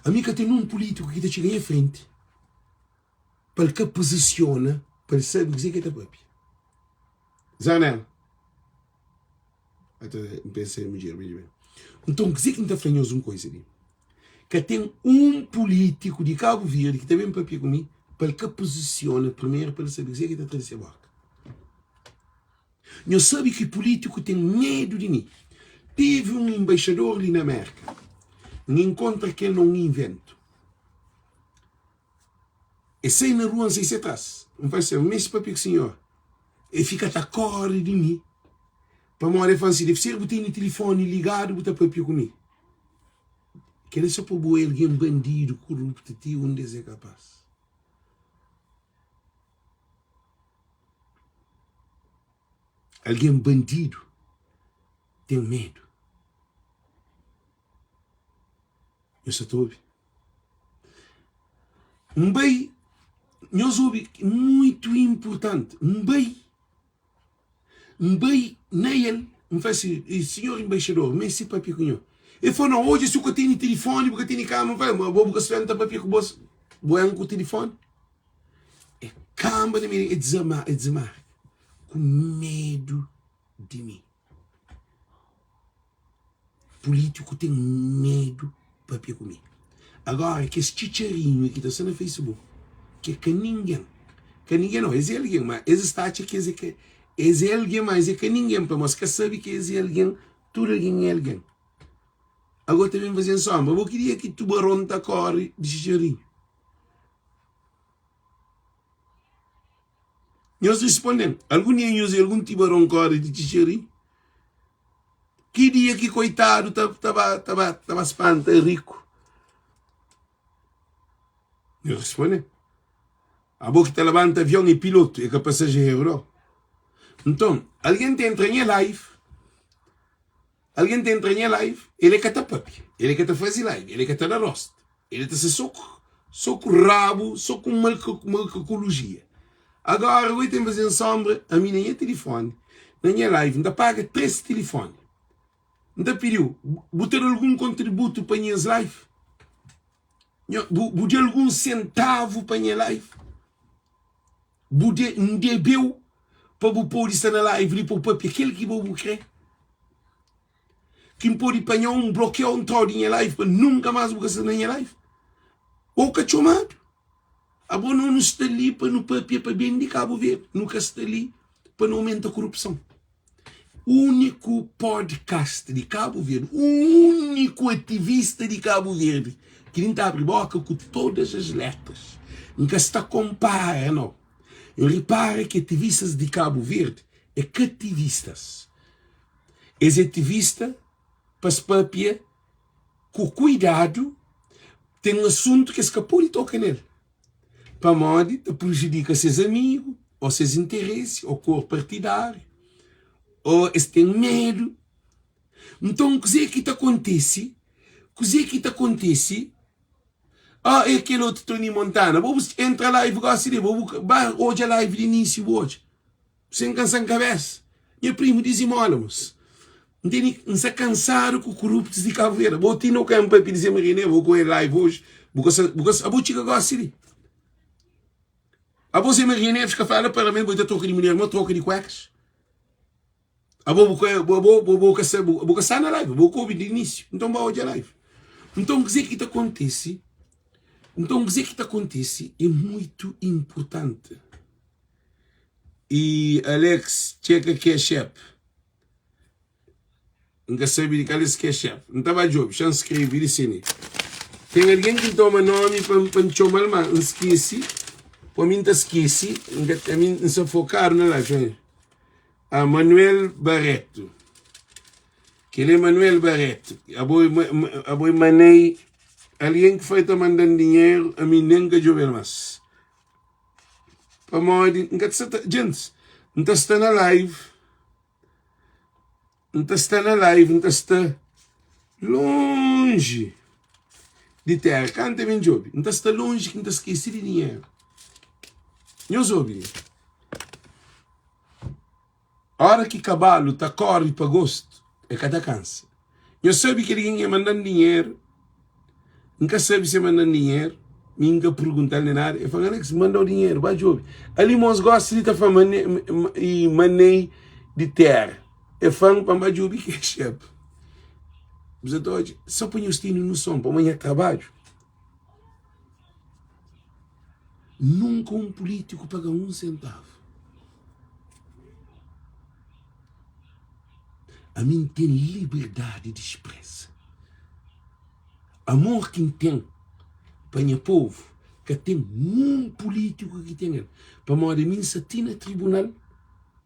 Ami ka ten un pulítiku ki ta txiga nha frenti pa el ka puzisiona, pa el sabe kuzê ki el ta papia. Zanel. Ata N pensa é mudjer, ben ben. Nton, kuzê ki N ta fla nhos un koza li? Ka ten un pulítiku di Kabu Verdi ki ta ben papia ku mi pa el ka puzisiona primeru pa el sabe kuzê ki ta tra di se boka. Nhos sabe ki pulítiku ten medu di mi. Tevi un enbaixador li na Mérka, N inkontra ku el na un inventu. E sai na rua, N sai se tras. N fla se, N meste papia ku sinhor. E fika ta kóre di mi, pamodi e fla-m si, Debe ser bu tene tilifóni ligadu bu ta papia ku mi. Kel-li é so pa bu algen bandidu, kuruptu, ti undi es é kapás. Algen bandidu ten medu. Nhos sa ta obi? N bai, nhos obi, muitu inpurtanti, N bai, N bai na el, N fla si, Sinhor Inbaixador, N meste papia ku nho. El fla, No, odja si bu ka tene tilifoni, bu ka tene kama. N fla, Ma bo bu ka sta N ta papia ku bo, bo N ku tilifoni? E kanba na mi, e dizamarka ku medu di mi. Pulítiku ten medu papia ku mi. Agora kes txitxarinhu ki ta sta na Facebook, ki é ka ningen, ka ningen nau, es é algen, ma es sta atxa ki es é ka, es é algen, ma es é ka ningen, pamodi es ka sabe ki es é algen, tudu algen é algen. Agora ta ben faze-m sónbra, bo ki dia ki tubaron ta kóre di txitxarinhu? Nhos responde-m, Algun dia nhos odja algun tibaron kóre di txitxarinhu? Ki dia ki koitadu ta, ta, ba, ta, ba, ta ba spanta riku? Nhos responde-m, Abo ki ta labanta avion é pilotu, é ka pasajeru, nau. Nton, algen ta entra nha live, algen ta entra nha live, el é ka ta papia, el é ka ta faze live, el é ka ta da rostu. El ta ser so so ku rabu, so ku makakologia. Agora oi ten fazen sombra ami na nha tilifoni, na nha live, N ta paga 3 tilifoni. N ta pidiu, bu ta da algun kontributu pa nhas live? Bu, bu da algun sentavu pa nha live? Bu de, N debeu pa bu podi sta na live li pa bu papia kel ki bo bu kre? Ki N pode panha-u, N blokia-u, N tra-u di nha live pa nunka más bu ka sta na nha live. Ô ka txomadu. Abo no nu sta li pa nu papia pa ben di Kabu Verdi, nu ka sta li pa nu aumenta korupson. Úniku podcast di Kabu Verdi, úniku ativista di Kabu Verdi ki N ta abri boka ku todas as letras. N ka sta kompara, no. N ripara ki ativistas di Kabu Verdi é ka ativistas. Es ativista pa es papia ku kuidadu, ten asuntu ki es ka pode toka nel, pamodi ta prejudika ses amigu ô ses interesi ô kor partidáriu ô es ten medu. Nton, kuzê ki ta kontise? Kuzê ki ta kontise? Ah, é kel otu Tony Montana. Bo bu entra live gosi li, bo bu ba odja live di inísiu bu odja. Sen kansa-m kabesa. Nha primu dizimola mos. N tene, N sta kansadu ku kuruptus di Kabu Verdi. Bo ti no ka N papia di Zé Maria Neva, bo ku el live oji. Bu ka sa, bu ka sa, abo txiga gosi li. Abo Zé Maria Neves ka fala parlamentu, bo ta troka di mulher, mo troka di kuekas. Abo bu ka, bo, bo, bo, bo ka sa, bo, bo ka sta na live, bo ka obi di inísiu. Nton ba odja live. Nton kuzê ki ta kontise? Nton kuzê ki ta kontise é muitu inpurtanti. E Alex txeka cash app N ka sabe di kal es cash app N ta ba djobe, xa N skrebe li si ni Ten algen ki N toma nomi pa N txoma-l ma N skese Po mi N ta skese N ka ami N sta fokadu na live Ah, Manuel Barreto Kel é Manuel Barreto Abo abo é manei Algen ki foi ta manda-m dinheru ami nen N ka djobe-l mas Pamodi N ka ta sta ta Djentis, N ta sta na live N ta sta na live, N ta sta lonji di tera Kanta ben djobe, N ta sta lonji ki N ta skese di dinheru Nhos obi li Ora ki kabalu ta kóre pa gostu, e ka ta kansa. Nhos sabe kel ki N manda-m dinheru? N ka sabe si e manda-m dinheru, mi N ka pergunta-l nen nada. E fla-m, Alex, N manda-u dinheru, ba djobe. Ali mos gosi li ta fla ma manei di téra. E fla-m pa N ba djobe cash app. Bu sa ta odja? Só pa nhos tene noson, pamodi nha trabadju. Nunka un pulítiku paga un sentavu. Ami N ten liberdadi di spresa. Amor ki N ten pa nha povu ka ten un pulítiku ki ten el. Pamodi ami N sta ti na tribunal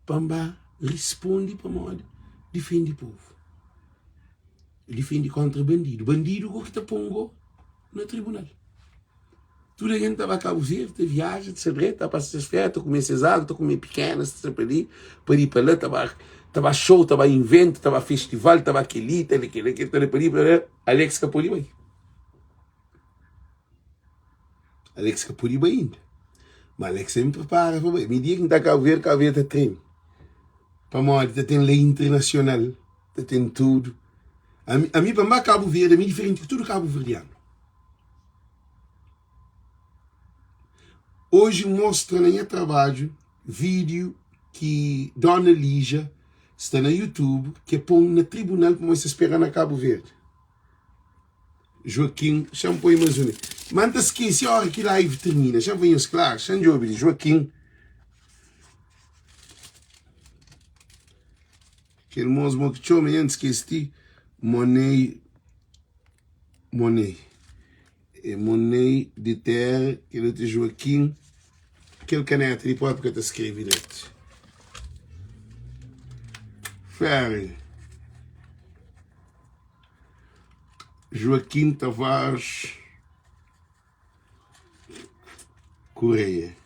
pa N ba risponde pamodi difende povu. Difende kontra bandidu. Bandidu go ki ta pon go na tribunal. Tudu algen ta ba Kabu Verdi, ta viaja, ta sta dretu, ta pasa ses férias, ta kume ses agu, ta kume pikena, ta sta pa li, pa li pa la, ta ba ta ba show, ta ba inventu, ta ba festival, ta ba kel-li, ta kel-la, ta pa li, pa la. Alex ka pode bai. Alex ka pode bai inda. Ma Alex sempre prepara pa bai. Mi dia ki N ta Kabu Verdi, Kabu Verdi ta treme. Pamodi ta ten lei internasional, ta ten tudu. Ami, ami pa N ba Kabu Verdi, ami é diferenti di tudu kabuverdianu. Oji N mostra na nha trabadju vídiu ki Dona Lígia sta na YouTube ki e pon na tribunal pamodi sta spera na Kabu Verdi. Joaquim, xa-m poi más un. Ma N ta skese óra ki live tirmina. Xa-m fla nhos klaru, xa-m djobe li. Joaquim. Kel mos mo ki txoma, nha N skese ti. Money, Money. É Money di Terra, kel otu é Joaquim. Kel kaneta li propi ka ta skrebe dretu. Ferry. Joaquim Tavares Correia.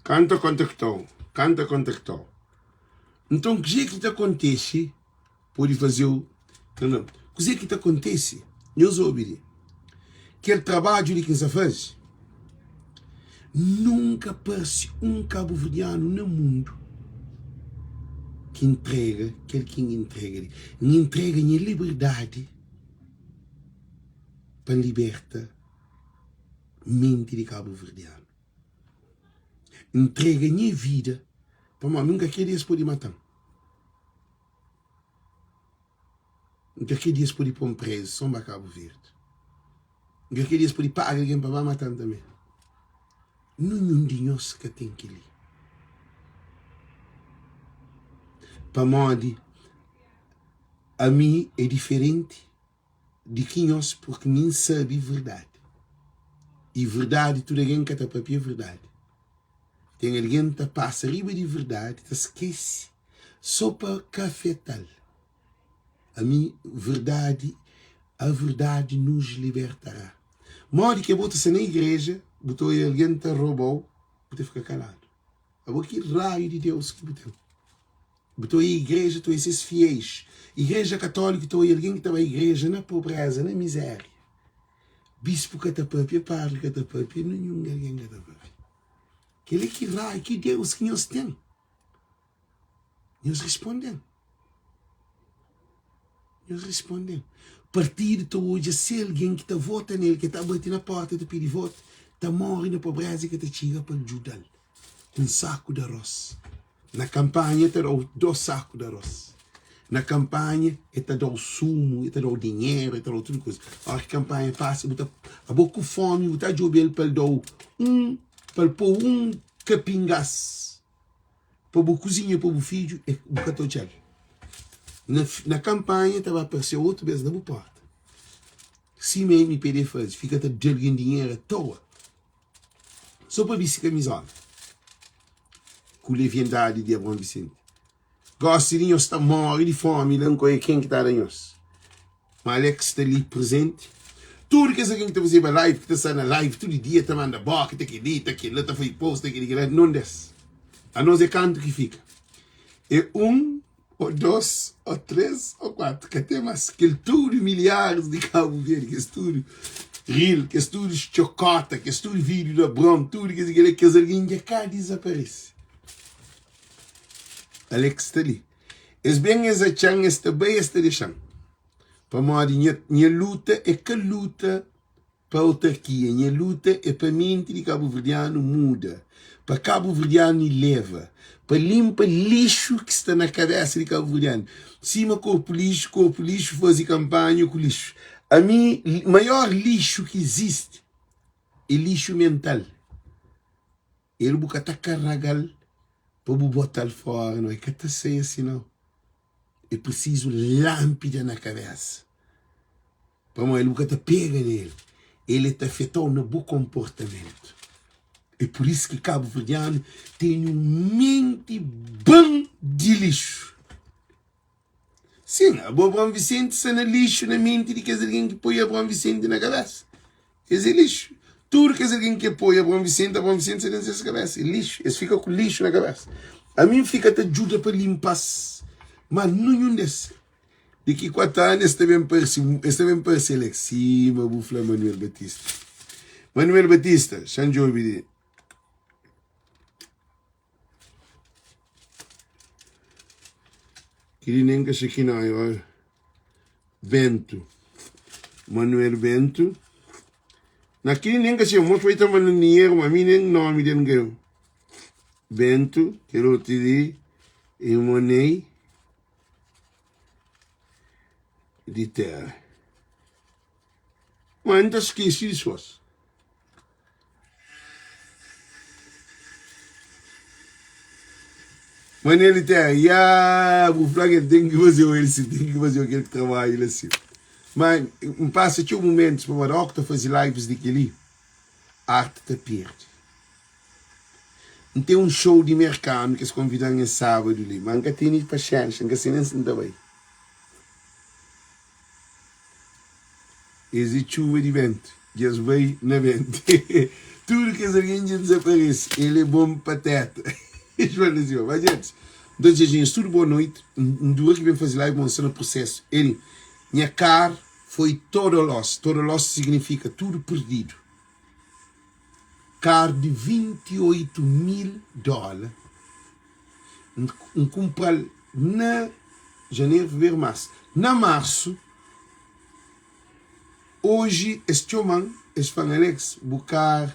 Kanta kontaktou, kanta kontaktou. Nton kuzê ki ta kontise pode faze-u Kuzê ki ta kontise? Nhos obi li. Kel trabadju li ki N sta faze, nunka parse un kabuverdianu na mundu ki ntrega kel ki N ntrega li. N ntrega nha liberdadi pa N liberta menti di kabuverdianu. N ntrega nha vida pamodi mi N ka krê di es pode mata-m. N ka kre di es pode pô-m prézu sô N ba Kabu Verdi. N ka kre di es pode paga algen pa ba mata-m tanbê. Ninhun di nhos ka ten kel-li. Pamodi ami é diferenti di ki nhos, purki mi N sabe verdadi. I verdadi, tudu algen ka ta pâpia verdadi. Ten algen ta pasa riba di verdadi, ta skese sô pa ka afeta-l. Ami, verdadi, a verdade nos libertará. Modi ki abo ta sta na igreja, bu ta oia algen ta roba-u, bu ta fika kaladu. Abo ki raiu di Deus ki bu ten? Bu ta oia igreja, ta oia ses fiéis. Igreja katóliku ta oia algen ki ta bai igreja na pobreza, na mizéria. Bispu ka ta papia, padri ka ta papia, ninhun algen ka ta papia. Kel-li ki raiu, ki Deus ki nhos ten? Nhos responde-m. Nhos responde-m. Partidu ta odja se algen ki ta vota nel, ki ta bati na porta ta pidi votu, ta more na pobreza i ka ta txiga pa el djuda-l ku un saku di aros. Na kanpanha el ta da-u dos saku di aros. Na kanpanha el ta da-u sumu, el ta da-u dinheru, el ta da-u tudu kuza. Óra ki kanpanha pasa, bu ta, abo ku fomi, bu ta djobe-l pa el da-u un, pa el pô-u un kapingas. Pa bu kuzinha pa bu fidju e bu ka ta odjal na na kanpanha ta ba parse otu bes na bu porta sima mpd faze fika ta da algen dinheru atoa so pa bisti kamizola ku leviandadi di Abraon Vicente gosi di nhos ta more di fomi la nkoia ken ki ta da nhos. Ma Alex sta li presente. Tudu kes algen ki ta fazeba live, ki ta sta na live tudu dia ta manda boka, ta kel-li, ta kel-la, ta faze post, ta kel-li, kel-la, non des. Anos é kantu ki fika? É un, ô dos, ô tres, ô kuatu. Ka ten mas. Kel tudu milharis di Kabu Verdi, kes tudu ril, kes tudu txokota, kes tudu vídiu di Abraon, tudu kes kel-la, kes algen dja ka dizaparese. Alex sta li. Es ben es atxa-m, es ta bai es ta dexa-m Pamodi nha, nha luta é ka luta pa autarkia Nha luta é pa menti di kabuverdianu muda Pa kabuverdianu ileva Pa linpa lixu ki sta na kabesa di kabuverdianu Sima korpu lixu, korpu lixu faze kanpanha ku lixu Ami, maior lixu ki izisti é lixu mental. El bu ka ta karagal pa bu botal fora nau, e ka ta sai asi nau. E prisizu lanpida na kabesa pamodi el bu ka ta pega nel, el e ta afetau na bu konportamentu. E pur isu ki kabuverdianu tene un menti bon di lixu. Sin, abo Abraão Vicente sta na lixu na menti di kes algen ki poi Abraão Vicente na kabesa. Es é lixu. Tudu kes algen ki apoia Abraão Vicente, Abraão Vicente sta dentu ses kabesa. É lixu. Es fika ku lixu na kabesa. Ami N fika ta djuda pa linpa-s, ma ninhun des. Di ki 4 anu es ta ben parse, es ta ben parse Alex, sima bu fla Manuel Batista. Manuel Batista, xa N djobe di. Kili nen ka xa ki nau, oi. Bento. Manuel Bento. Na kili nen ka xa, mos foi ta manda dinheru, ma mi nen nomi del N ka. Bento, kel otu li, Imonei. Di téra. Ma N ta skese di sós. Manel di téra, ya bu fla ki el ten ki faze-u el si, ten ki faze-u kel trabadju la si. Ma N pasa txeu mumentus pamodi óki ta faze lives di kel-li, arti ta perde. N ten un show di merkanu ki es konvida-m es sábadu li, ma N ka tene paxénxa, N ka se nen si N ta bai. Es é txuba di béntu, dja es bai na béntu. Tudu kes algen dja dizaparese. El é bon pateta. Es fla si, Má gentis, N ta dizeja nhos tudu boa noiti. N dura ki ben faze live, ma N sta na prusésu. El, nha kar foi total loss. Total loss signifika tudu perdidu. Kar di 28 mil dóla N kunpra-l na janeru, feveru, marsu. Na marsu, oji es txoma-m, es fla-m, Alex, bu kar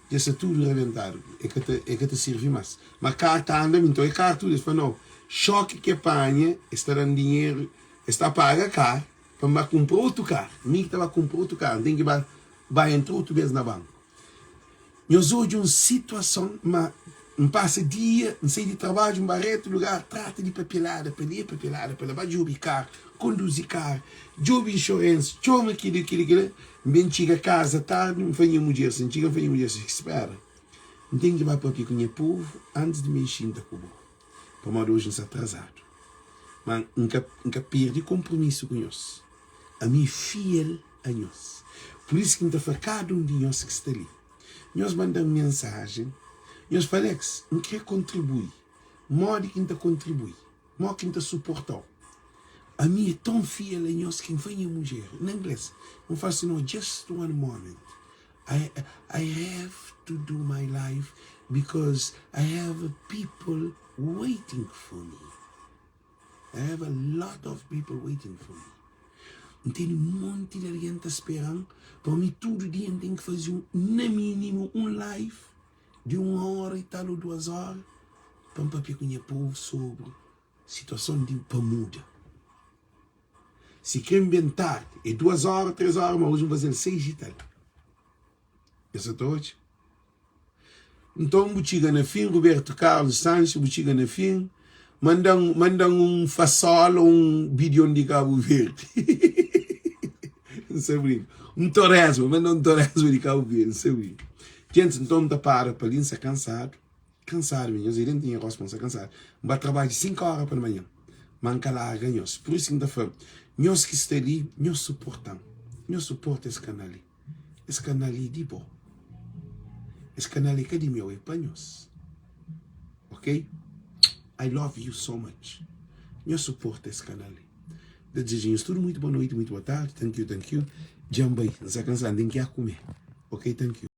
dja sta tudu rabentadu, e ka ta, e ka ta sirvi más. Ma kar ta anda, mi nton é kar tudu. Es fla, nau, xóki ki e panha, es ta da-m dinheru, es ta paga kar pa N ba kunpra otu kar. Mi ki ta ba kunpra otu kar, N ten ki ba Ba entra otu bes na banku. Nhos odja un situason ma N pasa dia, N sai di trabadju, N ba retu lugar, trata di papelada pa li, papelada pa la, ba djobe kar, konduzi kar, djobe insurance, txoma kili, kili, kila. N ben txiga kaza tardi, N fla nha mudjer si, N txiga N fla nha mudjer si, spera, N ten ki ba papia ku nha povu antis di mi xinta ku bo, pamodi oji N sta atrazadu. Ma N ka, N ka perde konpromisu ku nhos. Ami é fiel a nhos. Pur isu ki N ta fla kada un di nhos ki sta li, nhos manda-m mensajen, nhos fla, Alex, N krê kontribui. Modi ki N ta kontribui? Modi ki N ta suporta-u? Ami é ton fiel a nhos ki N fla nha mudjer, na inglês, N fla si, No, just one moment. I, I have to do my life because I have people waiting for me. I have a lot of people waiting for me. N tene monti di algen ta spera-m pa mi tudu dia N ten ki faze un, na minimu un live di un óra i tal ô duas óra pa N papia ku nha povu sobri situason di pa muda. Si kre N ben tardi é duas óra, três óra, ma oji N faze-l seis i tal. Nhos sa ta odja? Nton bu txiga na fin, Roberto Carlos Sanches, bu txiga na fin, manda-m manda-m un fasola ou un bidion di Kabu Verdi. N sa brinka. Un toresma, manda un toresma di Kabu Verdi, N sa brinka. Gentis, nton N ta para pa li, N sa kansadu, kansadu mi, nhos é dentu nha rostu ma N sa kansadu. N ba trabadja 5 ora pa manhan, ma N ka larga nhos. Pur isu ki N ta fla, nhos ki sta li, nhos suporta-m, nhos suporta es kanal li. Es kanal é di bo. Es kanal é ka di meu, é pa nhos. Ok? I love you so much. Nhos suporta es kanal li. Ta dizeja nhos tudu muitu boa noiti, muitu boa tardi. Thank you, thank you. Dja N bai, N sa kansadu, N ten ki a kume. Ok, thank you.